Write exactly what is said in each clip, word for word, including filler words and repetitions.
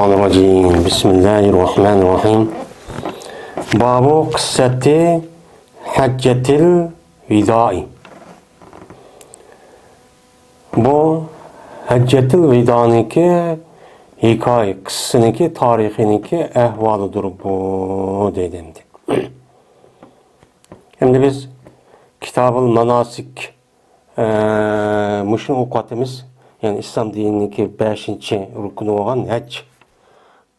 الرحمن الرحيم. بسم الله الرحمن الرحيم. باب قصة حجة الوداع. بۇ ھەججەتۇل ۋىدانىڭكى ھېكايە، قىسسىنىڭكى، تارىخىنىڭكى ئەھۋالىدۇر بۇ، دەيدۇ ئەمدى. ئەمدى بىز كىتابۇل ماناسىك، ئە، مۇشۇنى ئوقۇۋاتىمىز. يەنى ئىسلام دىنىنىڭكى بەشىنچى رۇكنى بولغان ھەج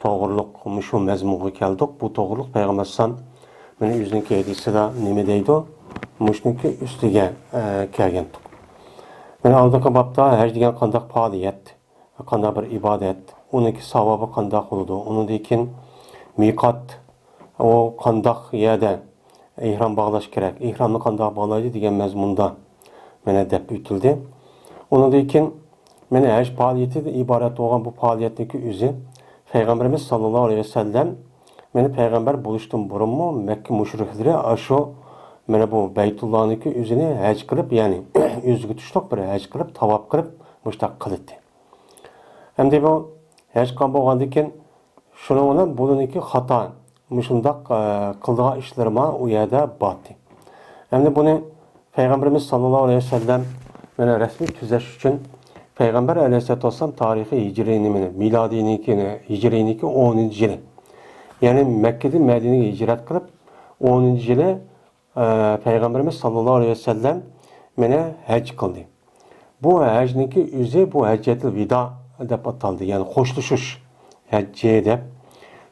توغرۇلۇق مۇشۇ مەزمۇنغا كەلدۇق. بۇ توغرۇلۇق پەيغەمبەر ئەلەيھىسسالام مانا ئۆزىنىڭكى ھەدىسىدە نېمە دەيدۇ؟ مۇشۇنىڭكى ئۈستىگە، ئە، كەلگەنتۇق. مانا ئالدىنقى بابتا ھەج دېگەن قانداق پائالىيەت، قانداق بىر ئىبادەت، ئۇنىڭكى ساۋابى قانداق بولىدۇ؟ ئۇنىڭدىن كېيىن مىقات، ئۇ قانداق يەردە ئېھرام باغلاش كېرەك، ئېھرامنى قانداق باغلايدۇ دېگەن مەزمۇندا مانا دەپ ئۆتۈلدى. ئۇنىڭدىن كېيىن مانا ھەج پائالىيىتىدىن ئىبارەت بولغان بۇ پائالىيەتنىڭكى ئۆزى پەيغەمبىرىمىز ساللاللاھۇ ئەلەيھى ۋەسەللەم مانا پەيغەمبەر بولۇشتىن بۇرۇنمۇ مەككە مۇشرىكلىرى ئاشۇ مانا بۇ بەيتۇللانىڭكى ئۆزىنى ھەج قىلىپ، يەنى ئۆزىگە تۇشلۇق بىر ھەج قىلىپ، تاۋاپ قىلىپ مۇشۇنداق قىلاتتى. ئەمدى بۇ ھەج قىلغان بولغاندىن كېيىن شۇنىڭ بىلەن بۇنىڭكى خاتا مۇشۇنداق، ئە، قىلىدىغان ئىشلىرىمۇ ئۇ يەردە بارتى. ئەمدى بۇنى پەيغەمبىرىمىز ساللاللاھۇ ئەلەيھى ۋەسەللەم مانا رەسمىي تۈزەش ئۈچۈن پەيغەمبەر ئەلەيھىسسالاتۇ ۋەسسالام تارىخىي ھىجرىينى، مانا مىلادىينىڭكى، ھىجرىينىڭكى ئونىنچى يىلى، يەنى مەككىدىن مەدىنىگە ھىجرەت قىلىپ ئونىنچى يىلى ئە، پەيغەمبىرىمىز ساللاللاھۇ ئەلەيھى ۋەسەللەم مانا ھەج قىلدى. بۇ ھەجنىڭكى ئۆزى بۇ ھەججەتۇل ۋىدا دەپ ئاتالدى، يەنى خوشلىشىش ھەججى دەپ.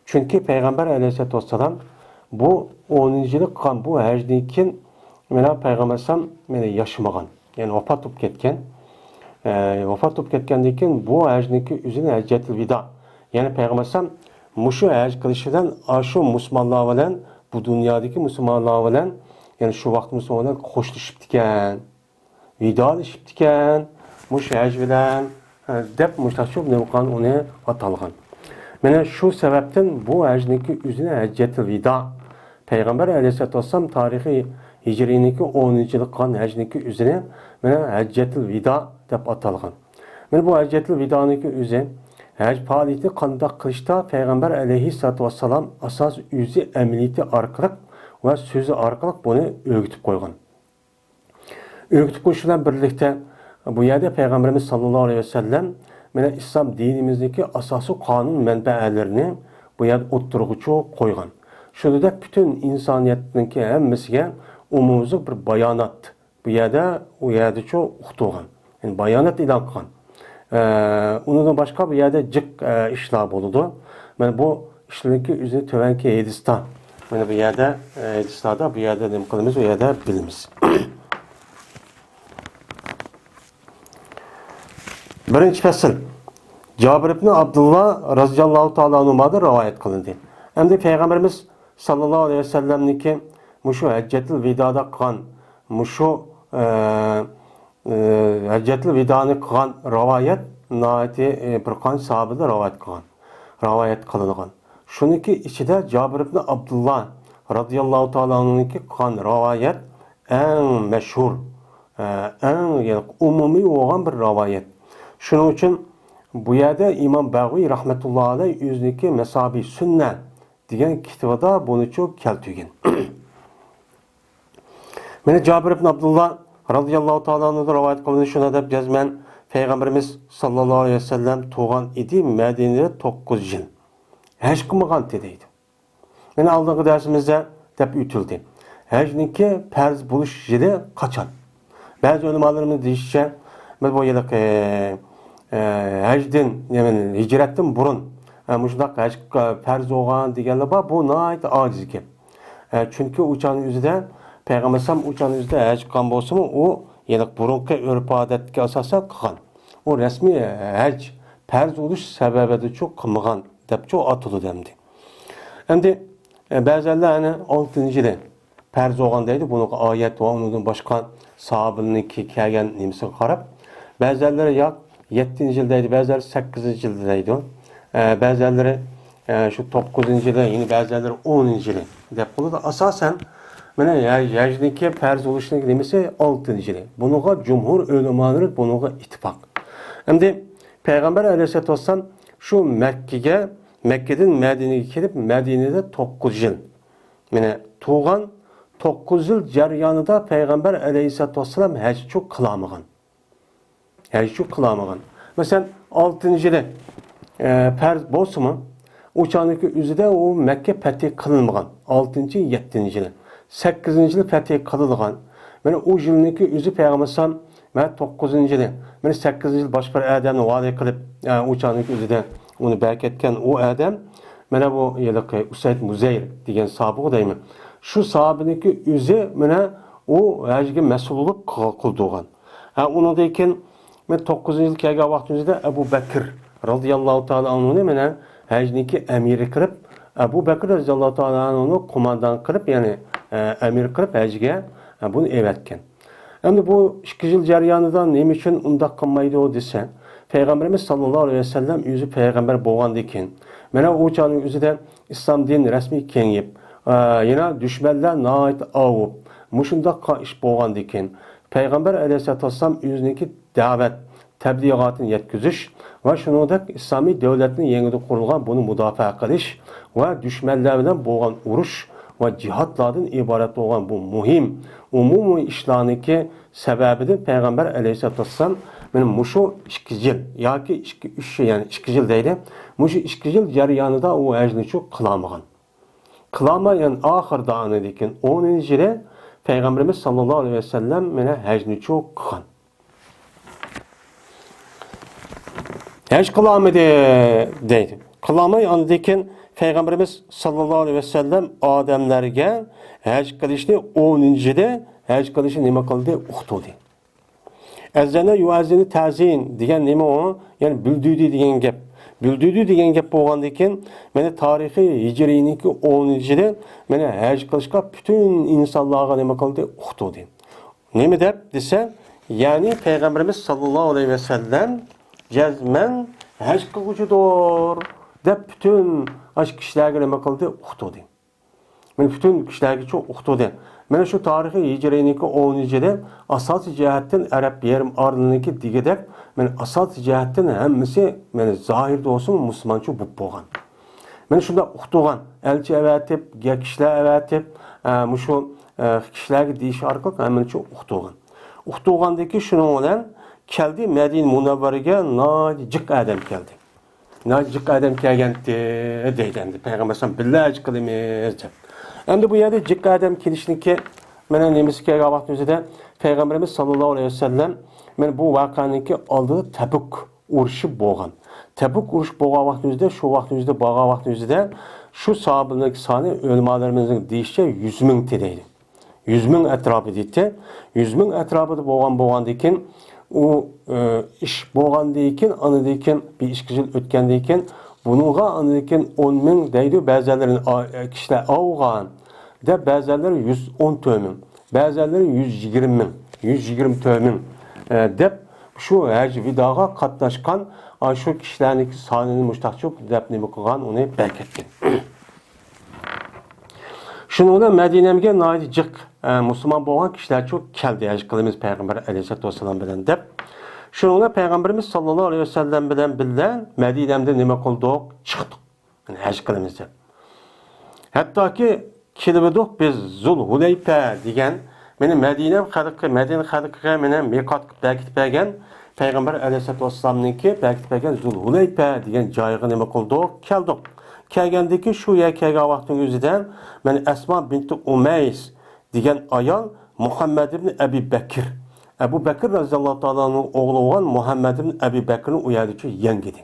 چۈنكى پەيغەمبەر ئەلەيھىسسالاتۇ ۋەسسالام بۇ ئونىنچى يىلى قىلغان بۇ ھەجدىن كېيىن مانا پەيغەمبەر ئەلەيھىسسالام مانا ياشىمىغان، يەنى ۋاپات بولۇپ كەتكەن. ئە، ۋاپات بولۇپ كەتكەندىن كېيىن بۇ ھەجنىڭكى ئۆزىنى ھەججەتۇل ۋىدا، يەنى پەيغەمبەر ئەلەيھىسسالام مۇشۇ ھەج قىلىش بىلەن ئاشۇ مۇسۇلمانلار بىلەن، بۇ دۇنيادىكى مۇسۇلمانلار بىلەن، يەنى شۇ ۋاقىت مۇسۇلمانلار بىلەن خوشلىشىپتىكەن، ۋىدالىشىپتىكەن، مۇشۇ ھەج بىلەن، ھە، دەپ مۇشۇنداق نېمە قىلغان، ئۇنى ئاتالغان. مانا شۇ سەۋەبتىن بۇ ھەجنىڭكى ئۆزىنى ھەججەتۇل ۋىدا، پەيغەمبەر ئەلەيھىسسالاتۇ ۋەسسالام تارىخىي ھىجرىينىڭكى ئونىنچى يىلى قىلغان ھەجنىڭكى ئۆزىنى مانا ھەججەتۇل ۋىدا دەپ ئاتالغان. مانا بۇ ھەججەتۇل ۋىدانىڭكى ئۆزى ھەج پائالىيىتىنى قانداق قىلىشتا پەيغەمبەر ئەلەيھىسسالاتۇ ۋەسسالام ئاساس ئۆزى ئەمەلىيىتى ئارقىلىق ۋە سۆزى ئارقىلىق بۇنى ئۆگىتىپ قويغان. ئۆگىتىپ قويۇش بىلەن بىرلىكتە، بۇ يەردە پەيغەمبىرىمىز ساللاللاھۇ ئەلەيھى ۋەسەللەم مانا ئىسلام دىنىمىزدىكى ئاساسىي قانۇن مەنبەلىرىنى بۇ يەردە ئوتتۇرىغا چىقىپ قويغان. شۇنىڭدەك پۈتۈن ئىنسانىيەتنىڭكى ھەممىسىگە ئومۇميۈزلۈك بىر بايانات، بۇ يەردە، ئۇ يەردىچۇ ئۇقتۇرغان. يەنى بايانات ئېلان قىلغان. ئە، ئۇنىڭدىن باشقا بۇ يەردە جىق، ئە، ئىشلار بولىدۇ. مانا بۇ ئىشلارنىڭكى ئۆزىنى تۆۋەنكى ھەدىستە، مانا بۇ يەردە، ئە، ھەدىسلاردا بۇ يەردە نېمە قىلىمىز، ئۇ يەردە بىلىمىز. بىرىنچى پەسىل. جابىر ئىبن ئابدۇللا رازىياللاھۇ تائالا ئەنھۇمادىن رىۋايەت قىلىندى. ئەمدى پەيغەمبىرىمىز ساللاللاھۇ ئەلەيھى ۋەسەللەمنىڭكى مۇشۇ ھەججەتۇل ۋىدادا قىلغان، مۇشۇ، ئە، ئە، ھەججەتۇل ۋىدانى قىلغان رىۋايەت ناھايىتى، ئە، بىر قانچە ساھابىدىن رىۋايەت قىلغان، رىۋايەت قىلىنغان. شۇنىڭكى ئىچىدە جابىر ئىبن ئابدۇللا رازىياللاھۇ تائالا ئەنھۇنىڭكى قىلغان رىۋايەت ئەڭ مەشھۇر، ئە، ئەڭ، يەنى ئومۇمىي بولغان بىر رىۋايەت. شۇنىڭ ئۈچۈن بۇ يەردە ئىمام بەغۋى رەھمەتۇللا ئەلەيھ ئۆزىنىڭكى مەسابىھ سۈننە دېگەن كىتابىدا بۇنىچۇ كەلتۈرگەن. مانا جابىر ئىبن ئابدۇللا رازىياللاھۇ تائالا ئەنھۇدىن رىۋايەت قىلىنىدۇ، شۇنداق دەپ جەزمەن پەيغەمبىرىمىز ساللاللاھۇ ئەلەيھى ۋەسەللەم تۇغان ئىدى مەدىنىدە توققۇز يىل ھەج قىلمىغانتى دەيدۇ. مانا ئالدىنقى دەرسىمىزدە دەپ ئۆتۈلدى. ھەجنىڭكى پەرز بولۇش يىلى قاچان؟ بەزى ئۆلىمالىرىمىز دېيىشىچە، بىز بۇ يىلقى، ئە، ھەجدىن، يەنى ھىجرەتتىن بۇرۇن، ئە، مۇشۇنداق ھەج پەرز بولغان دېگەنلەر بار. بۇ ناھايىتى ئاجىز گەپ. ئە، چۈنكى ئۇ چاغنىڭ ئۆزىدە پەيغەمبەر ئەلەيھىسسالام ئۇ چاغنىڭ ئۆزىدە ھەج قىلغان بولسىمۇ، ئۇ يەنى بۇرۇنقى ئۆرپ-ئادەتكە ئاساسەن قىلغان. ئۇ رەسمىي ھەج پەرز بولۇش سەۋەبىدىچۇ قىلمىغان دەپچۇ ئاتىلىدۇ ئەمدى. ئەمدى، ئە، بەزەنلەر ئەنە ئالتىنچى يىلى پەرز بولغان دەيدۇ، بۇنىڭغا ئايەت ۋە ئۇنىڭدىن باشقا ساھابىلەرنىڭكى كەلگەن نېمىسىگە قاراپ. بەزەنلىرى ياق، يەتتىنچى يىل دەيدۇ، بەزەنلىرى سەككىزىنچى يىل دەيدۇ. ئە، بەزەنلىرى، ئە، شۇ توققۇزىنچى يىلى، يەنە بەزەنلىرى ئونىنچى يىلى دەپ قىلىدۇ. ئاساسەن، مانا ھە-، ھەجنىڭكى پەرز بولۇشنىڭ نېمىسى ئالتىنچى يىلى. بۇنىڭغا جۇمھۇر ئۆلىمالىرى بۇنىڭغا ئىتتىپاق. ئەمدى پەيغەمبەر ئەلەيھىسسالاتۇ ۋەسسالام شۇ مەككىگە مەككىدىن مەدىنىگە كېلىپ، مەدىنىدە توققۇز يىل، مانا، تۇرغان. توققۇز يىل جەريانىدا پەيغەمبەر ئەلەيھىسسالاتۇ ۋەسسالام ھەجچۇ قىلالمىغان. ھەجچۇ قىلالمىغان. مەسىلەن، ئالتىنچى يىلى، ئە، پەرز بولسىمۇ، ئۇ چاغنىڭكى ئۆزىدە ئۇ مەككە پەتھى قىلىنمىغان. ئالتىنچى، يەتتىنچى يىلى. سەككىزىنچى يىلى پەتھى قىلىنغان. مانا ئۇ يىلنىڭكى ئۆزى پەيغەمبەر ئەلەيھىسسالام، مانا توققۇزىنچى يىلى، مانا سەككىزىنچى يىلى باشقا بىر ئادەمنى ۋالىي قىلىپ، ئە، ئۇ چاغنىڭكى ئۆزىدە ئۇنى بەكەتكەن ئۇ ئادەم، مانا بۇ ھېلىقى ئۇسەيد مۇزەير دېگەن ساھابىغۇ دەيمەن. شۇ ساھابىنىڭكى ئۆزى، مانا ئۇ ھەجگە مەسئۇل بولۇپ قىل-، قىلدۇرغان. ھە، ئۇنىڭدىن كېيىن مەن توققۇزىنچى يىل كەلگەن ۋاقتىمىزدا ئەبۇ بەكىر رازىياللاھۇ تائالا ئەنھۇنى مانا ھەجنىڭكى ئەمىرى قىلىپ، ئەبۇ بەكىر رازىياللاھۇ تائالا ئەنھۇنى قوماندان قىلىپ، يەنى، ئە، ئەمىر قىلىپ ھەجگە، ئە، بۇنى ئەۋەتكەن. ئەمدى بۇ ئىككى يىل جەريانىدا نېمە ئۈچۈن ئۇنداق قىلمايدۇ دېسە، پەيغەمبىرىمىز ساللاللاھۇ ئەلەيھى ۋەسەللەم ئۆزى پەيغەمبەر بولغاندىن كېيىن، مانا ئۇ چاغنىڭ ئۆزىدە ئىسلام دىنى رەسمىي كېڭىيىپ، ئە، يەنە دۈشمەنلەر ناھايىتى ئاۋۇپ، مۇشۇنداق ئىش بولغاندىن كېيىن، پەيغەمبەر ئەلەيھىسسالاتۇ ۋەسسالام ئۆزىنىڭكى دەۋەت، تەبلىغاتىنى يەتكۈزۈش ۋە شۇنىڭدەك ئىسلامىي دۆلەتنى يېڭىدىن قۇرۇلغان بۇنى مۇداپىئە قىلىش ۋە دۈشمەنلەر بىلەن بولغان ئۇرۇش ۋە جىھادلاردىن ئىبارەت بولغان بۇ مۇھىم ئومۇمىي ئىشلارنىڭكى سەۋەبىدىن پەيغەمبەر ئەلەيھىسسالاتۇ ۋەسسالام مانا مۇشۇ ئىككى يىل ياكى ئىككى، ئۈچ، يەنى ئىككى يىل دەيلى، مۇشۇ ئىككى يىل جەريانىدا ئۇ ھەجنىچۇ قىلالمىغان. قىلالماي، يەنى ئاخىرىدا ئاندىن كېيىن ئونىنچى يىلى پەيغەمبىرىمىز ساللاللاھۇ ئەلەيھى ۋەسەللەم مانا ھەجنىچۇ قىلغان. ھەج قىلالمىدى دەيدۇ. قىلالماي، ئاندىن كېيىن پەيغەمبىرىمىز ساللاللاھۇ ئەلەيھى ۋەسەللەم ئادەملەرگە ھەج قىلىشنى ئونىنچى يىلى ھەج قىلىشنى نېمە قىلدى؟ ئۇقتۇردى. ئەززەنە يۇئەززىنۇ تەزىن دېگەن نېمە ئۇ؟ يەنى بىلدۈردى دېگەن گەپ. بىلدۈردى دېگەن گەپ بولغاندىن كېيىن، مانا تارىخىي ھىجرىينىڭكى ئونىنچى يىلى مانا ھەج قىلىشقا پۈتۈن ئىنسانلارغا نېمە قىلدى؟ ئۇقتۇردى. نېمە دەپ دېسە، يەنى پەيغەمبىرىمىز ساللاللاھۇ ئەلەيھى ۋەسەللەم جەزمەن ھەج قىلغۇچىدۇر دەپ پۈتۈن ئاشۇ كىشىلەرگە نېمە قىلدى؟ ئۇقتۇردى. مانا پۈتۈن كىشىلەرگىچۇ ئۇقتۇردى. مانا شۇ تارىخىي ھىجرىينىڭكى ئونىنچى يىلى ئاساسىي جەھەتتىن ئەرەب يېرىم ئارىلىنىڭكى دېگۈدەك، مانا ئاساسىي جەھەتتىن ھەممىسى، مانا زاھىردا بولسىمۇ مۇسۇلمانچۇ بولۇپ بولغان. مانا شۇنداق ئۇقتۇرغان، ئەلچى ئەۋەتىپ، گە-، كىشىلەر ئەۋەتىپ، ئە، مۇشۇ، ئە، كىشىلەرگە دېيىش ئارقىلىق ھەممىنى شۇ ئۇقتۇرغان. ئۇقتۇرغاندىن كېيىن شۇنىڭ بىلەن كەلدى مەدىنە مۇنەۋۋەرىگە ناھايىتى جىق ئادەم كەلدى. ناھايىتى جىق ئادەم كەلگەنتى دەيدۇ ئەمدى پەيغەمبەر ئەلەيھىسسالام بىللە ھەج قىلىمىز دەپ. ئەمدى بۇ يەردە جىق ئادەم كېلىشنىڭكى مانا نېمىسى كەلگەن ۋاقتىمىزدا پەيغەمبىرىمىز ساللاللاھۇ ئەلەيھى ۋەسەللەم مانا بۇ ۋەقەنىڭكى ئالدىدا تەبۇك ئۇرۇشى بولغان. تەبۇك ئۇرۇشى بولغان ۋاقتىمىزدا، شۇ ۋاقتىمىزدا بارغان ۋاقتىمىزدا شۇ ساھابىلەرنىڭ سانى ئۆلىمالىرىمىزنىڭ دېيىشىچە يۈز مىڭ دېيدۇ. يۈز مىڭ ئەتراپىدا دېيىتتى. يۈز مىڭ ئەتراپىدا بولغان، بولغاندىن كېيىن ئۇ، ئى، ئىش بولغاندىن كېيىن، ئاندىن كېيىن بىر ئىككى يىل ئۆتكەندىن كېيىن بۇنىڭغا ئاندىن كېيىن ئون مىڭ دەيدۇ، بەزىلەرنى ئا-، كىشىلەر ئاۋۇغان دەپ، بەزىلەر يۈز ئون تۆت مىڭ، بەزىلەر يۈز يىگىرمە مىڭ، يۈز يىگىرمە تۆت مىڭ، ئە، دەپ شۇ ھەج ۋىداغا قاتناشقان، ئا، شۇ كىشىلەرنىڭكى سانىنى مۇشتاقچۇ دەپ نېمە قىلغان، ئۇنى بەكەتكەن. شۇنىڭ بىلەن مەدىنەمگە ناھايىتى جىق، ئە، مۇسۇلمان بولغان كىشىلەرچۇ كەلدى، ھەج قىلىمىز پەيغەمبەر ئەلەيھىسسالاتۇ ۋەسسالام بىلەن دەپ. شۇنىڭ بىلەن پەيغەمبىرىمىز ساللاللاھۇ ئەلەيھى ۋەسەللەم بىلەن بىللە مەدىنەمدىن نېمە قىلدۇق؟ چىقتۇق. يەنى ھەج قىلىمىز دەپ. ھەتتاكى كېلىۋىدۇق بىز زۇل ھۇلەيپە دېگەن، مانا مەدىنە خەلقى، مەدىنە خەلقىگە مانا مىقات قىلىپ بەكىتىپ بەرگەن، پەيغەمبەر ئەلەيھىسسالاتۇ ۋەسسالامنىڭكى بەكىتىپ بەرگەن زۇل ھۇلەيپە دېگەن جايغا نېمە قىلدۇق؟ كەلدۇق. كەلگەندىكى شۇ يەرگە كەلگەن ۋاقتىنىڭ ئۆزىدە مانا ئەسما بىنتى ئۇمەيس دېگەن ئايال مۇھەممەد ئىبنى ئەبى بەكىر، ئەبۇ بەكىر رەزىياللاھۇ تائالا ئەنھۇ ئوغلى بولغان مۇھەممەد ئىبنى ئەبى بەكىرنى ئۇ يەردىچۇ يەڭگىدى.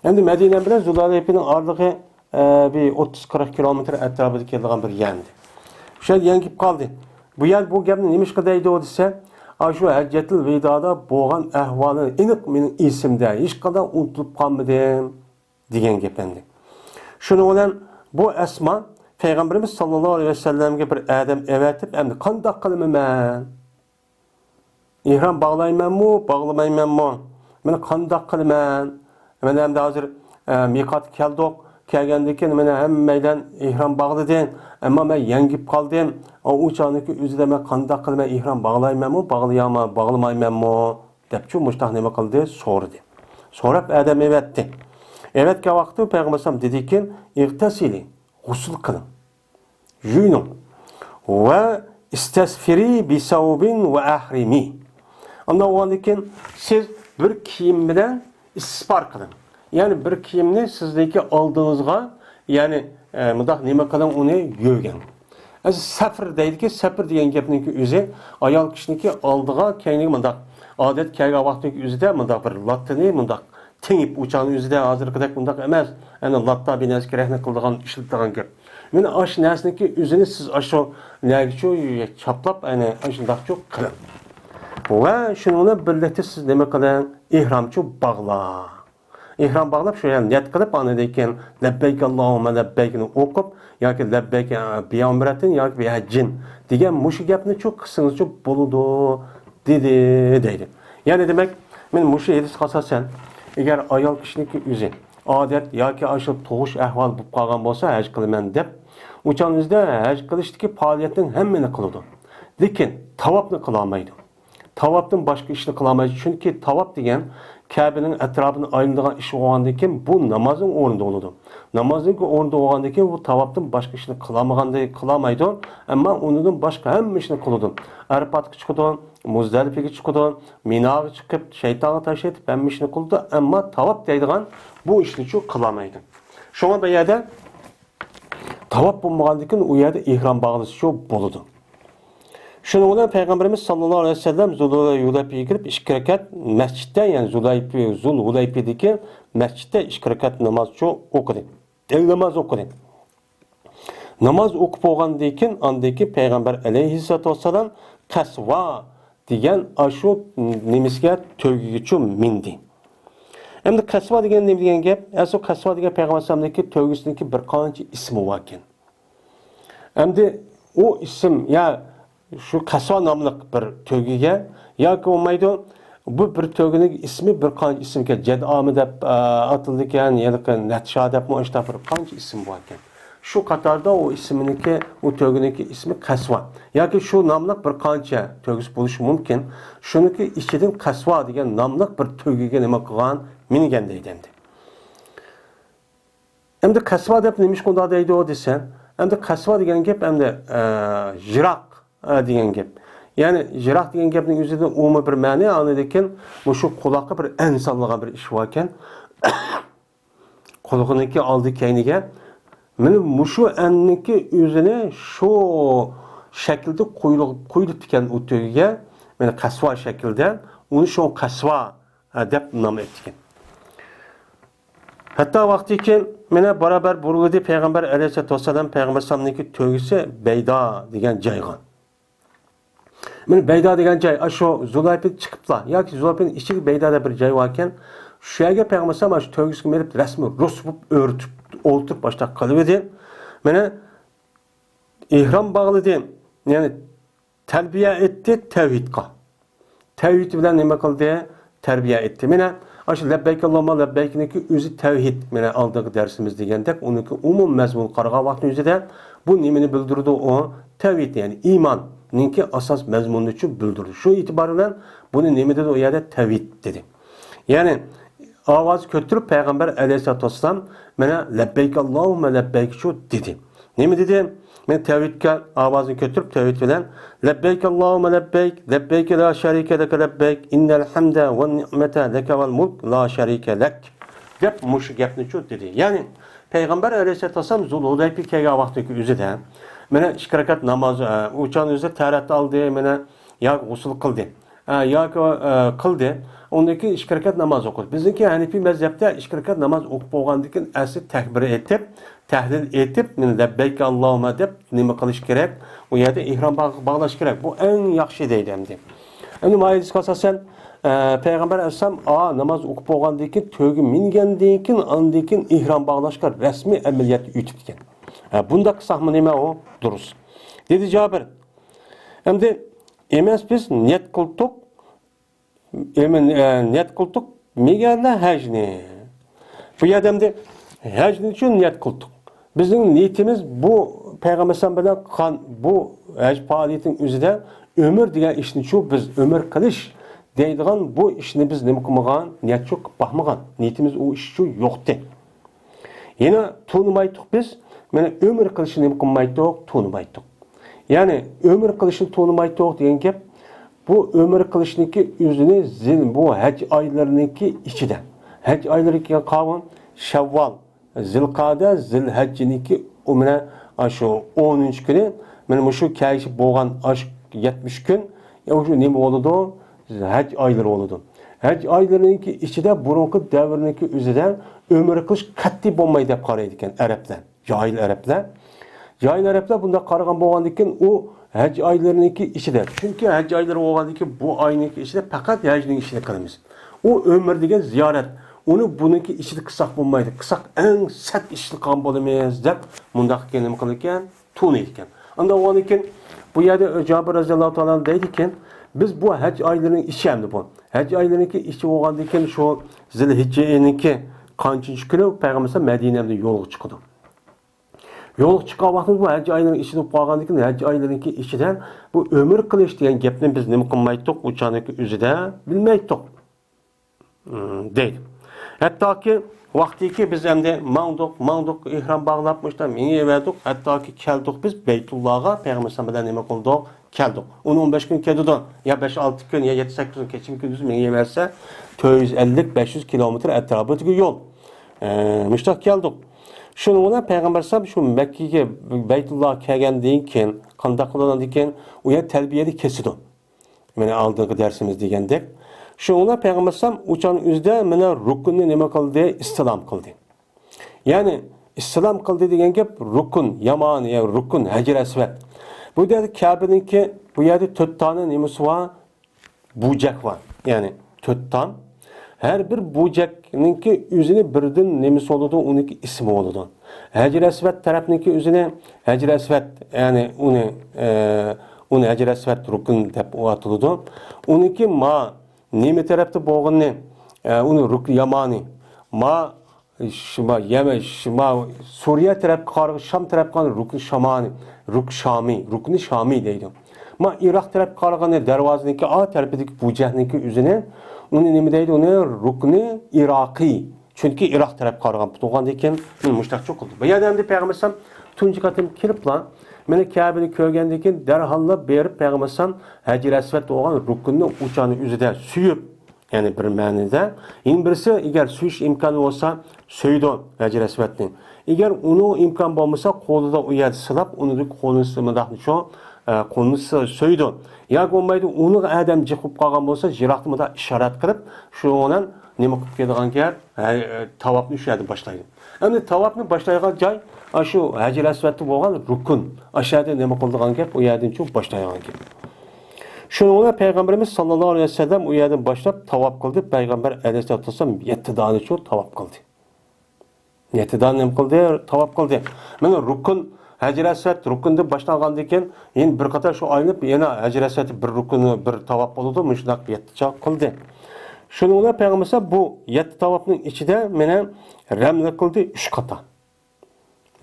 ئەمدى مەدىنە بىلەن زۇلھۇلەيپىنىڭ ئارىلىقى، ئە، بىر ئوتتۇز قىرىق كىلومېتىر ئەتراپىدا كېلىدىغان بىر يەر ئىدى. شۇ يەردە يەڭگىپ قالدى. بۇ يەر بۇ گەپنى نېمىشقا دەيدۇ دېسە، ئاشۇ ھەججەتۇل ۋىدادا بولغان ئەھۋالى ئېنىق مېنىڭ ئېسىمدە، ھېچقانداق ئۇنتۇلۇپ قالمىدىم دېگەن گەپ ئەمدى. شۇنىڭ بىلەن بۇ ئەسما پەيغەمبىرىمىز ساللاللاھۇ ئەلەيھى ۋەسەللەمگە بىر ئادەم ئەۋەتىپ، ئەمدى قانداق قىلىمەن مەن؟ ئېھرام باغلايمەنمۇ، باغلىمايمەنمۇ؟ مانا قانداق قىلىمەن؟ مانا ئەمدى ھازىر، ئە، مىقاتقا كەلدۇق. كەلگەندىن كېيىن مانا ھەممەيلەن ئېھرام باغلىدى. ئەمما مەن يەڭگىپ قالدىم. ئۇ چاغنىڭكى ئۆزىدە مەن قانداق قىلىمەن؟ ئېھرام باغلايمەنمۇ، باغلىيالماي-، باغلىمايمەنمۇ؟ دەپچۇ مۇشتاق نېمە قىلدى؟ سورىدى. سوراپ ئادەم ئەۋەتتى. ئەۋەتكەن ۋاقتى پەيغەمبەر ئەلەيھىسسالام دېدىكەن، ئىغتەسىلى، غۇسۇل قىلىڭ، يۇيۇنۇڭ. ۋە ئىستەسفىرى بىسەۋبىن ۋە ئەھرىمى. ئاندىن ئۇندىن كېيىن سىز بىر كىيىم بىلەن ئىستىسپار قىلىڭ. يەنى بىر كىيىمنى سىزنىڭكى ئالدىڭىزغا، يەنى، ئە، مۇنداق نېمە قىلىڭ، ئۇنى يۆگەڭ. ئەسلى سەفر دەيدىكى، سەفر دېگەن گەپنىڭكى ئۆزى ئايال كىشىنىڭكى ئالدىغا، كەينىگە مۇنداق ئادەت كەلگەن ۋاقتىنىڭكى ئۆزىدە مۇنداق بىر لاتتىنى مۇنداق تېڭىپ، ئۇ چاغنىڭ ئۆزىدە ھازىرقىدەك ئۇنداق ئەمەس. ئەنە لاتا بىر نەرسە كېرەكنى قىلىدىغان، ئىشلىتىدىغان گەپ. مانا ئاشۇ نەرسىنىڭكى ئۆزىنى سىز ئاشۇ نەگىچۇ چاپلاپ، ئەنە ئاشۇنداقچۇ قىلىڭ. ۋە شۇنىڭ بىلەن بىرلىكتە سىز نېمە قىلىڭ؟ ئېھرامچۇ باغلاڭ. ئېھرام باغلاپ، شۇ يەردە نىيەت قىلىپ، ئاندىن كېيىن لەببەيك ئاللاھۇممە لەببەيكنى ئوقۇپ ياكى لەببەيك بىئۇمرەتىن ياكى بىھەججىن دېگەن مۇشۇ گەپنىچۇ قىلسىڭىزچۇ بولىدۇ، دېدى، دەيدۇ. يەنى دېمەك، مەن مۇشۇ ھەدىسكە ئاساسەن، ئەگەر ئايال كىشىنىڭكى ئۆزى ئادەت ياكى ئاشۇ تۇغۇش ئەھۋالى بولۇپ قالغان بولسا، ھەج قىلىمەن دەپ، ئۇ چاغنىڭ ئۆزىدە ھەج قىلىشتىكى پائالىيەتنىڭ ھەممىنى قىلىدۇ. لېكىن تاۋاپنى قىلالمايدۇ. تاۋاپتىن باشقا ئىشنى قىلالمايدۇ. چۈنكى تاۋاپ دېگەن كەبىنىڭ ئەتراپىنى ئايلىنىدىغان ئىش بولغاندىن كېيىن، بۇ نامازنىڭ ئورنىدا بولىدۇ. نامازنىڭ ئورنىدا بولغاندىن كېيىن، بۇ تاۋاپتىن باشقا ئىشنى قىلالمىغاندەك قىلالمايدۇ. ئەمما ئۇنىڭدىن باشقا ھەممە ئىشنى قىلىدۇ. ئەرپاتقا چىقىدۇ، مۇزدەلىپىگە چىقىدۇ، مىناغا چىقىپ، شەيتانغا تاش ئېتىپ، ھەممە ئىشنى قىلىدۇ. ئەمما تاۋاپ دەيدىغان بۇ ئىشنىچۇ قىلالمايدۇ. شۇڭا بۇ يەردە تاۋاپ بولمىغاندىن كېيىن ئۇ يەردە ئېھرام باغلىسىچۇ بولىدۇ. شۇنىڭ بىلەن پەيغەمبىرىمىز ساللاللاھۇ ئەلەيھى ۋەسەللەم زۇلھۇلەيپىگە كىرىپ ئىككى رەكەت مەسچىتتە، يەنى زۇلھۇلەيپى، زۇلھۇلەيپىدىكى مەسچىتتە ئىككى رەكەت نامازچۇ ئوقۇدى. ناماز ئوقۇدى. ناماز ئوقۇپ بولغاندىن كېيىن، ئاندىن كېيىن پەيغەمبەر ئەلەيھىسسالاتۇ ۋەسسالام قەسۋا دېگەن ئاشۇ نېمىسىگە، تۆگىگىچۇ مىندى. ئەمدى قەسۋا دېگەن نېمە دېگەن گەپ؟ ئەسلى قەسۋا دېگەن پەيغەمبەر ئەلەيھىسسالامنىڭكى تۆگىسىنىڭكى بىر قانچە ئىسمى باركەن. ئەمدى ئۇ ئىسىم يا شۇ قەسۋا ناملىق بىر تۆگىگە ياكى بولمايدۇ، بۇ بىر تۆگىنىڭ ئىسمى بىر قانچە ئىسىمكەن، جەدئامى دەپ، ئە، ئاتىلىدىكەن، يەنە نەتشا دەپمۇ ئاشۇنداق بىر قانچە ئىسىم باركەن. شۇ قاتاردا ئۇ ئىسمىنىڭكى، ئۇ تۆگىنىڭكى ئىسمى قەسۋا. ياكى شۇ ناملىق بىر قانچە تۆگىسى بولۇشى مۇمكىن. شۇنىڭكى ئىچىدىن قەسۋا دېگەن ناملىق بىر تۆگىگە نېمە قىلغان؟ مىنگەن دەيدۇ ئەمدى. ئەمدى قەسۋا دەپ نېمىشقا ئۇنداق دەيدۇ دېسە، ئەمدى قەسۋا دېگەن گەپ ئەمدى، ئە، يىراق، ئە، دېگەن گەپ. يەنى يىراق دېگەن گەپنىڭ ئۆزىدە ئۇمۇ بىر مەنە، ئاندىن كېيىن مۇشۇ قۇلاققا بىر ئەن سالىدىغان بىر ئىش باركەن. قۇلىقىنىڭكى ئالدى كەينىگە، مانا مۇشۇ ئەننىڭكى ئۆزىنى شۇ شەكىلدە قويۇلۇپ، قويۇلۇپتىكەن ئۇ تۆگىگە، مانا قەسۋا شەكىلدە، ئۇنى شۇ قەسۋا، ئە، دەپ نام ئېتىپتىكەن. ھەتتا ۋاقتىكى مانا بارابەر بۇرۇلدى پەيغەمبەر ئەلەيھىسسالاتۇ ۋەسسالام، پەيغەمبەر ئەلەيھىسسالامنىڭكى تۆگىسى بەيدا دېگەن جايغا. مانا بەيدا دېگەن جاي، ئاشۇ زۇلايپىدىن چىقىپلا ياكى زۇلايپىنىڭ ئىچىگە بەيدا دەپ بىر جاي باركەن، شۇ يەرگە پەيغەمبەر ئەلەيھىسسالام ئاشۇ تۆگىسىگە مېلىپ رەسمىي رۇس بولۇپ ئۆرتۈپ ئولتۇرۇپ باشلاپ قىلىۋىدى. مانا ئېھرام باغلىدى، يەنى تەلبىيە ئېيتتى تەۋھىدقا. تەۋھىد بىلەن نېمە قىلدى؟ تەلبىيە ئېيتتى. مانا ئاشۇ لەببەيك ئاللاھۇممە لەببەيكنىڭكى ئۆزى تەۋھىد. مانا ئالدىنقى دەرسىمىز دېگەندەك، ئۇنىڭكى ئومۇم مەزمۇنىغا قارىغان ۋاقتىمىزدا بۇ نېمىنى بىلدۈرىدۇ؟ ئۇ تەۋھىد، يەنى ئىماننىڭكى ئاساس مەزمۇنىنى بىلدۈرىدۇ. شۇ ئېتىبار بىلەن بۇنى نېمە دېدى؟ ئۇ يەردە تەۋھىد دېدى. يەنى ئاۋاز كۆتۈرۈپ پەيغەمبەر ئەلەيھىسسالاتۇ ۋەسسالام مانا لەببەيك ئاللاھۇممە لەببەيكچۇ دېدى. نېمە دېدى؟ مەن تەۋھىدكە ئاۋازنى كۆتۈرۈپ، تەۋھىد بىلەن، لەببەيك ئاللاھۇممە لەببەيك، لەببەيك لا شەرىكە لەكە لەببەيك، ئىننەل ھەمدە ۋەن نىئمەتە لەكە ۋەل مۇلك لا شەرىكە لەك، دەپ مۇشۇ گەپنىچۇ دېدى. يەنى پەيغەمبەر ئەلەيھىسسالاتۇ ۋەسسالام زۇلھۇلەيپىگە كەلگەن ۋاقتىدىكى ئۆزىدە، مانا ئىككى رەكەت ناماز، ئە، ئۇ چاغنىڭ ئۆزىدە تەھارەت ئالدى، مانا ياكى غۇسۇل قىلدى. ئە، ياكى، ئە، قىلدى. ئۇندىن كېيىن ئىككى رەكەت ناماز ئوقۇدى. بىزنىڭكى ھەنىپىي مەزھەپتە ئىككى رەكەت ناماز ئوقۇپ بولغاندىن كېيىن ئەسلى تەكبىر ئېيتىپ، تەھلىل ئېيتىپ، مانا لەببەيك ئاللاھۇممە دەپ نېمە قىلىش كېرەك؟ ئۇ يەردە ئېھرام باغ-، باغلاش كېرەك. بۇ ئەڭ ياخشى دەيدۇ ئەمدى. ئەمدى مانا ھەدىسكە ئاساسەن، ئە، پەيغەمبەر ئەلەيھىسسالام، ئا، ناماز ئوقۇپ بولغاندىن كېيىن، تۆگە مىنگەندىن كېيىن، ئاندىن كېيىن ئېھرام باغلاشقا رەسمىي ئەمەلىيەتتە ئۆتۈپتىكەن. ھە، بۇنداق قىلساقمۇ نېمە ئۇ؟ دۇرۇس. دېدى جابىر. ئەمدى ئەمەس بىز نىيەت قىلدۇق، ئەمە، ئە، نىيەت قىلدۇق مىگەنلە ھەجنى. بۇ يەردە ئەمدى ھەجنى ئۈچۈن نىيەت قىلدۇق. بىزنىڭ نىيىتىمىز بۇ پەيغەمبەر ئەلەيھىسسالام بىلەن قىلغان بۇ ھەج پائالىيىتىنىڭ ئۆزىدە ئۆمرە دېگەن ئىشنىچۇ بىز ئۆمرە قىلىش دەيدىغان بۇ ئىشنى بىز نېمە قىلمىغان، نىيەتچۇ قىلىپ باقمىغان. نىيىتىمىز ئۇ ئىشچۇ يوقتى. يەنە تونۇمايتتۇق بىز، مانا ئۆمرە قىلىشنى نېمە قىلمايتتۇق؟ تونۇمايتتۇق. يەنى ئۆمرە قىلىشنى تونۇمايتتۇق دېگەن گەپ، بۇ ئۆمرە قىلىشنىڭكى ئۆزىنى زىل-، بۇ ھەج ئايلىرىنىڭكى ئىچىدە. ھەج ئايلىرى كەلگەن قاۋۇن، شەۋۋال، زىلقەدە، زىلھەججىنىڭكى ئۇ مانا شۇ ئونىنچى كۈنى، مانا مۇشۇ كەيشى بولغان ئاش يەتمىش كۈن، يا شۇ نېمە بولىدۇ؟ ھەج ئايلىرى بولىدۇ. ھەج ئايلىرىنىڭكى ئىچىدە بۇرۇنقى دەۋرنىڭكى ئۆزىدە ئۆمرە قىلىش قەتئىي بولمايدۇ دەپ قارايدىكەن ئەرەبلەر. جاھىل ئەرەبلەر. جاھىل ئەرەبلەر بۇنداق قارىغان بولغاندىكىن، ئۇ ھەج ئايلىرىنىڭكى ئىچىدە، چۈنكى ھەج ئايلىرى بولغاندىكىن، بۇ ئاينىڭكى ئىچىدە پەقەت ھەجنىڭ ئىشىنى قىلىمىز. ئۇ ئۆمرە دېگەن زىيارەت. ئۇنى بۇنىڭكى ئىچىدە قىلساق بولمايدۇ. قىلساق ئەڭ سەت ئىشنى قىلغان بولىمىز دەپ مۇنداق نېمە قىلىدىكەن؟ تونۇيدىكەن. ئانداق بولغاندىن كېيىن بۇ يەردە جابىر رەزىياللاھۇ تائالا دەيدىكەن، بىز بۇ ھەج ئايلىرىنىڭ ئىچى ئەمدى بۇ. ھەج ئايلىرىنىڭكى ئىچى بولغاندىن كېيىن شۇ زىلھىججە ئېيىنىڭكى قانچىنچى كۈنى پەيغەمبەر مەدىنەمدىن يولغا چىقىدۇ. يولغا چىققان ۋاقتىمىز بۇ ھەج ئايلىرىنىڭ ئىچىدە بولۇپ قالغاندىن كېيىن ھەج ئايلىرىنىڭكى ئىچىدە بۇ ئۆمرە قىلىش دېگەن گەپنى بىز نېمە قىلمايتتۇق؟ ئۇ چاغنىڭكى ئۆزىدە بىلمەيتتۇق. ئىم، دەيدۇ. ھەتتاكى ۋاقتىكى بىز ئەمدى ماڭدۇق، ماڭدۇق، ئېھرام باغلاپ، مۇشۇنداق مېڭىۋەردۇق. ھەتتاكى كەلدۇق بىز بەيتۇللاغا، پەيغەمبەر ئەلەيھىسسالام بىلەن نېمە قىلدۇق؟ كەلدۇق. ئون، ئون بەش كۈن كېتىدۇ. يا بەش، ئالتە كۈن، يا يەتتە، سەككىز كۈن، كەچمە كۈندۈز مېڭىۋەرسە، تۆت يۈز ئەللىك، بەش يۈز كىلومېتىر ئەتراپىدىكى يول. ئە، مۇشۇنداق كەلدۇق. شۇنىڭ بىلەن پەيغەمبەر ئەلەيھىسسالام شۇ مەككىگە، بەيتۇللاغا كەلگەندىن كېيىن، قانداق قىلغاندىن كېيىن، ئۇ يەر تەلبىيەنى كېسىدۇ. مانا ئالدىنقى دەرسىمىز دېگەندەك. شۇنىڭ بىلەن پەيغەمبەر ئەلەيھىسسالام ئۇ چاغنىڭ ئۆزىدە مانا رۇكۇننى نېمە قىلدى؟ ئىستىلام قىلدى. يەنى ئىستىلام قىلدى دېگەن گەپ رۇكۇن، يامانى، يەنى رۇكۇن، ھەجىر ئەسۋەد. بۇ يەردە كەبىنىڭكى، بۇ يەردە تۆت دانە نېمىسى بار؟ بۇجەك بار. يەنى تۆت دان. ھەر بىر بۇجەكنىڭكى ئۆزىنى بىردىن نېمىسى بولىدۇ؟ ئۇنىڭكى ئىسمى بولىدۇ. ھەجىر ئەسۋەد تەرەپنىڭكى ئۆزىنى ھەجىر ئەسۋەد، يەنى ئۇنى، ئە، ئۇنى ھەجىر ئەسۋەد رۇكۇن دەپ ئاتىلىدۇ. ئۇنىڭكى ما نېمە تەرەپتە بولغىنىنى، ئە، ئۇنى رۇكۇن يامانى. ما شىما، يەمەن، شىما، سۈرىيە تەرەپكە قارىغان، شام تەرەپكە قارىغان رۇكنى شامانى، رۇك شامى، رۇكنى شامى دەيدۇ. ما ئىراق تەرەپكە قارىغان دەرۋازىنىڭكى ئا تەرىپىدىكى بۇجەكنىڭكى ئۆزىنى، ئۇنى نېمە دەيدۇ؟ ئۇنى رۇكنى ئىراقىي. چۈنكى ئىراق تەرەپكە قارىغان بولغاندىن كېيىن مۇشۇنداق چوقۇلدى. بۇ يەردە ئەمدى پەيغەمبەر ئەلەيھىسسالام تۇنجى قېتىم كېلىپلا، مانا كەبىنى كۆرگەندىن كېيىن دەرھاللا بېرىپ پەيغەمبەر ئەلەيھىسسالام ھەجىر ئەسۋەد بولغان رۇكننى ئۇ چاغنىڭ ئۆزىدە سۆيۈپ، يەنى بىر مەنىدە. يەنە بىرسى، ئەگەر سۆيۈش ئىمكانى بولسا، سۆيىدۇ ھەجىر ئەسۋەدنى. ئەگەر ئۇنىڭ ئىمكان بولمىسا، قولىدا ئۇ يەردە سىلاپ، ئۇنىڭدىكى قولىنى مۇنداق شۇ، ئە، قولىنى سۆ-، سۆيىدۇ. ياكى بولمايدۇ، ئۇنىڭ ئادەم جىق بولۇپ قالغان بولسا، يىراقتىن مۇنداق ئىشارەت قىلىپ، شۇنىڭ بىلەن نېمە قىلىپ كېتىدىغان گەپ؟ ھە، ئە، تاۋاپنى شۇ يەردىن باشلايدۇ. ئەمدى تاۋاپنى باشلايدىغان جاي، ئاشۇ ھەجىر ئەسۋەدتە بولغان رۇكۇن. ئاشۇ يەردە نېمە قىلىدىغان گەپ؟ ئۇ يەردىن شۇ باشلايدىغان گەپ. شۇنىڭ بىلەن پەيغەمبىرىمىز ساللاللاھۇ ئەلەيھى ۋەسەللەم ئۇ يەردىن باشلاپ تاۋاپ قىلدى. پەيغەمبەر ئەلەيھىسسالاتۇ ۋەسسالام يەتتە دانە شۇ تاۋاپ قىلدى. يەتتە دانە نېمە قىلدى؟ تاۋاپ قىلدى. مانا رۇكۇن، ھەجىر ئەسۋەد رۇكۇندىن باشلانغاندىن كېيىن، يەنە بىر قېتىم شۇ ئايلىنىپ، يەنە ھەجىر ئەسۋەدتە بىر رۇكۇنى، بىر تاۋاپ بولىدۇ. مۇشۇنداق يەتتە چاق قىلدى. شۇنىڭ بىلەن پەيغەمبەر بۇ يەتتە تاۋاپنىڭ ئىچىدە مانا رەملە قىلدى ئۈچ قاتا.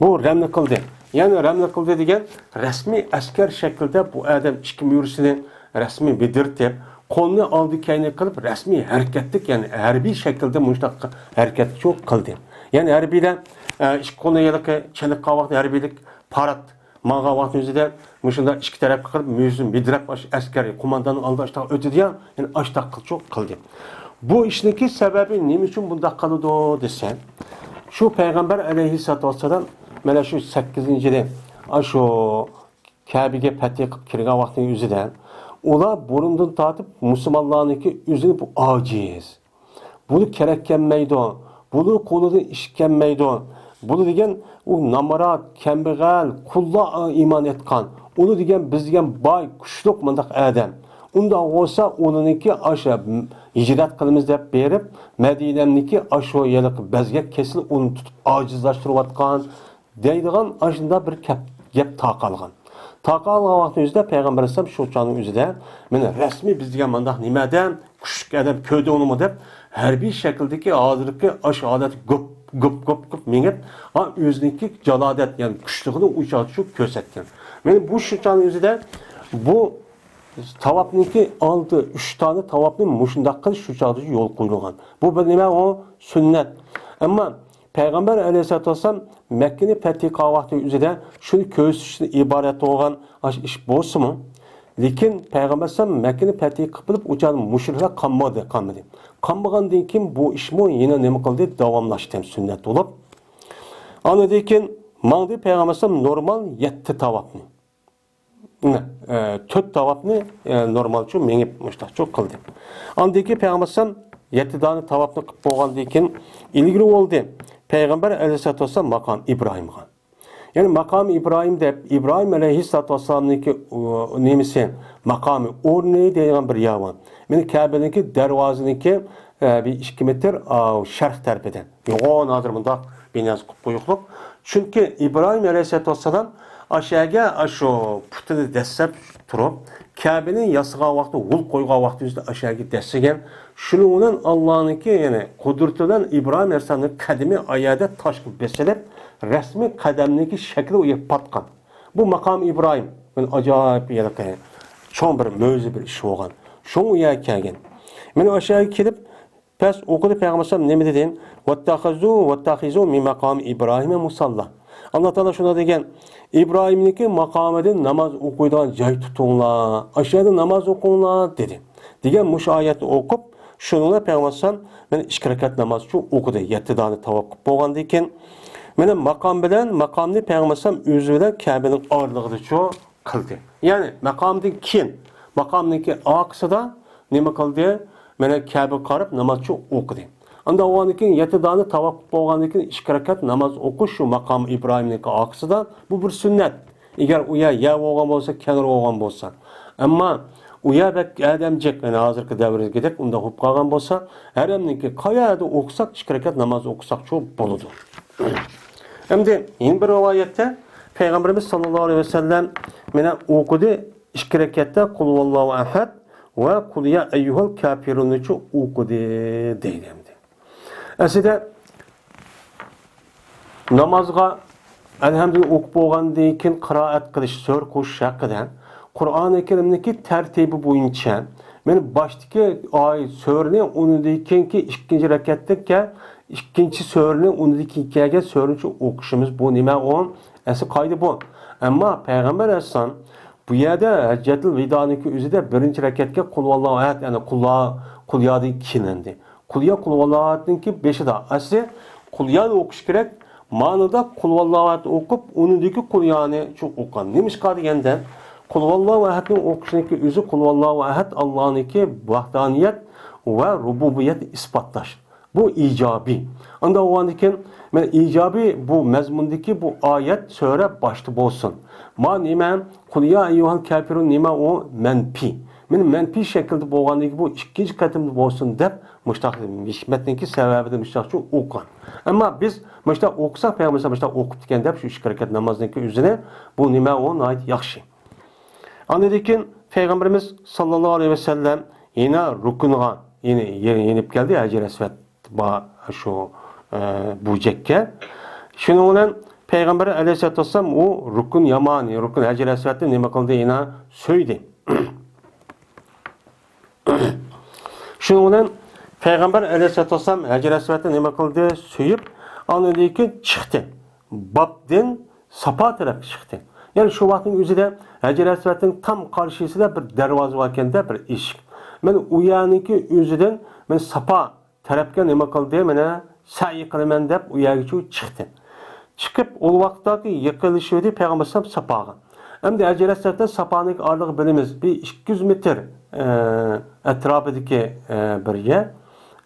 بۇ رەملە قىلدى. يەنى رەملە قىلدى دېگەن رەسمىي ئەسكەر شەكلىدە بۇ ئادەم ئىككى مۈرىسىنى رەسمىي بىدىرتىپ، قولنى ئالدى كەينى قىلىپ، رەسمىي ھەرىكەتلىك، يەنى ھەربىي شەكىلدە مۇشۇنداق ھەرىكەت شۇ قىلدى. يەنى ھەربىيلەر، ئە، ئىككى قولنى ھېلىقى چېلىققان ۋاقتى ھەربىيلىك پارات ماڭغان ۋاقتى ئۆزىدە مۇشۇنداق ئىككى تەرەپكە قىلىپ، مۈرىسىنى بىدىرەپ، ئاش-، ئەسكەر قومانداننىڭ ئالدىدا ئاشتاق ئۆتىدۇ يا، يەنى ئاشتاق قىلچۇق قىلدى. بۇ ئىشنىڭكى سەۋەبى نېمە ئۈچۈن بۇنداق قىلىدۇ دېسە، شۇ پەيغەمبەر ئەلەيھىسسالاتۇ ۋەسسالام مانا شۇ سەككىزىنچى يىلى، ئاشۇ كەبىگە پەتھى قىلىپ كىرگەن ۋاقتىنىڭ ئۆزىدە، ئۇلار بۇرۇندىن تارتىپ مۇسۇلمانلارنىڭكى ئۆزىنى بۇ ئاجىز، بۇنى كېرەك كەلمەيدۇ، بۇنى قولىدىن ئىش كەلمەيدۇ، بۇنى دېگەن ئۇ نامرات، كەمبەغەل، قۇللار ئىمان ئېيتقان، ئۇنى دېگەن بىز دېگەن باي، كۈچلۈك مۇنداق ئادەم. ئۇنداق بولسا ئۇنىڭكى ئاشۇ ھىجرەت قىلىمىز دەپ بېرىپ، مەدىنەمنىكى ئاشۇ ھېلىقى بەزگەك كېسىلى ئۇنى تۇتۇپ ئاجىزلاشتۇرۇۋاتقان، دەيدىغان ئاشۇنداق بىر كەپ-، گەپ تارقالغان. تارقالغان ۋاقىتنىڭ ئۆزىدە پەيغەمبەر ئەلەيھىسسالام شۇ چاغنىڭ ئۆزىدە، مانا رەسمىي بىز دېگەن مانداق نېمە ئادەم، كۈچلۈك ئادەم، كۆردى ئۇنىمۇ دەپ، ھەربىي شەكىلدىكى ھازىرقى ئاشۇ ھالەتتە گۈپ، گۈپ، گۈپ، گۈپ مېڭىپ، ھا، ئۆزىنىڭكى جالادەت، يەنى كۈچلۈكىنى ئۇ چاغدا شۇ كۆرسەتكەن. مانا بۇ شۇ چاغنىڭ ئۆزىدە بۇ تاۋاپنىڭكى ئالدى، ئۈچ دانە تاۋاپنى مۇشۇنداق قىلىش شۇ چاغدا يول قويۇلغان. بۇ بىر نېمە، ئۇ سۈننەت. ئەمما پەيغەمبەر ئەلەيھىسسالاتۇ ۋەسسالام مەككىنى پەتھى قىلغان ۋاقتى ئۆزىدە شۇنى كۆرسىتىشتىن ئىبارەت بولغان ئاشۇ ئىش بولسىمۇ، لېكىن پەيغەمبەر ئەلەيھىسسالام مەككىنى پەتھى قىلىپ، ئۇ چاغدا مۇشرىكلار قانمىدى، قانمىدى. قانمىغاندىن كېيىن بۇ ئىشمۇ يەنە نېمە قىلدى؟ داۋاملاشتى سۈننەت بولۇپ. ئاندىن كېيىن ماڭدى پەيغەمبەر ئەلەيھىسسالام نورمال يەتتە تاۋاپنى. نە، ئە، تۆت تاۋاپنى، ئە، نورمالچۇ مېڭىپ مۇشتاقچۇ قىلدى. ئاندىن كېيىن پەيغەمبەر ئەلەيھىسسالام يەتتە دانە تاۋاپنى قىلىپ بولغاندىن كېيىن ئىلگىرى بولدى. پەيغەمبەر ئەلەيھىسسالاتۇ ۋەسسالام ماقام ئىبراھىمغا. يەنى ماقام ئىبراھىم دەپ، ئىبراھىم ئەلەيھىسسالاتۇ ۋەسسالامنىڭكى، ئۇ، نېمىسى، ماقامى، ئورنى دەيدىغان بىر يەر بار. مانا كەبىنىڭكى دەرۋازىنىڭكى، ئە، بىر ئىككى مېتىر، ئاۋۇ، شەرق تەرىپىدە. يوغان ھازىر مۇنداق بىناسى قىلىپ قويۇقلۇق. چۈنكى ئىبراھىم ئەلەيھىسسالاتۇ ۋەسسالام ئاشۇ يەرگە ئاشۇ پۇتىنى دەسسەپ تۇرۇپ، كەبىنى ياسىغان ۋاقتى، غۇل قويغان ۋاقتى ئۆزىدە ئاشۇ يەرگە دەسسىگەن. شۇنىڭ بىلەن ئاللانىڭكى، يەنى قۇدرىتى بىلەن ئىبراھىم ئەلەيھىسسالامنىڭ قەدىمى ئايەردە تاشقا بېسىلىپ، رەسمىي قەدەمنىڭكى شەكلى ئۇ يەرگە پاتقان. بۇ ماقام ئىبراھىم، مانا ئاجايىپ ھېلىقى چوڭ بىر مۆجىزە بىر ئىش بولغان. شۇڭا ئۇ يەرگە كەلگەن. مانا ئاشۇ يەرگە كېلىپ، پەس ئوقۇدى پەيغەمبەر ئەلەيھىسسالام نېمە دېدى؟ «ۋەتتەخىزۇ، ۋەتتەخىزۇ مىن ماقامى ئىبراھىمە مۇساللا.» ئاللا تائالا شۇنداق دېگەن، «ئىبراھىمنىڭكى ماقامىدىن ناماز ئوقۇيدىغان جاي تۇتۇڭلار، ئاشۇ يەردە ناماز ئوقۇڭلار» دېدى. دېگەن مۇشۇ ئايەتنى ئوقۇپ، شۇنىڭ بىلەن پەيغەمبەر ئەلەيھىسسالام مانا ئىككى رەكەت ناماز شۇ ئوقۇدى، يەتتە دانە تاۋاپ قىلىپ بولغاندىن كېيىن، مانا ماقام بىلەن، ماقامنى پەيغەمبەر ئەلەيھىسسالام ئۆزى بىلەن كەبىنىڭ ئارىلىقىدىچۇ قىلدى. يەنى ماقامدىن كېيىن، ماقامنىڭكى ئارقىسىدا نېمە قىلدى؟ مانا كەبىگە قاراپ نامازچۇ ئوقۇدى. ئاندىن ئۇنىڭدىن كېيىن يەتتە دانە تاۋاپ قىلىپ بولغاندىن كېيىن ئىككى رەكەت ناماز ئوقۇش شۇ ماقام ئىبراھىمنىڭكى ئارقىسىدا، بۇ بىر سۈننەت. ئەگەر ئۇ يەر يەر بولغان بولسا، كەنار بولغان بولسا. ئەمما ئۇ يەر بەك ئادەم جىق، يەنى ھازىرقى دەۋردىكىدەك ئۇنداق بولۇپ قالغان بولسا، ھەرەمنىڭكى قايەردە ئوقۇساق، ئىككى رەكەت ناماز ئوقۇساقچۇ بولىدۇ. ئەمدى يەنە بىر رىۋايەتتە پەيغەمبىرىمىز ساللاللاھۇ ئەلەيھى ۋەسەللەم مانا ئوقۇدى، ئىككى رەكەتتە قۇل ھۇۋاللاھۇ ئەھەد ۋە قۇل يا ئەييۇھەل كافىرۇننىچۇ ئوقۇدى دەيدۇ ئەمدى. ئەسلىدە نامازغا ئەلھەمدۇلىللا ئوقۇپ بولغاندىن كېيىن قىرائەت قىلىش، سۈرە قوشۇش ھەققىدە قۇرئانى كەرىمنىڭكى تەرتىبى بويىچە، مانا باشتىكى ئايەت سۈرىنى ئۇنىڭدىن كېيىنكى ئىككىنچى رەكەتتىكى ئىككىنچى سۈرىنى ئۇنىڭدىن كېيىن كەلگەن سۈرىنى ئوقۇشىمىز بۇ نېمە ئۇ؟ ئەسلى قائىدە بۇ. ئەمما پەيغەمبەر ئەلەيھىسسالام بۇ يەردە ھەججەتۇل ۋىدانىڭكى ئۆزىدە بىرىنچى رەكەتكە قۇل ھۇۋاللاھۇ ئەھەد، يەنى قۇل يا، قۇل يادىن كېيىن ئەمدى. قۇل يا قۇل ھۇۋاللاھۇ ئەھەدنىڭكى بېشىدا. ئەسلى قۇل يانى ئوقۇش كېرەك. مانىدا قۇل ھۇۋاللاھۇ ئەھەد ئوقۇپ، ئۇنىڭدىكى قۇل يانى شۇ ئوقۇغان. نېمىشقا دېگەندە، قۇل ھۇۋاللاھۇ ئەھەدنى ئوقۇشنىڭكى ئۆزى قۇل ھۇۋاللاھۇ ئەھەد ئاللانىڭكى ۋەھدانىيەت ۋە رۇبۇبىيەتنى ئىسپاتلاش. بۇ ئىجابىي. ئاندىن بولغاندىن كېيىن، مانا ئىجابىي بۇ مەزمۇندىكى بۇ ئايەت، سۈرە باشتا بولسۇن. ما نېمە؟ قۇل يا ئەييۇھەل كافىرۇن نېمە ئۇ؟ مەنپىي. مانا مەنپىي شەكىلدە بولغاندىن كېيىن بۇ ئىككىنچى قېتىمدا بولسۇن دەپ مۇشتاق ھېكمەتنىڭكى سەۋەبىدىن مۇشتاقچە ئوقۇغان. ئەمما بىز مۇشتاق ئوقۇساق، پەيغەمبەر مۇشتاق ئوقۇپتىكەن دەپ شۇ ئىككى رەكەت نامازنىڭكى ئۆزىنى، بۇ نېمە ئۇ؟ ناھايىتى ياخشى. ئاندىن كېيىن پەيغەمبىرىمىز ساللاللاھۇ ئەلەيھى ۋەسەللەم يەنە رۇكۇنغا، يەنە يېنىپ كەلدى، ھەجەر ئەسۋەد بار شۇ، ئە، بۇرجەككە. شۇنىڭ بىلەن پەيغەمبەر ئەلەيھىسسالاتۇ ۋەسسالام ئۇ رۇكۇن يامانى، رۇكۇن ھەجەر ئەسۋەدنى نېمە قىلدى؟ يەنە سۆيدى. شۇنىڭ بىلەن پەيغەمبەر ئەلەيھىسسالاتۇ ۋەسسالام ھەجەر ئەسۋەدنى نېمە قىلدى؟ سۆيۈپ، ئاندىن كېيىن چىقتى. بابدىن ساپا تەرەپكە چىقتى. يەنى شۇ ۋاقىتنىڭ ئۆزىدە ھەجەر ئەسۋەدنىڭ تام قارشىسىدا بىر دەرۋازا باركەن-دە، بىر ئىشىك. مەن ئۇ يەرنىڭكى ئۆزىدىن مەن ساپا تەرەپكە نېمە قىلدى؟ مانا سەي قىلىمەن دەپ ئۇ يەرگىچە چىقتى. چىقىپ، ئۇ ۋاقىتتاكى يېقىنلىشىۋىدى پەيغەمبەر ئەلەيھىسسالام ساپاغا. ئەمدى ھەجەر ئەسۋەد بىلەن ساپانىڭكى ئارىلىقى بىلىمىز، بىر ئىككى يۈز مېتىر، ئە، ئەتراپىدىكى، ئە، بىر يەر.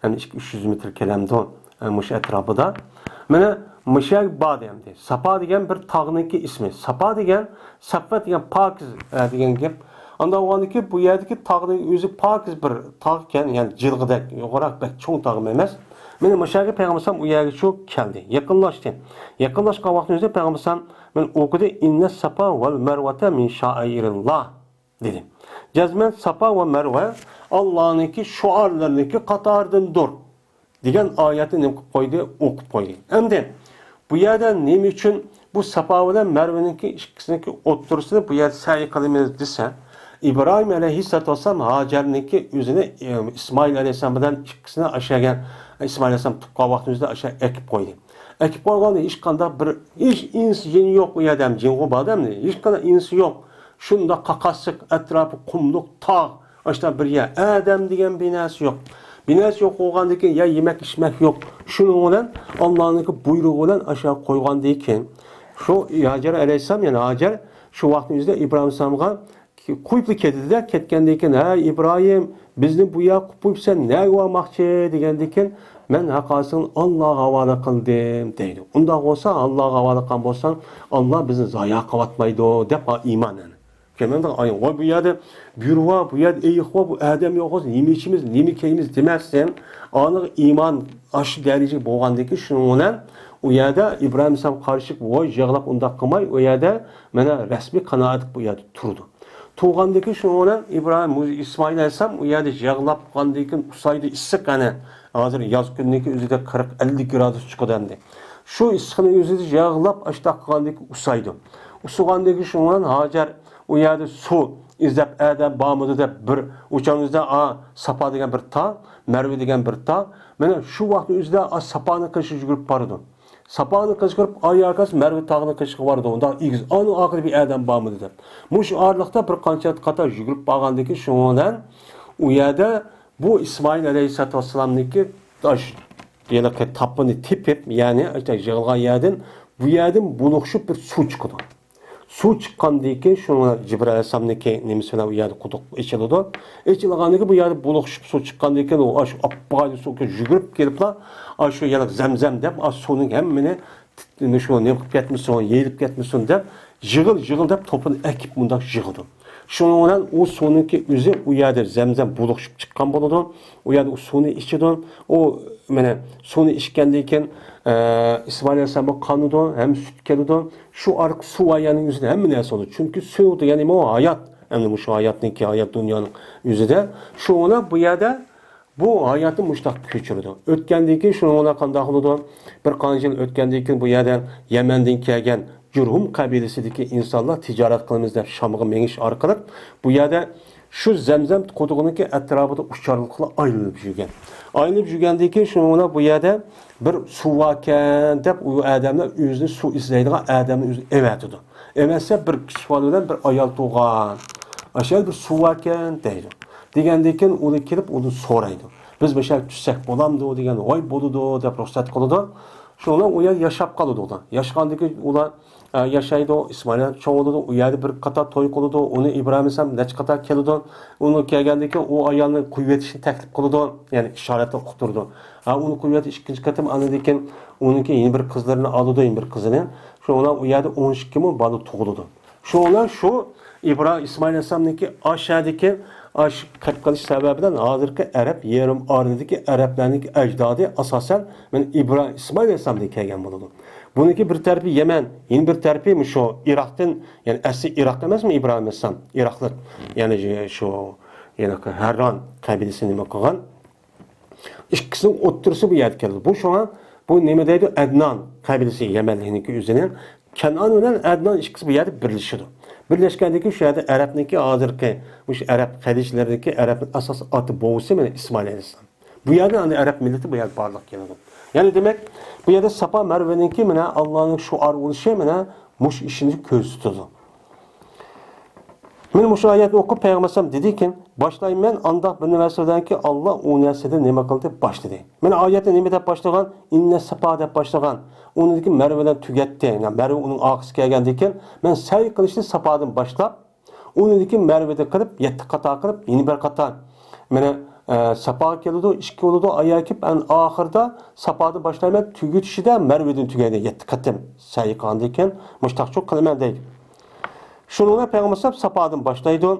ئەمدى ئىككى، ئۈچ يۈز مېتىر كېلەمدۇ، ئە، مۇشۇ ئەتراپىدا. مانا مۇشۇ يەرگە باردى ئەمدى. ساپا دېگەن بىر تاغنىڭكى ئىسمى. ساپا دېگەن، سەفۋەت دېگەن پاكىز، ئە، دېگەن گەپ. ئانداق بولغاندىكىن بۇ يەردىكى تاغنىڭ ئۆزى پاكىز بىر تاغ ئىكەن، يەنى جىلغىدەك، يوغىنراق، بەك چوڭ تاغمۇ ئەمەس. مانا مۇشۇ يەرگە پەيغەمبەر ئەلەيھىسسالام ئۇ يەرگىچۇ كەلدى، يېقىنلاشتى. يېقىنلاشقان ۋاقتىمىزدا پەيغەمبەر ئەلەيھىسسالام، مانا ئوقۇدى، «ئىننەس ساپا ۋەل مەرۋەتە مىن شائىرىللا» دېدى. جەزمەن ساپا ۋە مەرۋە ئاللانىڭكى شوئارلىرىنىڭكى قاتارىدىندۇر دېگەن ئايەتنى نېمە قىلىپ قويدى؟ ئوقۇپ قويدى. ئەمدى بۇ يەردە نېمە ئۈچۈن بۇ ساپا بىلەن مەرۋىنىڭكى ئىككىسىنىڭكى ئوتتۇرىسىدا بۇ يەردە سەي قىلىمىز دېسە، ئىبراھىم ئەلەيھىسسالاتۇ ۋەسسالام ھاجەرنىڭكى ئۆزىنى، ئىسمائىل ئەلەيھىسسالام بىلەن ئىككىسىنى ئاشۇ يەرگە، ئىسمائىل ئەلەيھىسسالام تۇغقان ۋاقتىمىزدا ئاشۇ يەرگە ئەكىپ قويدى. ئەكىپ قويغاندا ھېچقانداق بىر، ھېچ ئىنس جىن يوق ئۇ يەردە، جىنغۇ بار ئادەمنى، ھېچقانداق ئىنس يوق. شۇنداق قاقاسلىق، ئەتراپى قۇملۇق، تاغ، ئاشۇنداق بىر يەر. ئادەم دېگەن بىر نەرسە يوق. بىر نەرسە يوق بولغاندىن كېيىن يا يېمەك ئىچمەك يوق. شۇنىڭ بىلەن ئاللانىڭكى بۇيرۇقى بىلەن ئاشۇ قويغاندىن كېيىن، شۇ ھاجەر ئەلەيھىسسالام، يەنى ھاجەر شۇ ۋاقىتنىڭ ئۆزىدە ئىبراھىم ئەلەيھىسسالامغا قويۇپلا كېتىدۇ-دە، كەتكەندىن كېيىن، ھەي ئىبراھىم، بىزنى بۇ يەرگە قويۇپ قويۇپسەن، نەگە بارماقچى دېگەندىن كېيىن، مەن ھەققاسىنى ئاللاغا ھاۋالە قىلدىم دەيدۇ. ئۇنداق بولسا، ئاللاغا ھاۋالە قىلغان بولساڭ، ئاللا بىزنى زايا قىلىۋاتمايدۇ دەپ، ئا، ئىمان ئەنە. كۆرمەمدىغان ئايەت. ۋاي بۇ يەردە بۆرە بار، بۇ يەردە ئېيىق بار، بۇ ئادەم يوق بولسا، نېمە ئىچىمىز، نېمە كىيىمىز دېمەستىن، ئانىغا ئىمان ئاشۇ دەرىجىگە بولغاندىن كېيىن، شۇنىڭ بىلەن ئۇ يەردە ئىبراھىم ئەلەيھىسسالام قارىشىپ، ۋاي يىغلاپ ئۇنداق قىلماي، ئۇ يەردە مانا رەسمىي قانائەت بۇ يەردە تۇرىدۇ. تۇرغاندىن كېيىن شۇنىڭ بىلەن ئىبراھىم، ئىسمائىل ئەلەيھىسسالام ئۇ يەردە يىغلاپ قالغاندىن كېيىن ئۇسسايدۇ، ئىسسىق ئەنە. ھازىر ياز كۈنىنىڭكى ئۆزىدە قىرىق، ئەللىك گرادۇس چىقىدۇ ئەمدى. شۇ ئىسسىقنىڭ ئۆزىدە يىغلاپ ئاشۇنداق قىلغاندىن كېيىن ئۇسسايدۇ. ئۇسسىغاندىن كېيىن شۇنىڭ بىلەن ھاجەر ئۇ يەردە سۇ ئىزدەپ ئادەم بارمىدۇ دەپ بىر ئۇچان ئۆزىدە، ئا، ساپا دېگەن بىر تاغ، مەرۋە دېگەن بىر تاغ. مانا شۇ ۋاقىتنىڭ ئۆزىدە، ئا، ساپانىڭ قېشىغا يۈگۈرۈپ بارىدۇ. ساپانىڭ قېشىغا كىرىپ، ئاياكاس مەرۋە تاغنىڭ قېشىغا بارىدۇ. ئۇنداق ئېگىز. ئانىڭ ئارقىدا بىر ئادەم بارمىدى دەپ. مۇشۇ ئارىلىقتا بىر قانچە قاتار يۈگۈرۈپ بارغاندىن كېيىن شۇنىڭ بىلەن ئۇ يەردە بۇ ئىسمائىل ئەلەيھىسسالاتۇ ۋەسسالامنىڭكى ئاش-، ھېلىقى تاپىنى تېپىپ، يەنى ئاشۇ يىغىلغان يەردىن، بۇ يەردىن بۇلۇقۇشۇپ بىر سۇ چىقىدۇ. سۇ چىققاندىن كېيىن شۇنىڭ جىبرىئىل ئەلەيھىسسالامنىڭكى نېمىسى بىلەن ئۇ يەردە قۇدۇق ئېچىلىدۇ. ئېچىلغاندىن كېيىن بۇ يەردە بۇلۇقۇشۇپ سۇ چىققاندىن كېيىن ئۇ ئاشۇ ئاپپاقايدىن سۇ يۈگۈرۈپ كېلىپلا، ئاشۇ يەنە زەمزەم دەپ، ئاشۇ سۇنىڭ ھەممىنى نېمە شۇ نېمە قىلىپ كەتمىسۇن، يېيىلىپ كەتمىسۇن دەپ، يىغىل، يىغىل دەپ توپىنى ئەكىپ مۇنداق يىغىدۇ. شۇنىڭ بىلەن ئۇ سۇنىڭكى ئۆزى ئۇ يەردە زەمزەم بۇلۇقۇشۇپ چىققان بولىدۇ. ئۇ يەردە ئۇ سۇنى ئىچىدۇ. ئۇ، مانا، سۇنى ئىچكەندىن كېيىن، ئە، ئىسمائىل ئەلەيھىسسالامغا قانىدۇ، ھەم سۈت كېلىدۇ. شۇ ئارقا سۇ ۋايانىڭ ئۆزىدە ھەممە نەرسە بولىدۇ. چۈنكى سۇ دېگەن نېمە؟ ئۇ ھايات. ئەمدى مۇشۇ ھاياتنىڭكى، ھايات دۇنيانىڭ ئۆزىدە. شۇ بىلەن بۇ يەردە بۇ ھاياتنى مۇشۇنداق كۆچۈرىدۇ. ئۆتكەندىن كېيىن شۇنىڭ بىلەن قانداق بولىدۇ؟ بىر قانچە يىل ئۆتكەندىن كېيىن بۇ يەردە يەمەندىن كەلگەن جۇرھۇم قەبىلىسىدىكى ئىنسانلار تىجارەت قىلىمىز دەپ شامغا مېڭىش ئارقىلىق بۇ يەردە شۇ زەمزەم قۇدۇقىنىڭكى ئەتراپىدا ئۇچارلىقلا ئايلىنىپ يۈرگەن. ئايلىنىپ يۈرگەندىن كېيىن شۇنىڭ بىلەن بۇ يەردە بىر سۇ باركەن دەپ ئۇ ئادەملەر ئۆزىنى سۇ ئىزدەيدىغان ئادەمنى ئۆزىنى ئەۋەتىدۇ. ئەۋەتسە بىر كىچىك بالا بىلەن بىر ئايال تۇغان. ئاشۇ يەردە بىر سۇ باركەن دەيدۇ. دېگەندىن كېيىن ئۇنى كېلىپ ئۇنى سورايدۇ. بىز مۇشۇ يەرگە چۈشسەك بولامدۇ دېگەن، ۋاي بولىدۇ دەپ رۇخسەت قىلىدۇ. شۇنىڭ بىلەن ئۇ يەردە ياشاپ قالىدۇ ئۇلار. ياشىغاندىن كېيىن ئۇلار ئە، ياشايدۇ، ئىسمائىل چوڭ بولىدۇ، ئۇ يەردە بىر قاتار توي قىلىدۇ، ئۇنى ئىبراھىم ئەلەيھىسسالام نەچچە قاتار كېلىدۇ، ئۇنى كەلگەندىن كېيىن ئۇ ئايالنى قويۇۋېتىشنى تەكلىپ قىلىدۇ، يەنى ئىشارەتتە ئۇقتۇرىدۇ. ھە، ئۇنى قويۇۋېتىش ئىككىنچى قېتىم، ئاندىن كېيىن ئۇنىڭكى يەنە بىر قىزلىرىنى ئالىدۇ، يەنە بىر قىزىنى. شۇنىڭ بىلەن ئۇ يەردە ئون ئىككى مو بالا تۇغۇلىدۇ. شۇنىڭ بىلەن شۇ ئىبراھىم ئىسمائىل ئەلەيھىسسالامنىڭكى ئاشۇ يەردىكى ئاشۇ قېلىپ قېلىش سەۋەبى بىلەن ھازىرقى ئەرەب يېرىم ئارىلىدىكى ئەرەبلەرنىڭكى ئەجدادى ئاساسەن مانا ئىبراھىم ئىسمائىل ئەلەيھىسسالامدىن كەلگەن بولىدۇ. بۇنىڭكى بىر تەرىپى يەمەن، يەنە بىر تەرىپى مۇشۇ ئىراقتىن، يەنى ئەسلى ئىراق ئەمەسمۇ ئىبراھىم ئەلەيھىسسالام؟ ئىراقلىق. يەنى شۇ، يەنى ھەرران قەبىلىسى نېمە قىلغان؟ ئىككىسىنىڭ ئوتتۇرىسى بۇ يەردە كېلىدۇ. بۇ شۇڭا بۇ نېمە دەيدۇ؟ ئەدنان قەبىلىسى يەمەنلىكنىڭكى ئۆزىنىڭ. كەنئان بىلەن ئەدنان ئىككىسى بۇ يەردە بىرلىشىدۇ. بىرلەشكەندىن كېيىن شۇ يەردە ئەرەبنىڭكى ھازىرقى مۇشۇ ئەرەب قەبىلىلىرىدىكى ئەرەبنىڭ ئاساسىي ئاتا بوۋىسى مانا ئىسمائىل ئەلەيھىسسالام. بۇ يەردە ئەنە ئەرەب مىللىتى بۇ يەردە بارلىققا كېلىدۇ. يەنى دېمەك، بۇ يەردە ساپا مەرۋىنىڭكى مانا ئاللانىڭ شوئارى بولۇشى مانا مۇشۇ ئىشنى كۆرسىتىدۇ. مانا مۇشۇ ئايەتنى ئوقۇپ پەيغەمبەر ئەلەيھىسسالام دېدىكى، باشلايمەن ئانداق بىر نەرسە بىلەنكى ئاللا ئۇ نەرسىدىن نېمە قىلدى، باشلىدى. مانا ئايەتنى نېمە دەپ باشلىغان؟ ئىننە ساپا دەپ باشلىغان. ئۇنىڭدىكى مەرۋە بىلەن تۈگەتتى. يەنى مەرۋە ئۇنىڭ ئارقىسى كەلگەندىن كېيىن، مەن سەي قىلىشنى ساپادىن باشلاپ، ئۇنىڭدىن كېيىن مەرۋىدە قىلىپ، يەتتە قاتار قىلىپ، يەنە بىر قاتار. مانا، ئە، ساپاغا كېلىدۇ، ئىككى بولىدۇ، ئاياغ كېلىپ، ئەنە ئاخىرىدا ساپادىن باشلايمەن، تۈگىتىشىدە مەرۋىدىن تۈگەيدۇ، يەتتە قېتىم سەي قىلغاندىن كېيىن مۇشتاقچۇ قىلىمەن دەيدۇ. شۇنىڭ بىلەن پەيغەمبەر ئەلەيھىسسالام ساپادىن باشلايدۇ.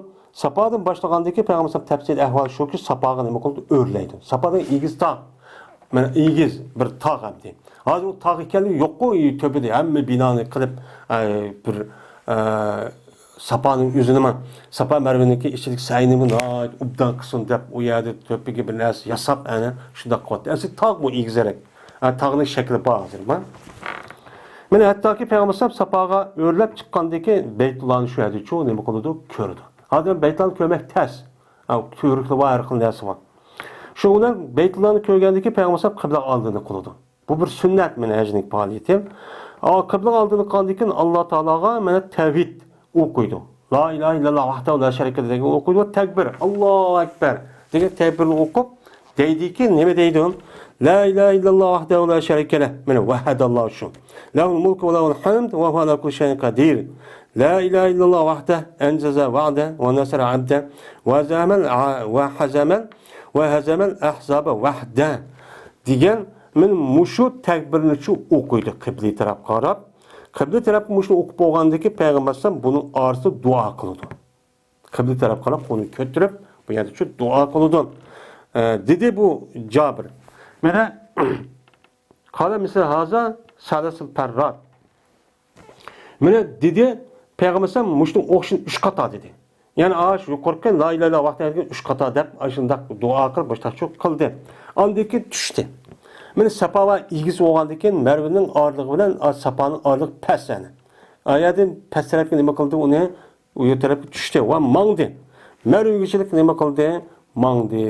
ساپادىن باشلىغاندىن كېيىن پەيغەمبەر ئەلەيھىسسالام تەپسىلىي ئەھۋال شۇكى، ساپاغا نېمە قىلىدۇ؟ ئۆرلەيدۇ. ساپا دېگەن ئېگىز تاغ. مانا ئېگىز بىر تاغ ئەمدى. ھازىر ئۇ تاغ ئىكەنلىكى يوققۇ، تۆپىدە ھەممە بىنانى قىلىپ، ئە، بىر، ئە، ساپانىڭ ئۆزىنىمۇ، ساپا مەرۋىنىڭكى ئىچىدىكى سەينىمۇ ناھايىتى ئوبدان قىلسۇن دەپ، ئۇ يەردە تۆپىگە بىر نەرسە ياساپ، ئەنە شۇنداق قىلىۋاتىدۇ. ئەسلى تاغ بۇ ئېگىزرەك. ئە، تاغنىڭ شەكلى بار ھازىر، ما. مانا ھەتتاكى پەيغەمبەر ئەلەيھىسسالام ساپاغا ئۆرلەپ چىققاندىكى بەيتۇللانى شۇ يەردە چۇ نېمە قىلىدۇ؟ كۆرىدۇ. ھازىر بەيتۇللانى كۆرمەك تەس. ھە، تۈۋرۈكلىرى بار، ھەر خىل نەرسە بار. شۇ بىلەن بەيتۇللانى كۆرگەندىكى پەيغەمبەر ئەلەيھىسسالام قىبلە ئالدىنى قىلىدۇ. بۇ بىر سۈننەت مېنىڭ ھەجنىڭ پائالىيىتىم. ئا، قىبلىغا ئالدىنىپ قالغاندىن كېيىن ئاللا تائالاغا مانا تەۋھىد ئوقۇيدۇ. لا ئىلاھە ئىللاللا ۋەھدەھۇ لا شەرىكە لەھۇ دېگەن ئوقۇيدۇ ۋە تەكبىر، ئاللاھۇ ئەكبەر دېگەن تەكبىرنى ئوقۇپ دەيدىكى، نېمە دەيدۇ؟ لا ئىلاھە ئىللاللا ۋەھدەھۇ لا شەرىكە لەھ. مانا ۋەھدەللا شۇ. لەھۇل مۇلكۇ ۋە لەھۇل ھەمد ۋە ھۇۋە ئەلا كۇللى شەيئىن قەدىر. لا ئىلاھە ئىللاللا ۋەھدەھ ئەنجەزە ۋەئدەھ ۋە نەسەرە ئەبدەھ ۋە ھەزەمەل، ۋە ھەزەمەل، ۋە ھەزەمەل ئەھزابە ۋەھدەھ دېگەن، مانا مۇشۇ تەكبىرنى شۇ ئوقۇيدۇ قىبلىگە تەرەپ قاراپ. قىبلە تەرەپكە مۇشۇنى ئوقۇپ بولغاندىن كېيىن پەيغەمبەر ئەلەيھىسسالام بۇنىڭ ئارىسىدا دۇئا قىلىدۇ. قىبلە تەرەپ قاراپ قولىنى كۆتۈرۈپ، بۇ يەردە شۇ دۇئا قىلىدۇ. ئە، دېدى بۇ جابىر. مانا، قال مىسلى ھازا سەلاسە پەررات. مانا دېدى، پەيغەمبەر ئەلەيھىسسالام مۇشۇنىڭ ئوخشىشىنى ئۈچ قاتا دېدى. يەنى ئاشۇ يۇقىرىقى لا ئىلاھە ئىللاللا ۋەھدەھۇ دېگەن ئۈچ قاتا دەپ، ئاشۇنداق دۇئا قىلىپ، مۇشۇنداق شۇ قىلدى. ئاندىن كېيىن چۈشتى. مانا ساپا ۋە ئېگىز بولغاندىن كېيىن مەرۋىنىڭ ئارىلىقى بىلەن ساپانىڭ ئارىلىقى پەس يەنى. ئايەردىن پەس تەرەپكە نېمە قىلدى ئۇنى؟ ئۇ يەر تەرەپكە چۈشتى ۋە ماڭدى. مەرۋىگىچىلىك نېمە قىلدى؟ ماڭدى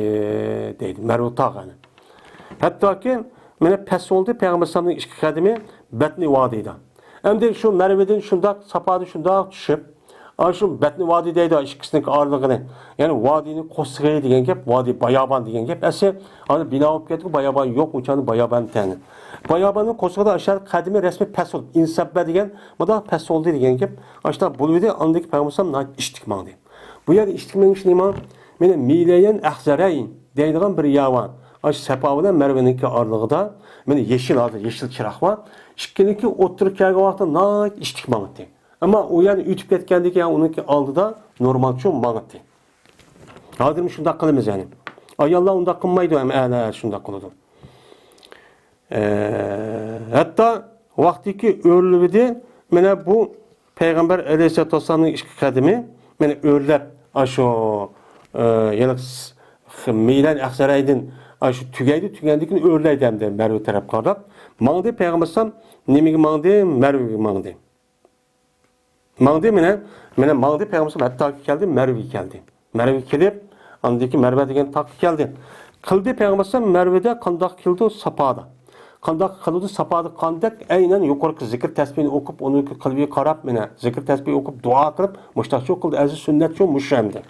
دەيدۇ. مەرۋ تاغ يەنى. ھەتتاكى مانا پەس بولدى، پەيغەمبەر ئەلەيھىسسالامنىڭ ئىككى قەدىمى بەتنى ۋادىدا. ئەمدى شۇ مەرۋىدىن شۇنداق، ساپادىن شۇنداق چۈشۈپ، ئاشۇ بەتنى ۋادى دەيدۇ، ئىككىسىنىڭ ئارىلىقىنى. يەنى ۋادىنىڭ قورسىقى دېگەن گەپ، ۋادى بايابان دېگەن گەپ. ئەسلى ئانا بىنا بولۇپ كەتتىكۇ، بايابان يوق، ئۇ چاغدا بايابان تەنى. باياباننىڭ قورسىقىدا ئاشۇ قەدىمى رەسمىي پەس بولدى. ئىنسەببە دېگەن، مۇنداق پەس بولدى دېگەن گەپ. ئاشۇنداق بولۇۋىدى، ئاندىن كېيىن پەيغەمبەر ئەلەيھىسسالام ناھايىتى ئىشتىك ماڭدى. بۇ يەردە ئىشتىك مېڭىش نېمە؟ مانا مىلەيەن ئەخزەرەين دەيدىغان بىر يەر بار. ئاشۇ سەپا بىلەن مەرۋىنىڭكى ئارىلىقىدا، مانا يېشىل، ھازىر يېشىل چىراغ بار. ئىككىنىڭكى ئوتتۇرا كەلگەن ۋاقىتتا ناھايىتى ئىشتىك ماڭاتتى. ئەمما ئۇ يەرنى ئۆتۈپ كەتكەندىن كېيىن ئۇنىڭكى ئالدىدا نورمالچۇ ماڭاتتى. ھازىرمۇ شۇنداق قىلىمىز يەنى. ئاياللار ئۇنداق قىلمايدۇ، ئەمما ئەرلەر شۇنداق قىلىدۇ. ئە، ھەتتا ۋاقتىكى ئۆرلىۋىدى، مانا بۇ پەيغەمبەر ئەلەيھىسسالاتۇ ۋەسسالامنىڭ ئىككى قەدىمى، مانا ئۆرلەپ، ئاشۇ، ئە، يەنە س-، خ-، مىلەن ئەخزەرەيدىن ئاشۇ تۈگەيدۇ، تۈگەندىن كېيىن ئۆرلەيدۇ ئەمدى مەرۋە تەرەپ قاراپ. ماڭدى پەيغەمبەر ئەلەيھىسسالام، نېمىگە ماڭدى؟ مەرۋىگە ماڭدى. ماڭدى مانا، مانا ماڭدى پەيغەمبەر ھەتتا كەلدى، مەرۋىگە كەلدى. مەرۋىگە كېلىپ، ئاندىن كېيىن مەرۋە دېگەن تاغقا كەلدى. قىلدى پەيغەمبەر مەرۋىدە قانداق قىلدى؟ ساپادا. قانداق قىلدى؟ ساپادا قاندەك ئەينەن يۇقىرىقى زىكىر تەسبىھنى ئوقۇپ، ئۇنىڭ قىلىۋى قاراپ، مانا زىكىر تەسبىھ ئوقۇپ، دۇئا قىلىپ، مۇشتاقچۇ قىلدى. ئەزىز سۈننەتچۇ مۇشۇ ئەمدى.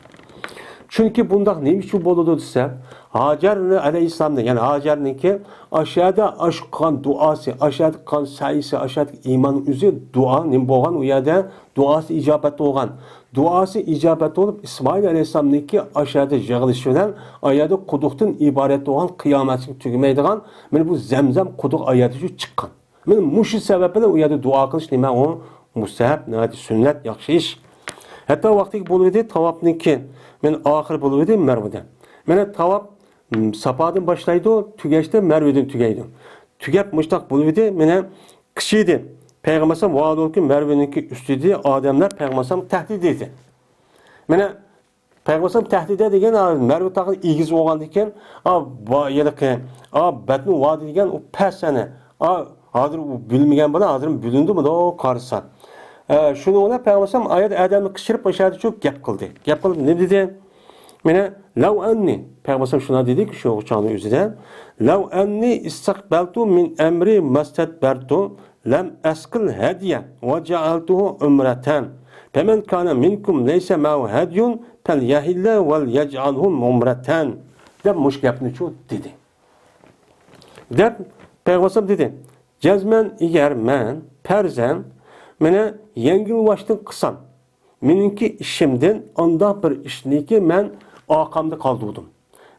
چۈنكى بۇنداق نېمە ئۈچۈن بولىدۇ دېسە، ھاجەر ئەلەيھىسسالامنى، يەنى ھاجەرنىڭكى ئاشۇ يەردە ئاشۇ قىلغان دۇئاسى، ئاشۇ يەردە قىلغان سەئيسى، ئاشۇ يەردىكى ئىمان ئۆزى دۇئا نېمە بولغان، ئۇ يەردە دۇئاسى ئىجابەت بولغان. دۇئاسى ئىجابەت بولۇپ، ئىسمائىل ئەلەيھىسسالامنىڭكى ئاشۇ يەردە يىغلىشى بىلەن ئا يەردە قۇدۇقتىن ئىبارەت بولغان قىيامەتكىچە تۈگىمەيدىغان مانا بۇ زەمزەم قۇدۇق ئا يەردە شۇ چىققان. مانا مۇشۇ سەۋەب بىلەن ئۇ يەردە دۇئا قىلىش نېمە ئۇ؟ مۇستەھەب، ناھايىتى سۈننەت، ياخشى ئىش. ھەتتا ۋاقتىگە بولۇۋىدى، تاۋاپنىڭكى، مانا ئاخىرى بولۇۋىدى مەرۋىدە. مانا تاۋاپ، م، ساپادىن باشلايدۇ، تۈگەشتە مەرۋىدىن تۈگەيدۇ. تۈگەپ مۇشتاق بولۇۋىدى، مانا قىچىدى. پەيغەمبەر ئەلەيھىسسالام ۋادىلكى مەرۋىنىڭكى ئۈستىدە ئادەملەر پەيغەمبەر ئەلەيھىسسالامغا تەھدىت ئېيتتى. مانا پەيغەمبەر ئەلەيھىسسالام تەھدىت دېگەن، ھا، مەرۋە تاغى ئېگىز بولغاندىكىن، ھا، با-، ھېلىقى، ھا، بەتنۇ ۋادى دېگەن ئۇ پەس يەنى. ھا، ھازىر ئۇ بىلمىگەن بالا، ھازىر بىلىندى مۇنداق قارىسا. ھە، شۇنىڭ بىلەن پەيغەمبەر ئەلەيھىسسالام ئايەت ئادەمنى قىچىرىپ ئاشۇ يەردە شۇ گەپ قىلدى. گەپ قىلىپ نېمە دېدى؟ مانا، لەۋ ئەننى، پەيغەمبەر ئەلەيھىسسالام شۇنداق دېدىكى شۇ چاغنىڭ ئۆزىدە، لەۋ ئەننى ئىستەقبەلتۇ مىن ئەمرى مەستەدبەرتۇ لەم ئەسقىل ھەديە ۋە جەئەلتۇھۇ ئۇمرەتەن. فەمەن كانە مىنكۇم لەيسە مەئەھۇ ھەديۇن فەليەھىللە ۋەليەجئەلھۇ ئۇمرەتەن. دەپ مۇشۇ گەپنىچۇ دېدى. دەپ پەيغەمبەر دېدى، جەزمەن ئەگەر مەن پەرزەن مېنى يەڭگىلۋاشتىن قىلسام، مېنىڭكى ئىشىمدىن ئانداق بىر ئىشنىكى مەن ئارقامدا قالدۇردۇم.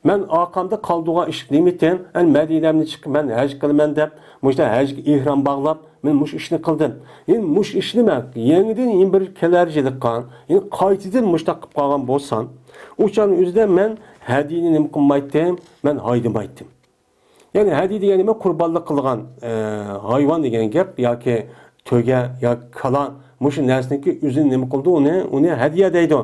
مەن ئارقامدا قالدۇرغان ئىش نېمىتىن؟ ئەن مەدىنەمنى چىقىپ مەن ھەج قىلىمەن دەپ، مۇشۇنداق ھەجگە ئېھرام باغلاپ، مەن مۇشۇ ئىشنى قىلدىم. ئەن مۇشۇ ئىشنى مەن يېڭىدىن يەنە بىر كېلەر يىلىققا، يەنە قايتىدىن مۇشۇنداق قىلىپ قالغان بولسام، ئۇ چاغنىڭ ئۆزىدە مەن ھەدىنى نېمە قىلمايتتىم؟ مەن ھايدىمايتتىم. يەنى ھەدىيە دېگەن نېمە؟ قۇربانلىق قىلغان، ئە، ھايۋان دېگەن گەپ ياكى تۆگە ياكى كالا، مۇشۇ نەرسىنىڭكى ئۆزىنى نېمە قىلىدۇ؟ ئۇنى، ئۇنى ھەدىيە دەيدۇ.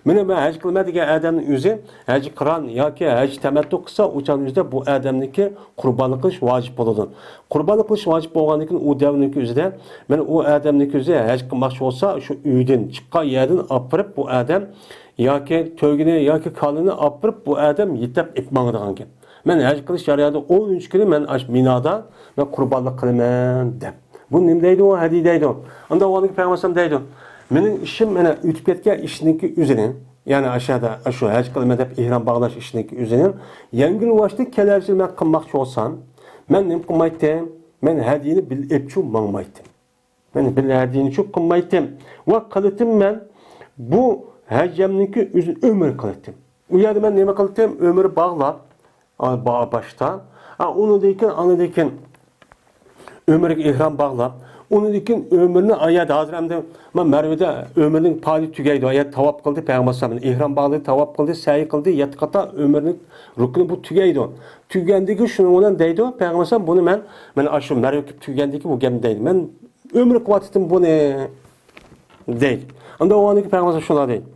مانا مەن ھەج قىلىمەن دېگەن ئادەمنىڭ ئۆزى ھەج قىران ياكى ھەج تەمەتتۇ قىلسا، ئۇ چاغنىڭ ئۆزىدە بۇ ئادەمنىڭكى قۇربانلىق قىلىش ۋاجىپ بولىدۇ. قۇربانلىق قىلىش ۋاجىپ بولغاندىن كېيىن ئۇ دەۋرنىڭكى ئۆزىدە، مانا ئۇ ئادەمنىڭكى ئۆزى ھەج قىلماقچى بولسا، شۇ ئۆيدىن چىققان يەردىن ئاپىرىپ بۇ ئادەم ياكى تۆگىنى ياكى كالىنى ئاپىرىپ بۇ ئادەم يېتەپ ئېلىپ ماڭىدىغان گەپ. مەن ھەج قىلىش جەريانىدا ئونىنچى كۈنى مەن ئاشۇ مىنادا مەن قۇربانلىق قىلىمەن دەپ. بۇ نېمە دەيدۇ؟ ھەدىي دەيدۇ. ئاندا ئۇنىڭ پەيغەمبەر دەيدۇ، مېنىڭ ئىشىم مانا ئۆتۈپ كەتكەن ئىشنىڭكى ئۆزىنى، يەنى ئاشۇ يەردە ئاشۇ ھەج قىلىمەن دەپ ئېھرام باغلاش ئىشىنىڭكى ئۆزىنى يەڭگىل ۋاقىتتا كەلەرچە مەن قىلماقچى بولسام، مەن نېمە قىلمايتتىم؟ مەن ھەدىيىنى بىللە ئېلىپچۇ ماڭمايتتىم. مەن بىللە ھەدىيىنى چوق قىلمايتتىم. ۋە قىلىتتىم مەن بۇ ھەجەمنىڭكى ئۆزىنى ئۆمرە قىلىتتىم. ئۇ يەردە مەن نېمە قىلىتتىم؟ ئۆمرە باغلاپ، ئا، با-، باشتا. ئا، ئۇنىڭدىن كېيىن، ئاندىن كېيىن ئۆمرىگە ئېھرام باغلاپ، ئۇنىڭدىن كېيىن ئۆمرىنى ئايەت ھازىر ئەمدى مەن مەرۋىدە ئۆمرىنىڭ پائالىيىتى تۈگەيدۇ. ئايەت تاۋاپ قىلدى، پەيغەمبەر ئەلەيھىسسالام ئېھرام باغلىدى، تاۋاپ قىلدى، سەي قىلدى، يەتتە قاتا ئۆمرىنىڭ رۇكنى بۇ تۈگەيدۇ. تۈگىگەندىكى شۇنىڭ بىلەن دەيدۇ، پەيغەمبەر ئەلەيھىسسالام بۇنى مەن، مەن ئاشۇ مەرۋىگە كېلىپ تۈگىگەندىكى بۇ گەپنى دەيدۇ. مەن ئۆمرە قىلىۋاتىتتىم بۇنى دەيدۇ. ئاندا ئۇنىڭدىن كېيىن پەيغەمبەر شۇنداق دەيدۇ.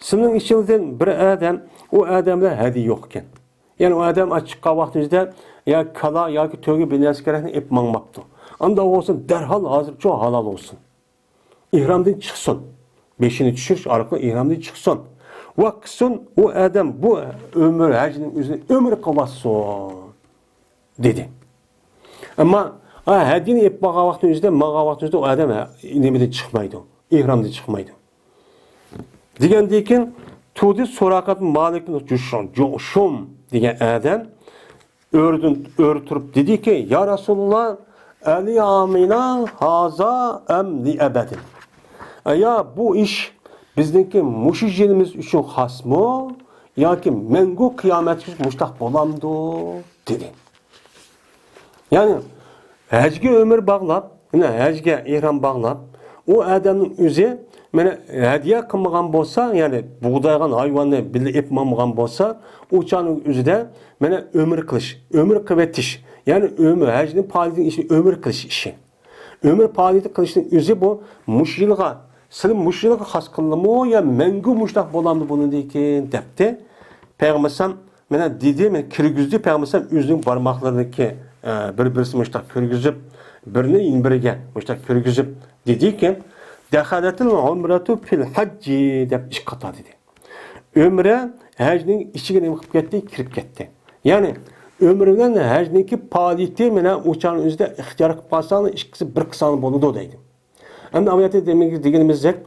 سىلىڭ ئىچىڭىزدىن بىر ئادەم، ئۇ ئادەمدە ھەدىيە يوق ئىكەن. يەنى ئۇ ئادەم چىققان ۋاقتىمىزدا يا كالا ياكى تۆگە بىر نەرسە كېرەكنى ئېلىپ ماڭماپتۇ. ئاندا بولسۇن دەرھال ھازىرچۇ ھالال بولسۇن. ئېھرامدىن چىقسۇن. بېشىنى چۈشۈرۈش ئارقىلىق ئېھرامدىن چىقسۇن. ۋە قىلسۇن، ئۇ ئادەم بۇ ئۆمرە ھەجنىڭ ئۆزىنى ئۆمرە قىلىۋاتسۇن. دېدى. ئەمما، ئا، ھەدىيىنى ئېلىپ بارغان ۋاقتىنىڭ ئۆزىدە، ماڭغان ۋاقتىنىڭ ئۆزىدە ئۇ ئادەم، ھە، نېمىدىن چىقمايدۇ، ئېھرامدىن چىقمايدۇ. دېگەندىن كېيىن، تۇردى سۇراقەت مالىك جۇشۇم، جۇشۇم دېگەن ئادەم ئۆرىدىن، ئۆرە تۇرۇپ دېدىكى، يا رەسۇلاللا، ئەلى ئامىنا ھازا ئەم لىئەبەدىن؟ ئەيا، بۇ ئىش بىزنىڭكى مۇشۇ يىلىمىز ئۈچۈن خاسمۇ ياكى مەڭگۈ قىيامەتكىچە مۇشۇنداق بولامدۇ؟ دېدى. يەنى ھەجگە ئۆمۈر باغلاپ، يەنى ھەجگە ئېھرام باغلاپ، ئۇ ئادەمنىڭ ئۆزى مانا ھەدىيە قىلمىغان بولسا، يەنى بۇغدايغان ھايۋاننى بىللە ئېلىپ ماڭمىغان بولسا، ئۇ چاغنىڭ ئۆزىدە مانا ئۆمۈر قىلىش، ئۆمۈر قىلىۋېتىش، يەنى ئۆمۈر، ھەجنىڭ پائالىيىتىنىڭ ئىچىدە ئۆمۈر قىلىش ئىشى. ئۆمۈر پائالىيىتى قىلىشنىڭ ئۆزى بۇ مۇشۇ يىلغا، سىلى مۇشۇ يىلغا خاس قىلىنمۇ يا مەڭگۈ مۇشۇنداق بولامدۇ بۇنىڭدىن كېيىن دەپتى. پەيغەمبەر ئەلەيھىسسالام مانا دېدى، مانا كىرگۈزدى پەيغەمبەر ئەلەيھىسسالام ئۆزىنىڭ بارماقلىرىنىڭكى، ئە، بىر-بىرسى مۇشۇنداق كىرگۈزۈپ، بىرىنى يەنە بىرىگە مۇشۇنداق كىرگۈزۈپ دېدىكى، دەخەلەتىل ئۇمرەتۇ فىل ھەججى دەپ ئىككى قاتا دېدى. ئۆمرە ھەجنىڭ ئىچىگە نېمە قىلىپ كەتتى؟ كىرىپ كەتتى. يەنى ئۆمرە بىلەن ھەجنىڭكى پائالىيىتى مانا ئۇ چاغنىڭ ئۆزىدە ئىختىيار قىلىپ قالساڭلار، ئىككىسى بىر قىلساڭلار بولىدۇ دەيدۇ. ئەمدى ئايەتتە دېمىگە-، دېگىنىمىزدەك،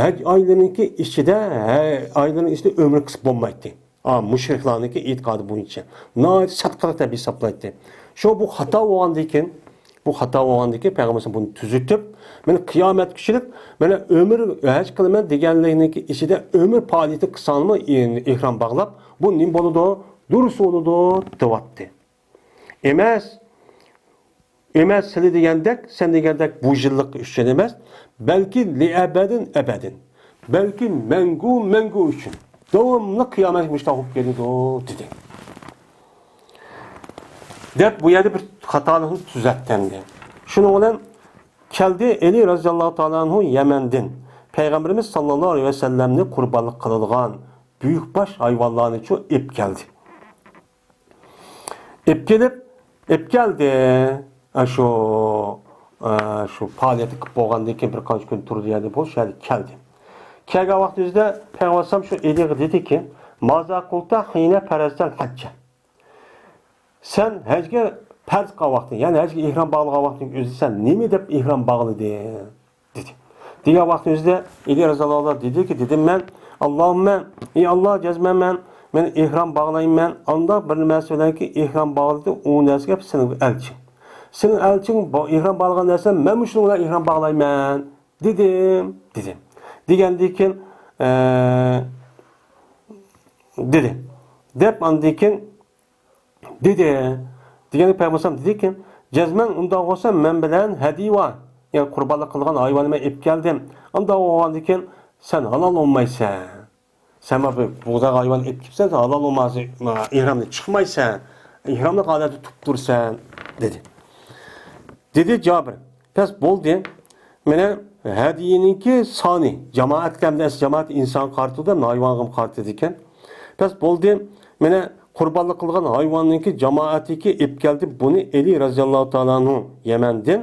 ھەج ئايلىرىنىڭكى ئىچىدە، ھە-، ئايلىرىنىڭ ئىچىدە ئۆمرە قىلسا بولمايتتى. ئا، مۇشرىكلارنىڭكى ئېتىقادى بويىچە ناھايىتى سەت قىلىق دەپ ھېسابلايتتى. شۇ بۇ خاتا بولغاندىن كېيىن، بۇ خاتا بولغاندىن كېيىن پەيغەمبەر بۇنى تۈزىتىپ، مانا قىيامەتكىچىلىك، مانا ئۆمۈر ھەج قىلىمەن دېگەنلىكنىڭكى ئىچىدە ئۆمۈر پائالىيىتى قىلساڭمۇ، ئېھرام باغلاپ، بۇ نېمە بولىدۇ؟ دۇرۇس بولىدۇ، دەۋاتتى. ئەمەس، ئەمەس، سىلى دېگەندەك، سەن دېگەندەك بۇ يىللىق ئۈچۈن ئەمەس، بەلكى لىئەبەدىن ئەبەدىن، بەلكى مەڭگۈ مەڭگۈ ئۈچۈن، داۋاملىق قىيامەت مۇشۇنداق بولۇپ كېلىدۇ، دېدى. دەپ بۇ يەردە بىر خاتالىقنى تۈزەتتى ئەمدى. شۇنىڭ بىلەن كەلدى ئەلى رەزىياللاھۇ تائالا ئەنھۇ يەمەندىن پەيغەمبىرىمىز ساللاللاھۇ ئەلەيھى ۋەسەللەمنى قۇربانلىق قىلىدىغان بۈيۈكباش ھايۋانلارنىچۇ ئېلىپ كەلدى. ئېلىپ كېلىپ، ئېلىپ كەلدى. ئە، شۇ، ئە، شۇ پائالىيەتنى قىلىپ بولغاندىن كېيىن بىر قانچە كۈن تۇردى يەردە بۇ شۇ يەردە كەلدى. كەلگەن ۋاقتىمىزدا پەيغەمبەر ئەلەيھىسسالام شۇ ئېلىگە دېدىكى، مازا قۇلتا ھىنە پەرەزتەل ھەججە. سەن ھەجگە پەرز قىلغان ۋاقتىڭ، يەنى ھەجگە ئېھرام باغلىغان ۋاقتىڭ ئۆزى سەن نېمە دەپ ئېھرام باغلىدىڭ؟ دېدى. دېگەن ۋاقتىمىزدا ئەلى رەزىياللاھۇ ئەنھۇ دېدىكى، دېدىم مەن، ئاللاھۇممە، ئى ئاللا، جەزمەن مەن، مەن ئېھرام باغلايمەن، ئانداق بىر نېمە بىلەنكى ئېھرام باغلىدىم، ئۇ نەرسىگە سېنىڭ ئەلچىڭ. سېنىڭ ئەلچىڭ با-، ئېھرام باغلىغان نەرسە، مەنمۇ شۇنىڭ بىلەن ئېھرام باغلايمەن، دېدىم، دېدى. دېگەندىن كېيىن، ئە، دېدى. دەپ ئاندىن كېيىن دېدى. دېگەندە پەيغەمبەر ئەلەيھىسسالام دېدىكى، جەزمەن ئۇنداق بولسا مەن بىلەن ھەدىيە بار. يەنى قۇربانلىق قىلىدىغان ھايۋاننى مەن ئېلىپ كەلدىم. ئۇنداق بولغاندىكىن سەن ھالال بولمايسەن. سەن مانا بۇ بۇغداي ھايۋاننى ئېلىپ كېلىپسەن، سەن ھالال بولمايسەن، ئېھرامدىن چىقمايسەن. ئېھراملىق ھالەتتە تۇرۇپ تۇرسەن، دېدى. دېدى جابىر، بەس بولدى. مانا ھەدىيىنىڭكى سانى، جامائەتكە ئەمدى ئەسلى جامائەت ئىنسانغا قارىتىدۇ، ھايۋانغىمۇ قارىتىدىكەن. بەس بولدى. مانا قۇربانلىق قىلغان ھايۋاننىڭكى جامائەتىكى ئېلىپ كەلدى بۇنى ئەلى رەزىياللاھۇ تائالا ئەنھۇ يەمەندىن.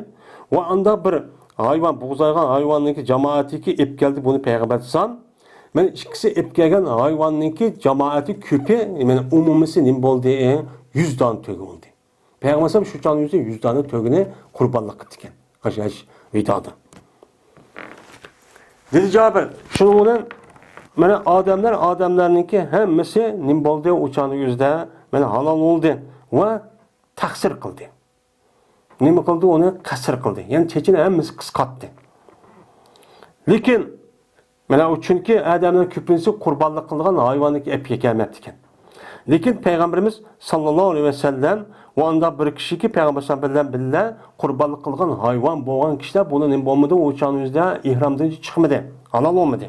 ۋە ئاندا بىر ھايۋان، بۇغدايغان ھايۋاننىڭكى جامائەتىكى ئېلىپ كەلدى بۇنى پەيغەمبەر ئەلەيھىسسالام. مانا ئىككىسى ئېلىپ كەلگەن ھايۋاننىڭكى جامائەتى كۆپى، مانا ئومۇمىيسى نېمە بولدى؟ يۈز دانە تۆگە بولدى. پەيغەمبەر ئەلەيھىسسالام شۇ چاغنىڭ ئۆزىدە يۈز دانە تۆگىنى قۇربانلىق قىپتىكەن. ئاشۇ ھەج ۋىدادا. دېدى جابىر، شۇنىڭ بىلەن مانا ئادەملەر، ئادەملەرنىڭكى ھەممىسى نېمە بولدى؟ ئۇ چاغنىڭ ئۆزىدە مانا ھالال بولدى ۋە تەقسىر قىلدى. نېمە قىلدى؟ ئۇنى قەسىر قىلدى. يەنى چېچىنى ھەممىسى قىسقارتتى. لېكىن مانا ئۇ، چۈنكى ئادەمنىڭ كۆپىنچىسى قۇربانلىق قىلىدىغان ھايۋاننىڭكى ئەپكە كەلمەپتىكەن. لېكىن پەيغەمبىرىمىز ساللاللاھۇ ئەلەيھى ۋەسەللەم ۋە ئۇنداق بىر كىشىكى پەيغەمبەر بىلەن بىللە قۇربانلىق قىلغان ھايۋان بولغان كىشىلەر بۇنى نېمە بولمىدى؟ ئۇ چاغنىڭ ئۆزىدە ئېھرامدىن چىقمىدى. ھالال بولمىدى.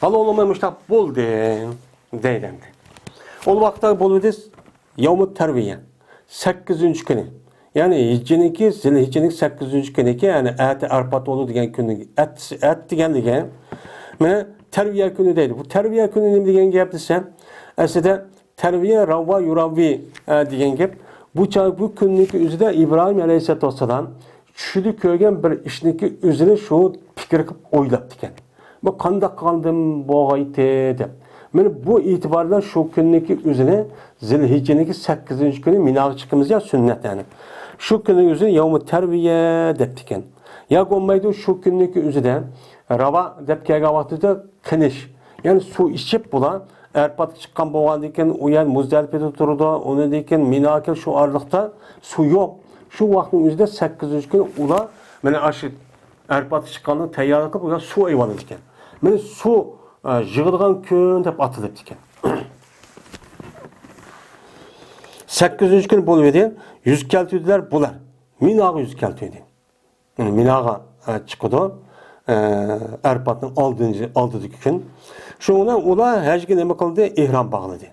ھالال بولماي مۇشۇنداق بولدى دەيدۇ ئەمدى. ئۇ ۋاقىتتا بولدى يەۋمۇ تەرۋىيە، سەككىزىنچى كۈنى. يەنى ھىججىنىڭكى، زىل ھىججىنىڭ سەككىزىنچى كۈنىكى، يەنى ئەتە ئەرپات بولىدۇ دېگەن كۈنى، ئەت، ئەت دېگەنلىكى. مانا تەرۋىيە كۈنى دەيدۇ. بۇ تەرۋىيە كۈنى نېمە دېگەن گەپ دېسە، ئەسلىدە تەرۋىيە، راۋۋا، يۇراۋۋى، ئە، دېگەن گەپ. بۇ چاغ، بۇ كۈننىڭكى ئۆزىدە ئىبراھىم ئەلەيھىسسالاتۇ ۋەسسالام چۈشىدە كۆرگەن بىر ئىشنىڭكى ئۆزىنى شۇ پىكىر قىلىپ ئويلاپتىكەن. بۇ قانداق قىلغاندىم بولغايتتى دەپ. مانا بۇ ئېتىبار بىلەن شۇ كۈننىڭكى ئۆزىنى، زىلھىججىنىڭكى سەككىزىنچى كۈنى مىناغا چىقىمىز يا سۈننەت يەنى. شۇ كۈننىڭ ئۆزىنى يەۋمۇ تەرۋىيە دەپتىكەن. يا بولمايدۇ شۇ كۈننىڭكى ئۆزىدە راۋا دەپ كەلگەن ۋاقتىدا قىنىش. يەنى سۇ ئىچىپ بۇلار ئەرپاتقا چىققان بولغاندىن كېيىن ئۇ يەر مۇزدەلىپىدە تۇرىدۇ. ئۇنىڭدىن كېيىن مىناغا كېلىپ شۇ ئارىلىقتا سۇ يوق. شۇ ۋاقىتنىڭ ئۆزىدە سەككىزىنچى كۈنى ئۇلار مانا ئاشۇ ئەرپاتقا چىققاندا تەييارلىق قىلىپ، ئۇلار سۇ ئېلىۋالىدىكەن. مانا سۇ، ئە، يىغىدىغان كۈن دەپ ئاتىلىپتىكەن. سەككىزىنچى كۈنى بولۇۋىدى، يۈز كەلتۈردىلەر بۇلار. مىناغا يۈز كەلتۈردى. يەنى مىناغا، ئە، چىقىدۇ. ئە، ئەرپاتنىڭ ئالدىنچى، ئالدىدىكى كۈن. شۇنىڭ بىلەن ئۇلار ھەجگە نېمە قىلدى؟ ئېھرام باغلىدى.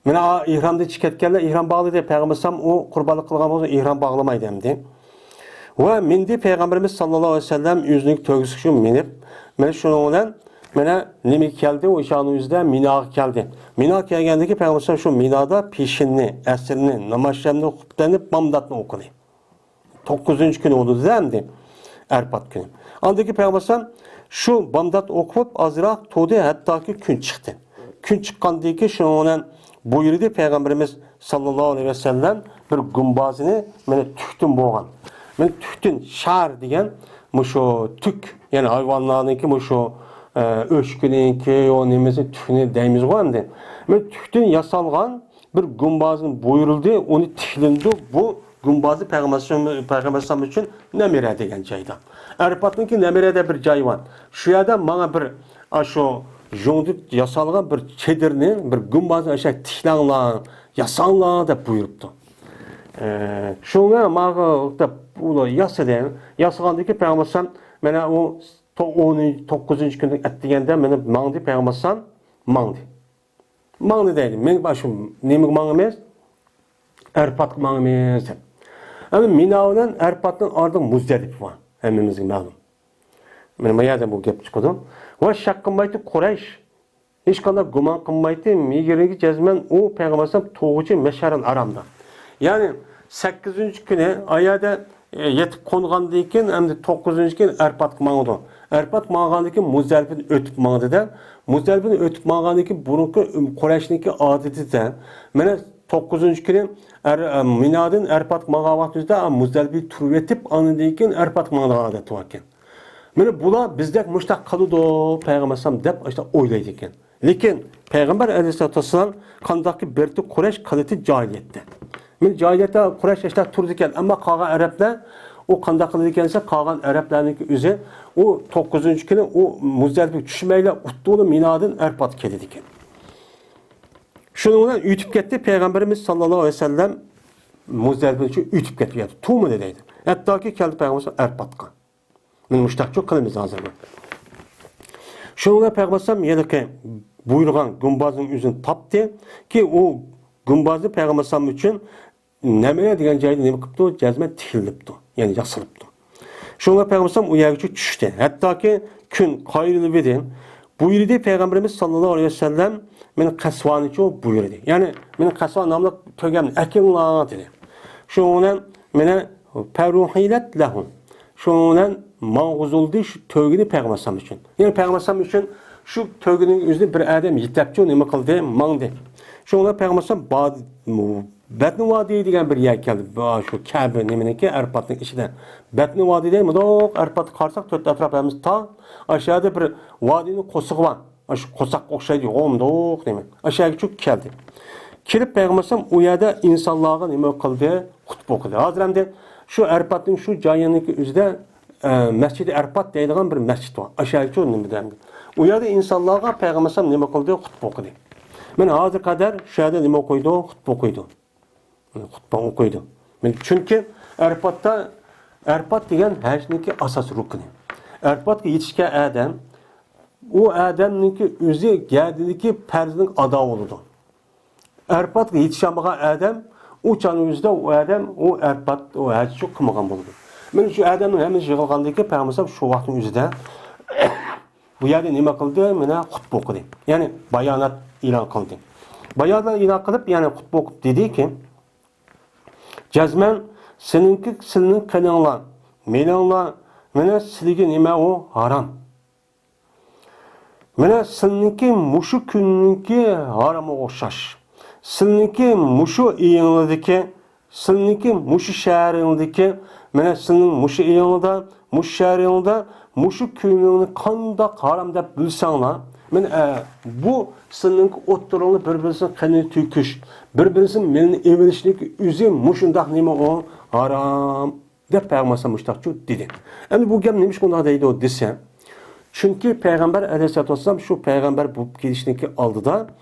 مانا ئېھرامدىن چىقىپ كەتكەنلەر ئېھرام باغلىدى. پەيغەمبەر ئەلەيھىسسالام ئۇ قۇربانلىق قىلغان بولسا ئېھرام باغلىمايدۇ ئەمدى. ۋە مىندى پەيغەمبىرىمىز ساللاللاھۇ ئەلەيھى ۋەسەللەم ئۆزىنىڭ تۆگىسىگە شۇ مىنىپ، مانا شۇنىڭ بىلەن مانا نېمىگە كەلدى؟ ئۇ شۇنىڭ ئۆزىدە مىناغا كەلدى. مىناغا كەلگەندىكى پەيغەمبەر ئەلەيھىسسالام شۇ مىنادا پېشىننى، ئەسىرنى، ناماز شەرىپنى خۇتبىنى، بامداتنى ئوقۇدى. توققۇزىنچى كۈنى بولدى دە ئەمدى. ئەرپات كۈنى. ئاندىن كېيىن پەيغەمبەر ئەلەيھىسسالام شۇ بامدات ئوقۇپ ئازراق تۇردى، ھەتتاكى كۈن چىقتى. كۈن چىققاندىن كېيىن شۇنىڭ بىلەن بۇيرۇدى پەيغەمبىرىمىز ساللاللاھۇ ئەلەيھى ۋەسەللەم بىر گۇمبازىنى مانا تۈكتىن بولغان. مانا تۈكتىن شار دېگەن مۇشۇ تۈك، يەنى ھايۋانلارنىڭكى مۇشۇ، ئە، ئۆشۈكىنىڭكى يو نېمىسى تۈكنى دەيمىزغۇ ئەمدى. مانا تۈكتىن ياسالغان بىر گۇمبازنى بۇيرۇلدى، ئۇنى تىكلىدى. بۇ گۇمبازنى پەيغەمبەر، پەيغەمبەر ئەلەيھىسسالام ئۈچۈن نەمىرە دېگەن جايدا. ئەرپاتنىڭكى نەمىرە دەپ بىر جايى بار. شۇ يەردە ماڭا بىر، ئاشۇ يۇڭدىن ياسالغان بىر چېدىرنى، بىر گۇمبازنى ئاشۇ تىكلەڭلار، ياساڭلار دەپ بۇيرۇپتۇ. ئە، شۇڭا ماڭا دەپ ئۇلار ياسىدى. ياسىغاندىن كېيىن پەيغەمبەر ئەلەيھىسسالام مانا ئۇ تو-، ئون توققۇزىنچى كۈنى ئەتىگەندە مانا ماڭدى پەيغەمبەر ئەلەيھىسسالام، ماڭدى. ماڭدى دەيدۇ. مېنى شۇ نېمىگە ماڭىمىز؟ ئەرپاتقا ماڭىمىز دەپ. ئەمدى مىنا بىلەن ئەرپاتنىڭ ئارىدا مۇزدەلىپە بار. ھەممىمىزگە مەلۇم. مانا بۇ يەردىن بۇ گەپ چىقىدۇ. ۋە شەك قىلمايتتى قۇرەيش. ھېچقانداق گۇمان قىلمايتتى. مىگرىنگە جەزمەن ئۇ پەيغەمبەر ئەلەيھىسسالام تۇرغۇچى مەشئەرىل ھارامدا. يەنى سەككىزىنچى كۈنى ئايەردە ئە، يېتىپ قونغاندىن كېيىن، ئەمدى توققۇزىنچى كۈنى ئەرپاتقا ماڭىدۇ. ئەرپات ماڭغاندىن كېيىن مۇزدەلىپىدىن ئۆتۈپ ماڭدى-دە، مۇزدەلىپىدىن ئۆتۈپ ماڭغاندىن كېيىن بۇرۇنقى قۇرەيشنىڭكى ئادىتىدە، مانا توققۇزىنچى كۈنى ئەر-، ئە، مىنادىن ئەرپاتقا ماڭغان ۋاقتىمىزدا، ئە، مۇزدەلىپىدە تۇرۇۋېتىپ، ئاندىن كېيىن ئەرپاتقا ماڭىدىغان ئادەت باركەن. مانا بۇلار بىزدەك مۇشتاق قىلىدۇ پەيغەمبەر ئەلەيھىسسالام دەپ ئاشۇنداق ئويلايدىكەن. لېكىن پەيغەمبەر ئەلەيھىسسالاتۇ ۋەسسالام قانداقكى بىرتى قۇرەيش قىلىتى جاھىلىيەتتە. مەن جاھىلىيەتتە قۇرەيش ئىشلار تۇرىدىكەن، ئەمما قالغان ئەرەبلەر ئۇ قانداق قىلىدىكەن دېسە، قالغان ئەرەبلەرنىڭكى ئۆزى ئۇ توققۇزىنچى كۈنى ئۇ مۇزدەلىپىگە چۈشمەيلا ئۇددىلا مىنادىن ئەرپاتقا كېلىدىكەن. شۇنىڭ بىلەن ئۆتۈپ كەتتى پەيغەمبىرىمىز ساللاللاھۇ ئەلەيھى ۋەسەللەم مۇزدەلىپىدىن ئۆتۈپ كەتتى، يەنى تۇرمىدى دەيدۇ. ھەتتاكى كەلدى پەيغەمبىرىمىز ئەرپاتقا. مانا مۇشۇنداقچۇ قىلىمىز ھازىر. شۇنىڭ بىلەن پەيغەمبەر ئەلەيھىسسالام ھېلىقى بۇيرۇغان گۇمبازنىڭ ئۆزىنى تاپتى كى، ئۇ گۇمبازنى پەيغەمبەر ئەلەيھىسسالام ئۈچۈن نەمىرە دېگەن جايدا نېمە قىپتۇ؟ جەزمەن تىكىلىپتۇ. يەنى ياسىلىپتۇ. شۇنىڭ بىلەن پەيغەمبەر ئەلەيھىسسالام ئۇ يەرگىچە چۈشتى. ھەتتاكى كۈن قايرىلىۋىدى. بۇيرۇدى پەيغەمبىرىمىز ساللاللاھۇ ئەلەيھى ۋەسەللەم، مېنى قەسۋانىچۇ بۇيرۇدى. يەنى مېنى قەسۋان ناملىق تۆگەمنى ئەكىڭلار دېدى. شۇنىڭ بىلەن مېنى پەرۇھىلەت لەھۇ. شۇنىڭ بىلەن ماڭغۇزۇلدى شۇ تۆگىنى پەيغەمبەر ئەلەيھىسسالام ئۈچۈن. يەنى پەيغەمبەر ئەلەيھىسسالام ئۈچۈن شۇ تۆگىنىڭ ئۆزىنى بىر ئادەم يېتەپچۇ نېمە قىلدى؟ ماڭدى. شۇنىڭ بىلەن پەيغەمبەر ئەلەيھىسسالام با-، بەتنى ۋادى دېگەن بىر يەرگە كەلدى. بۇ، شۇ كەبە نېمىنىڭكى، ئەرپاتنىڭ ئىچىدە. بەتنى ۋادى دەي، مۇنداق ئەرپاتقا قارىساق، تۆت ئەتراپ ھەممىسى تاغ. ئاشۇ يەردە بىر ۋادىنىڭ قورسىقى بار. ئاشۇ قورساققا ئوخشايدۇ، يوغان مۇنداق نېمە. ئاشۇ يەرگە چۈ-، كەلدى. كېلىپ پەيغەمبەر ئەلەيھىسسالام ئۇ يەردە ئىنسانلارغا نېمە قىلدى؟ خۇتبە ئوقۇدى. ھازىر ئەمدى شۇ ئەرپاتنىڭ شۇ جايىنىڭكى ئۆزىدە، ئە، مەسچىدى ئەرپات دەيدىغان بىر مەسچىت بار. ئاشۇ يەرگە چۈ-، نېمە دەيمىز. ئۇ يەردە ئىنسانلارغا پەيغەمبەر ئەلەيھىسسالام نېمە قىلدى؟ خۇتبە ئوقۇدى. مانا ھازىر قەدەر شۇ يەردە نېمە ئوقۇيدۇ؟ خۇتبە ئوقۇيدۇ. خۇتبە ئوقۇيدۇ. چۈنكى ئەرپاتتا، ئەرپات دېگەن ھەجنىڭكى ئاساسىي رۇكنى. ئەرپاتقا يېتىشكەن ئادەم، ئۇ ئادەمنىڭكى ئۆزى گەدىنىدىكى پەرزنىڭ ئادا بولىدۇ. ئەرپاتقا يېتىشەلمىگەن ئادەم، ئۇ چاغنىڭ ئۆزىدە ئۇ ئادەم، ئۇ ئەرپات، ئۇ ھەج قىلمىغان بولىدۇ. مانا شۇ ئادەمنىڭ ھەممىسى يىغىلغاندىن كېيىن پەيغەمبەر ئەلەيھىسسالام شۇ ۋاقىتنىڭ ئۆزىدە بۇ يەردە نېمە قىلدى؟ مانا خۇتبە ئوقۇدى. يەنى بايانات ئېلان قىلدى. بايانات ئېلان قىلىپ، يەنى خۇتبە ئوقۇپ دېدىكى، جەزمەن سېنىڭكى، سىلىنىڭ قېنىڭلار، مېلىڭلار، مانا سىلىگە نېمە ئۇ ھارام. مانا سىلىنىڭكى مۇشۇ كۈننىڭكى ھارامىغا ئوخشاش. سىلىنىڭكى مۇشۇ ئېيىڭلاردىكى سىلىنىڭكى مۇشۇ شەھىرىڭدىكى، مانا سىلىنىڭ مۇشۇ ئېيىڭدا، مۇشۇ شەھىرىڭدا، مۇشۇ كۈنۈڭنى قانداق ھارام دەپ بىلسەڭلار، مانا، ئە، بۇ سىلىنىڭكى ئوتتۇرىڭدا بىر-بىرسىنىڭ قېنىنى تۆكۈش، بىر-بىرسىنىڭ مېلىنى ئېلىۋېلىشنىڭكى ئۆزى مۇشۇنداق نېمە ئۇ؟ ھارام، دەپ پەيغەمبەر ئەلەيھىسسالام مۇشۇنداق دېدى. ئەمدى بۇ گەپ نېمىشقا ئۇنداق دەيدۇ دېسە، چۈنكى پەيغەمبەر ئەلەيھىسسالاتۇ ۋەسسالام شۇ پەيغەمبەر بولۇپ كېلىشنىڭكى ئالدىدا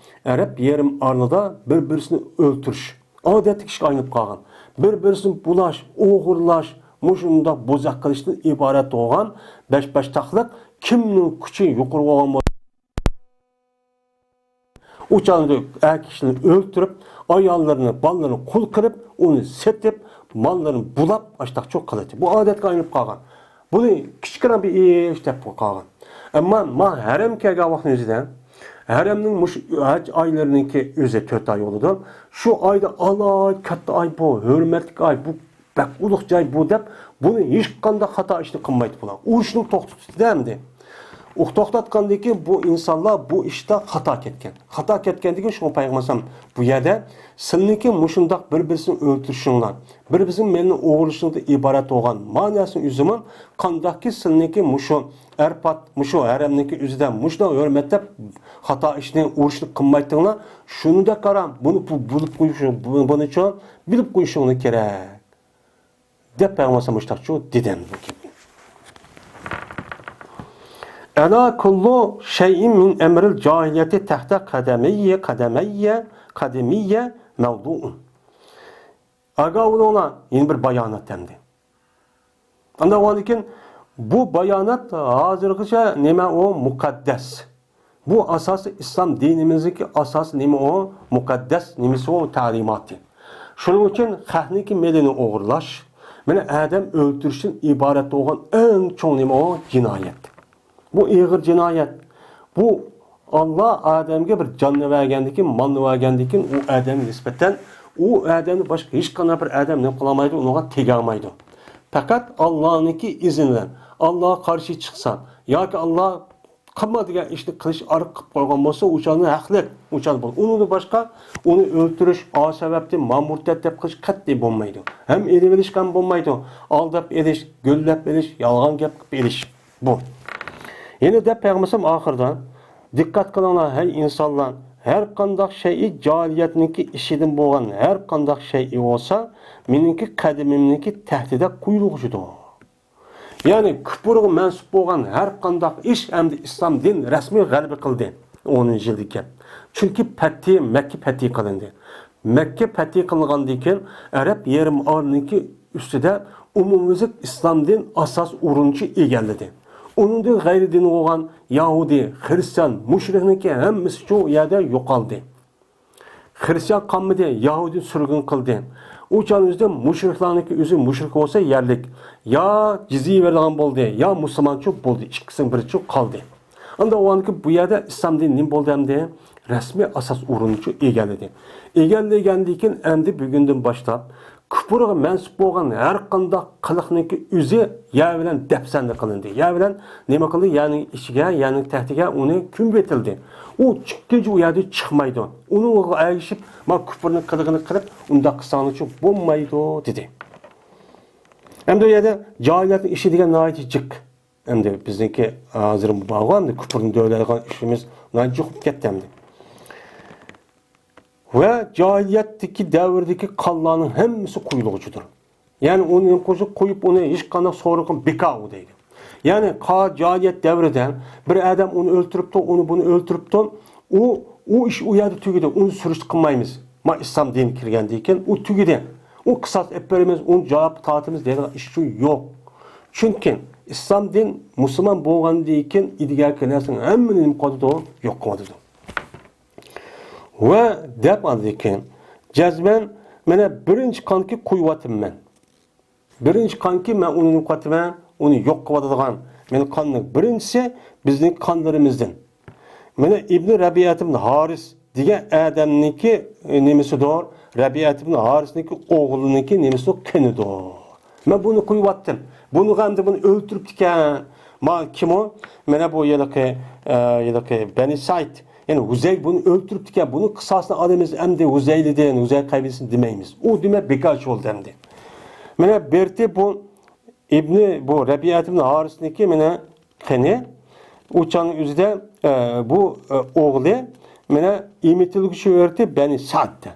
ئەرەب يېرىم ئارىلىدا بىر-بىرسىنى ئۆلتۈرۈش، ئادەتتىكى ئىشقا ئايلىنىپ قالغان. بىر-بىرسىنى بۇلاش، ئوغرىلاش، مۇشۇنداق بوزەك قىلىشتىن ئىبارەت بولغان بەش باشتاقلىق كىمنىڭ كۈچى يۇقىرى بولغان بولسا، ئۇ چاغدا ئەر كىشىنى ئۆلتۈرۈپ، ئاياللىرىنى، بالىلىرىنى قۇل قىلىپ، ئۇنى سېتىپ، ماللىرىنى بۇلاپ، ئاشتاق چوق قىلاتتى. بۇ ئادەتكە ئايلىنىپ قالغان. بۇنى كىچىككىنە بىر ئىش دەپ قالغان. ئەمما ما ھەرەمگە كەلگەن ۋاقىتنىڭ ئۆزىدە، ھەرەمنىڭ مۇشۇ ھەج ئايلىرىنىڭكى ئۆزى تۆت ئاي بولىدۇ. شۇ ئايدا ئالاي، كاتتا ئاي بۇ، ھۆرمەتلىك ئاي بۇ، بەك ئۇلۇغ جاي بۇ دەپ، بۇنى ھېچقانداق خاتا ئىشنى قىلمايتتى بۇلار. ئۇرۇشنى توختىتىپتۇ ئەمدى. ئۇ توختاتقاندىن كېيىن بۇ ئىنسانلار بۇ ئىشتا خاتا كەتكەن. خاتا كەتكەندىن كېيىن شۇڭا پەيغەمبەر ئەلەيھىسسالام بۇ يەردە سىلىنىڭكى مۇشۇنداق بىر-بىرسىنى ئۆلتۈرۈشۈڭلار، بىر-بىرسىنىڭ مېلىنى ئوغرىلىشىڭلار ئىبارەت بولغان ما نەرسىنىڭ ئۆزىمۇ قانداقكى سىلىنىڭكى مۇشۇ ئەرپات، مۇشۇ ھەرەمنىڭكى ئۆزىدە مۇشۇنداق ھۆرمەتلەپ خاتا ئىشنى، ئۇرۇشنى قىلمايتتىڭلار، شۇنداق قارا، بۇنى بۇ-، بىلىپ قويۇشۇڭ، بۇ-، بۇنىچۇ بىلىپ قويۇشۇڭلار كېرەك. دەپ پەيغەمبەر ئەلەيھىسسالام مۇشۇنداقچۇ دېدى ئەمدى بۇ گەپنى. ئەلا كۇللۇ شەيئىن مىن ئەمرىل جاھىلىيەتى تەھتە قەدەمەييە، قەدەمەييە، قەدىمىييە مەۋدۇئۇن. ئاگاھ بولۇڭلار، يەنە بىر بايانات ئەمدى. ئاندىن كېيىن بۇ بايانات ھازىرغىچە نېمە ئۇ؟ مۇقەددەس. بۇ ئاساسىي ئىسلام دىنىمىزدىكى ئاساسىي نېمە ئۇ؟ مۇقەددەس نېمىسى ئۇ؟ تەلىماتى. شۇنىڭ ئۈچۈن خەقنىڭكى مېلىنى ئوغرىلاش، مانا ئادەم ئۆلتۈرۈشتىن ئىبارەت بولغان ئەڭ چوڭ نېمە ئۇ؟ جىنايەت. بۇ ئېغىر جىنايەت. بۇ ئاللا ئادەمگە بىر جاننى بەرگەندىكىن، مالنى بەرگەندىكىن، ئۇ ئادەمگە نىسبەتەن ئۇ ئادەمنى باشقا ھېچقانداق بىر ئادەم نېمە قىلالمايدۇ، ئۇنىڭغا تېگەلمەيدۇ. پەقەت ئاللانىڭكى ئىزنى بىلەن، ئاللاغا قارشى چىقسا ياكى ئاللا قىلما دېگەن ئىشنى قىلىش ئارقا قىلىپ قويغان بولسا، ئۇ چاغدا ھەقلىق، ئۇ چاغدا بولىدۇ. ئۇنىڭدىن باشقا ئۇنى ئۆلتۈرۈش، ئا سەۋەبتىن ما مۇرتەت دەپ قىلىش قەتئىي بولمايدۇ. ھەم ئېلىۋېلىشقا ھەم بولمايدۇ. ئالداپ ئېلىش، گۆللەپ ئېلىش، يالغان گەپ قىلىپ ئېلىش. بۇ. يەنە دەپ پەيغەمبەر ئاخىرىدا، دىققەت قىلىڭلار، ھەي ئىنسانلار، ھەر قانداق شەيئى جاھىلىيەتنىڭكى ئىشىدىن بولغان ھەر قانداق شەيئى بولسا، مېنىڭكى قەدىمىمنىڭكى تەھتىدە قويۇلغۇچىدۇر. يەنى كۇپۇرغا مەنسۇپ بولغان ھەر قانداق ئىش ئەمدى ئىسلام دىن رەسمىي غەلىبە قىلدى ئونىنچى يىلدىكى. چۈنكى پەتھى، مەككە پەتھى قىلىندى. مەككە پەتھى قىلىنغاندىن كېيىن ئەرەب يېرىم ئارىلىنىڭكى ئۈستىدە ئومۇميۈزلۈك ئىسلام دىن ئاساس ئورۇنچۇ ئىگىلىدى. ئۇنىڭدىن غەيرىي دىن بولغان يەھۇدىي، خرىستىيان، مۇشرىكنىڭكى ھەممىسى شۇ يەردە يوقالدى. خرىستىيان قالمىدى، يەھۇدىي سۈرگۈن قىلدى. ئۇ چاغنىڭ ئۆزىدە مۇشرىكلارنىڭكى ئۆزى مۇشرىك بولسا يەرلىك، يا جىزيە بېرىدىغان بولدى، يا مۇسۇلمانچۇ بولدى، ئىككىسىنىڭ بىرىچۇ قالدى. ئەمدى ئۇ ۋاقىتتىكى بۇ يەردە ئىسلام دىنى نېمە بولدى ئەمدى؟ رەسمىي ئاساس ئورۇنچۇ ئىگىلىدى. ئىگىلىگەندىن كېيىن ئەمدى بۈگۈندىن باشلاپ كۇپۇرغا مەنسۇپ بولغان ھەر قانداق قىلىقنىڭكى ئۆزى يەر بىلەن دەپسەندە قىلىندى. يەر بىلەن نېمە قىلدى؟ يەرنىڭ ئىچىگە، يەرنىڭ تەھتىگە ئۇنى كۆمۈۋېتىلدى. ئۇ چىققىنىچە ئۇ يەردىن چىقمايدۇ. ئۇنىڭغا ئەگىشىپ، ما كۇپۇرنىڭ قىلىقىنى قىلىپ، ئۇنداق قىلساڭلارچۇ بولمايدۇ، دېدى. ئەمدى ئۇ يەردە جاھىلىيەتنىڭ ئىشى دېگەن ناھايىتى جىق. ئەمدى بىزنىڭكى ھازىر بارغۇ، ئەمدى كۇپۇرنى دۆۋىلەيدىغان ئىشىمىز ناھايىتى جىق بولۇپ كەتتى ئەمدى. ۋە جاھىلىيەتتىكى دەۋردىكى قانلارنىڭ ھەممىسى قۇيۇلغۇچىدۇر. يەنى ئۇنى قوشۇپ قويۇپ، ئۇنى ھېچقانداق سورىقىم بىكار ئۇ دەيدۇ. يەنى قا-، جاھىلىيەت دەۋرىدە بىر ئادەم ئۇنى ئۆلتۈرۈپتۇ، ئۇنى بۇنى ئۆلتۈرۈپتۇ. ئۇ، ئۇ ئىش ئۇ يەردە تۈگىدى. ئۇنى سۈرۈشتە قىلمايمىز. ما ئىسلام دىنى كىرگەندىن كېيىن ئۇ تۈگىدى. ئۇ قىساس ئېلىپ بېرىمىز، ئۇنى جاۋابقا تارتىمىز دەيدىغان ئىش شۇ يوق. چۈنكى ئىسلام دىن مۇسۇلمان بولغاندىن كېيىن ئىدىگەركى نەرسىنىڭ ھەممىنى نېمە قىلىدۇ؟ يوق قىلىۋاتىدۇ. ۋە دەپ ئاندىن كېيىن جەزمەن مانا بىرىنچى قانكى قۇيۇۋاتىمەن. بىرىنچى قانكى مەن ئۇنى نېمە قىلىۋاتىمەن؟ ئۇنى يوق قىلىۋاتىدىغان. مانا قاننىڭ بىرىنچىسى بىزنىڭ قانلىرىمىزدىن. مانا ئىبنى رەبىئەت ئىبن ھارىس دېگەن ئادەمنىڭكى، ئە، نېمىسىدۇر؟ رەبىئەت ئىبن ھارىسنىڭكى ئوغلىنىڭكى نېمىسىدۇر؟ قېنىدۇر. مەن بۇنى قويۇۋاتتىم. بۇنىغا ئەمدى بۇنى ئۆلتۈرۈپتىكەن. ما كىم ئۇ؟ مانا بۇ ھېلىقى، ئە، ھېلىقى بەنى سەئىد. يەنى ھۇزەي بۇنى ئۆلتۈرۈپتىكەن. بۇنىڭ قىساسىنى ئالىمىز ئەمدى ھۇزەيلىدىن، ھۇزەي قەبىلىسىدىن دېمەيمىز. ئۇ دېمەك بىكارچى بولدى ئەمدى. مانا بېرتى بۇ ئىبنى، بۇ رەبىئەت ئىبن ھارىسنىڭكى مانا قېنى. ئۇ چاغنىڭ ئۆزىدە، ئە، بۇ، ئە، ئوغلى مانا ئېمىتىلگۈچى ئۆرتى بەنى سەئىدتە.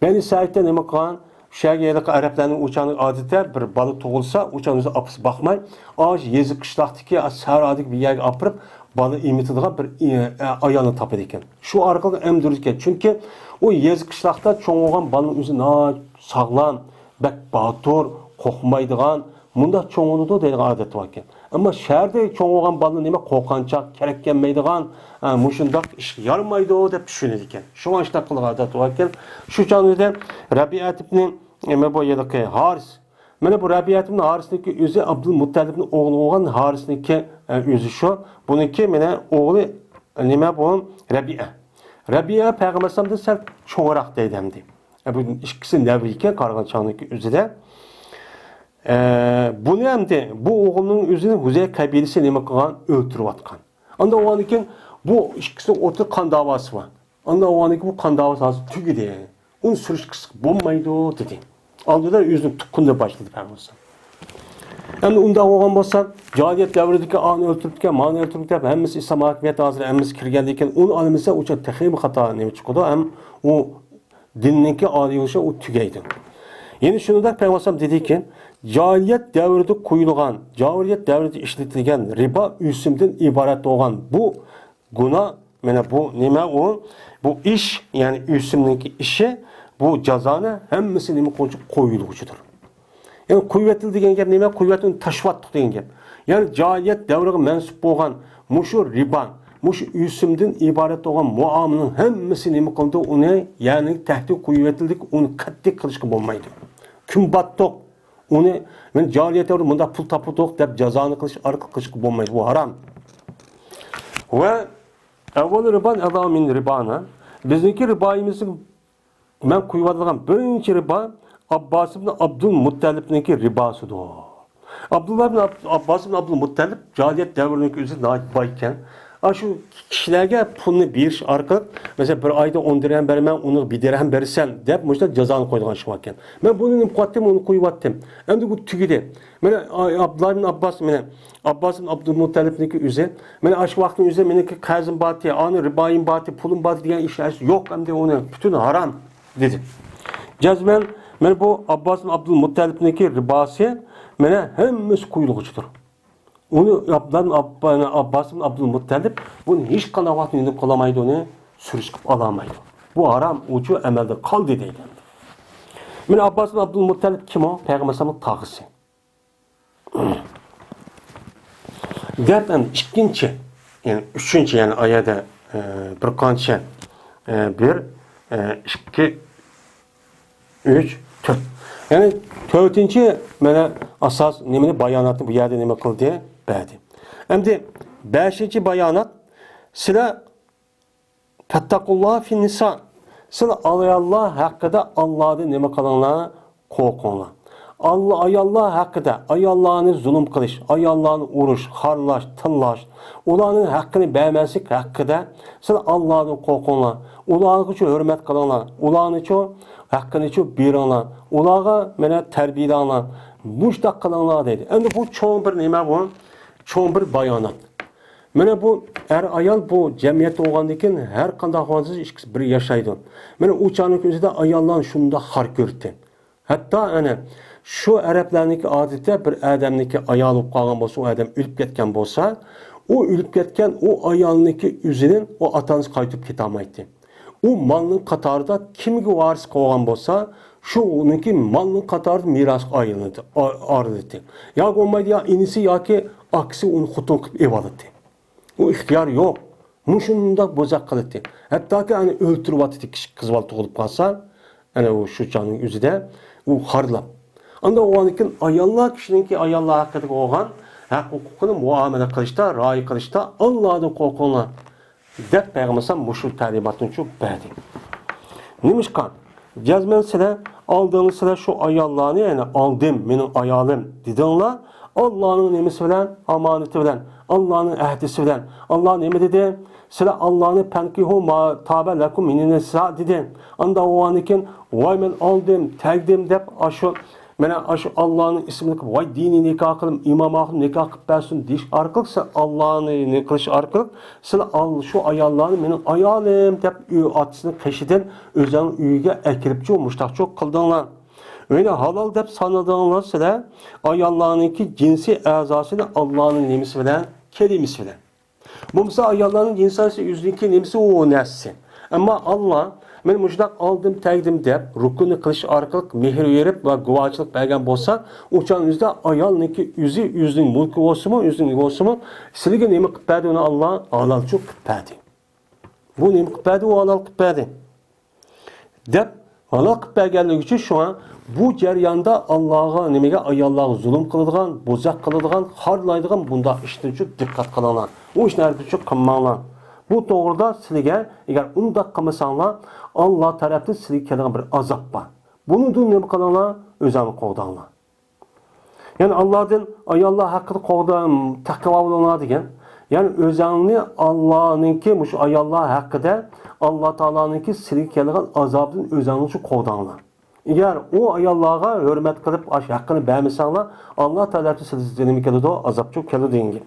بەنى سەئىدتە نېمە قىلغان؟ شۇ يەرگە ھېلىقى ئەرەبلەرنىڭ ئۇ چاغنىڭ ئادىتى بىر بالا تۇغۇلسا، ئۇ چاغنىڭ ئۆزى ئاپىسى باقماي، ئاشۇ يېزا قىشلاقتىكى، سەھرادىكى بىر يەرگە ئاپىرىپ، بالا ئېمىتىدىغان بىر، ئە، ئايالنى تاپىدىكەن. شۇ ئارقىلىق ئەمدۈرىدىكەن. چۈنكى ئۇ يېزا قىشلاقتا چوڭ بولغان بالىنىڭ ئۆزى ناھايىتى ساغلام، بەك باتۇر، قورقمايدىغان، مۇنداق چوڭ بولىدۇ دەيدىغان ئادەت باركەن. ئەمما شەھەردە چوڭ بولغان بالىلار نېمە قورقۇنچاق، كېرەك كەلمەيدىغان، ئە، مۇشۇنداق ئىشقا يارىمايدۇ دەپ چۈشىنىدىكەن. شۇڭا ئىشتاق قىلغان ئادەت باركەن. شۇ چاغدا رەبىئەت ئىبنى، نېمە بۇ ھېلىقى ھارىس. مانا بۇ رەبىئەت ئىبنى ھارىسنىڭكى ئۆزى ئابدۇلمۇتتەلىپنىڭ ئوغلى بولغان ھارىسنىڭكى، ئە، ئۆزى شۇ. بۇنىڭكى مانا ئوغلى نېمە بۇ؟ رەبىئە. رەبىئە پەيغەمبەر ئەلەيھىسسالامدىن سەل چوڭراق دەيدۇ ئەمدى. ئە، بۇ ئىككىسى نەۋرە ئىكەن، قارىغان چاغنىڭكى ئۆزىدە. ئە، بۇنى ئەمدى بۇ ئوغلىنىڭ ئۆزىنى ھۇزەي قەبىلىسى نېمە قىلغان؟ ئۆلتۈرۈۋاتقان. ئاندا ئۇنىڭدىن كېيىن بۇ ئىككىسىنىڭ ئوتتۇرىدا قان داۋاسى بار. ئاندا ئۇنىڭدىن كېيىن بۇ قان داۋاسى ھازىر تۈگىدى. ئۇنى سۈرۈشتە قىلساق بولمايدۇ، دېدى. ئالدىدا ئۆزىنىڭ تۇغقىنىدىن باشلىدى پەيغەمبەر. ئەمدى ئۇنداق بولغان بولسا، جاھىلىيەت دەۋرىدىكى ئانى ئۆلتۈرۈپتىكەن، مانى ئۆلتۈرۈپتىكەن، ھەممىسى ئىسلام ھاكىمىيەت ھازىر ھەممىسى كىرگەندىن كېيىن ئۇنى ئالمىسا، ئۇ چاغ تېخىمۇ خاتا نېمە چىقىدۇ، ھەم ئۇ دىننىڭكى ئالىي بولۇشى ئۇ تۈگەيدۇ. يەنە شۇنىڭدەك پەيغەمبەر دېدىكى، جاھىلىيەت دەۋرىدە قويۇلغان، جاھىلىيەت دەۋرىدە ئىشلىتىلگەن رىبا ئۆسۈمدىن ئىبارەت بولغان بۇ گۇناھ، مانا بۇ نېمە ئۇ؟ بۇ ئىش، يەنى ئۆسۈمنىڭكى ئىشى، بۇ جازانى ھەممىسى نېمە قىلغۇچى؟ قويۇلغۇچىدۇر. يەنى قويۇۋېتىلدى دېگەن گەپ نېمە؟ قويۇۋەتتى، ئۇنى تاشلىۋەتتۇق دېگەن گەپ. يەنى جاھىلىيەت دەۋرىگە مەنسۇپ بولغان مۇشۇ رىبا، مۇشۇ ئۆسۈمدىن ئىبارەت بولغان مۇئامىلىنىڭ ھەممىسى نېمە قىلدى؟ ئۇنى، يەنى تەھدىت قويۇۋېتىلدى، ئۇنى قەتئىي قىلىشقا بولمايدۇ. كۈن باتتۇق، ئۇنى، مەن جاھىلىيەت دەۋرىدە مۇنداق پۇل تاپتۇق دەپ جازانى قىلىش ئارقىلىق قىلىشقا بولمايدۇ. بۇ ھارام. ۋە ئەۋۋەل رىبان ئەزا مىن رىبانا. بىزنىڭكى رىبايىمىزنىڭ مەن قويۇۋاتىدىغان بىرىنچى رىبا ئابباس ئىبن ئابدۇل مۇتتەلىبنىڭكى رىباسىدۇر. ئابدۇللا ئىبن ئاب-، ئابباس ئىبن ئابدۇل مۇتتەلىب جاھىلىيەت دەۋرىنىڭكى ئۆزى ناھايىتى باي ئىكەن. ئاشۇ كىشىلەرگە پۇلنى بېرىش ئارقىلىق، مەسىلەن، بىر ئايدا ئون دىرھەم بەرمەڭ، ئۇنىڭغا بىر دىرھەم بېرىسەن دەپ مۇشۇنداق جازانى قويىدىغان ئىش باركەن. مەن بۇنى نېمە قىلىۋاتتىم، ئۇنى قويۇۋاتتىم. ئەمدى بۇ تۈگىدى. مانا ئابدۇللا ئىبن ئابباس، مانا ئابباس ئىبن ئابدۇل مۇتتەلىبنىڭكى ئۆزى، مانا ئاشۇ ۋاقىتنىڭ ئۆزىدە مېنىڭكى قەرزىم بارتى، ئانى رىبايىم بارتى، پۇلۇم بارتى دېگەن ئىش ھەرگىز يوق، ئەمدى ئۇنى پۈتۈن ھارام دېدى. جەزمەن، مانا بۇ ئابباس ئىبن ئابدۇل مۇتتەلىبنىڭكى رىباسى، مانا ھەممىسى قويۇلغۇچىدۇر. ئۇنى ئابدان-، ئاببا-، ئابباس ئىبن ئابدۇل مۇتتەلىپ بۇنى ھېچقانداق ۋاقىتتا يېنىپ قالالمايدۇ، ئۇنى سۈرۈش قىلىپ ئالالمايدۇ. بۇ ھارام، ئۇچۇ ئەمەلدە قالدى دەيدۇ. مانا ئابباس ئىبن ئابدۇل مۇتتەلىپ كىم ئۇ؟ پەيغەمبەر ئەلەيھىسسالامنىڭ تاغىسى. دەپ ئەمدى ئىككىنچى، يەنى ئۈچىنچى، يەنى ئايەدە، ئە، بىر قانچە، ئە، بىر، ئە، ئىككى، ئۈچ، تۆت. يەنى تۆتىنچى مانا ئاساس نېمىنى، باياناتنى بۇ يەردە نېمە قىلدى؟ بەردى. ئەمدى بەشىنچى بايانات، سىلەر فەتتەقۇللاھ فىن نىسا. سىلەر ئاياللار ھەققىدە ئاللاھدىن نېمە قىلىڭلار؟ قورقۇڭلار. ئاللا، ئاياللار ھەققىدە، ئاياللارنى زۇلۇم قىلىش، ئاياللارنى ئۇرۇش، خارلاش، تىللاش، ئۇلارنىڭ ھەققىنى بەرمەسلىك ھەققىدە سىلەر ئاللادىن قورقۇڭلار. ئۇلارغىچۇ ھۆرمەت قىلىڭلار. ئۇلارنىچۇ ھەققىنىچۇ بېرىڭلار. ئۇلارغا مانا تەربىيەلەڭلار. مۇشۇنداق قىلىڭلار دەيدۇ. ئەمدى بۇ چوڭ بىر نېمە بۇ؟ چوڭ بىر بايانات. مانا بۇ ئەر-ئايال بۇ جەمئىيەتتە بولغاندىن كېيىن ھەر قانداق ۋاقىتتا ئىككىسى بىر ياشايدۇ. مانا ئۇ چاغنىڭ ئۆزىدە ئاياللارنى شۇنداق خار كۆرىتتى. ھەتتا ئەنە شۇ ئەرەبلەرنىڭكى ئادىتى بىر ئادەمنىڭكى ئايالى بولۇپ قالغان بولسا، ئۇ ئادەم ئۆلۈپ كەتكەن بولسا، ئۇ ئۆلۈپ كەتكەن ئۇ ئايالنىڭكى ئۆزىنى ئۇ ئاتا-ئانىسى قايتۇرۇپ كېتەلمەيتتى. ئۇ مالنىڭ قاتارىدا كىمگە ۋارىس قالغان بولسا، شۇ ئۇنىڭكى مالنىڭ قاتارىدا مىراسقا ئايلىنىدۇ، ئا-، ئايرىلىدۇ. ياكى بولمايدۇ، يا ئىنىسى ياكى ئاكىسى ئۇنى خوتۇن قىلىپ ئېلىۋالىدۇ. ئۇ ئىختىيار يوق. مۇشۇنداق بوزەك قىلاتتى. ھەتتاكى ئەنە ئۆلتۈرۈۋاتاتتى، كىچىك قىز بالا تۇغۇلۇپ قالسا، ئەنە ئۇ شۇ چاغنىڭ ئۆزىدە ئۇ خارلاپ. ئاندىن ئۇنىڭدىن كېيىن ئاياللار، كىشىنىڭكى ئاياللار ھەققىدە بولغان ھەق ھوقۇقىنى مۇئامىلە قىلىشتا، رىئايە قىلىشتا ئاللادىن قورقۇڭلار دەپ پەيغەمبەر مۇشۇ تەلىماتنى شۇ بەردى. نېمىشقا؟ جەزمەن سىلەر ئالدىڭلار، سىلەر شۇ ئاياللارنى، يەنى ئالدىم، مېنىڭ ئايالىم دېدىڭلار. ئاللانىڭ نېمىسى بىلەن؟ ئامانىتى بىلەن، ئاللانىڭ ئەھدىسى بىلەن. ئاللا نېمە دېدى؟ سىلەر ئاللانى، «فانكحوا ما طاب لكم من النساء» دېدى. ئاندا ئۇنىڭدىن كېيىن، ۋاي، مەن ئالدىم، تەگدىم دەپ، ئاشۇ، مانا ئاشۇ ئاللانىڭ ئىسمىنى قىلىپ، ۋاي، دىنىي نىكاھ قىلىپ، ئىمام ئاخۇن نىكاھ قىلىپ بەرسۇن دېيىش ئارقىلىق، سىلەر ئاللانى نېمە قىلىش ئارقىلىق، سىلەر ئال-، شۇ ئاياللارنى مېنىڭ ئايالىم دەپ ئۆي ئاتىسىنىڭ قېشىدىن ئۆزۈڭ ئۆيگە ئەكىرىپچۇ، مۇشتاقچۇ قىلدىڭلار. ئۆينى ھالال دەپ سانىدىڭلار سىلەر، ئاياللارنىڭكى جىنسىي ئەزاسىنى ئاللانىڭ نېمىسى بىلەن؟ كەلىمىسى بىلەن. بولمىسا ئاياللارنىڭ جىنسىي ئۆزىنىڭكى نېمىسى، ئۇ نەرسىسى. ئەمما ئاللا، مەن مۇشۇنداق ئالدىم، تەگدىم دەپ، رۇكۇننى قىلىش ئارقىلىق، مېھىر بېرىپ ۋە گۇۋاچىلىق بەرگەن بولسا، ئۇ چاغنىڭ ئۆزىدە ئايالنىڭكى ئۆزى، ئۆزىنىڭ مۇلكى بولسىمۇ، ئۆزىنىڭ بولسىمۇ، سىلىگە نېمە قىلىپ بەردى ئۇنى ئاللا؟ ھالالچۇ قىلىپ بەردى. بۇ نېمە قىلىپ بەردى؟ ئۇ ھالال قىلىپ بەردى. دەپ ھالاك قىلىپ بەرگەنلىكى ئۈچۈن، شۇڭا بۇ جەرياندا ئاللاغا، نېمىگە، ئاياللارغا زۇلۇم قىلىدىغان، بوزەك قىلىدىغان، خارلايدىغان بۇنداق ئىشتىن چۈ دىققەت قىلىڭلار. ئۇ ئىشنى ھەرگىزچۇ قىلماڭلار. بۇ توغرىدا سىلىگە، ئەگەر ئۇنداق قىلمىساڭلار، ئاللا تەرەپتىن سىلىگە كېلىدىغان بىر ئازاب بار. بۇنىڭدىن نېمە قىلىڭلار؟ ئۆزۈڭلارنى قوغداڭلار. يەنى ئاللادىن ئاياللار ھەققىدە قوغدام، تەقۋا بولۇڭلار دېگەن. يەنى ئۆزۈڭنى ئاللانىڭكى مۇشۇ ئاياللار ھەققىدە، ئاللا تائالانىڭكى سىلىگە كېلىدىغان ئازابىدىن ئۆزۈڭنى شۇ قوغداڭلار. ئەگەر ئۇ ئاياللارغا ھۆرمەت قىلىپ، ئاشۇ ھەققىنى بەرمىسەڭلار، ئاللا تائالا سىلىگە نېمە كېلىدۇ؟ ئازابچۇ كېلىدۇ دېگەن.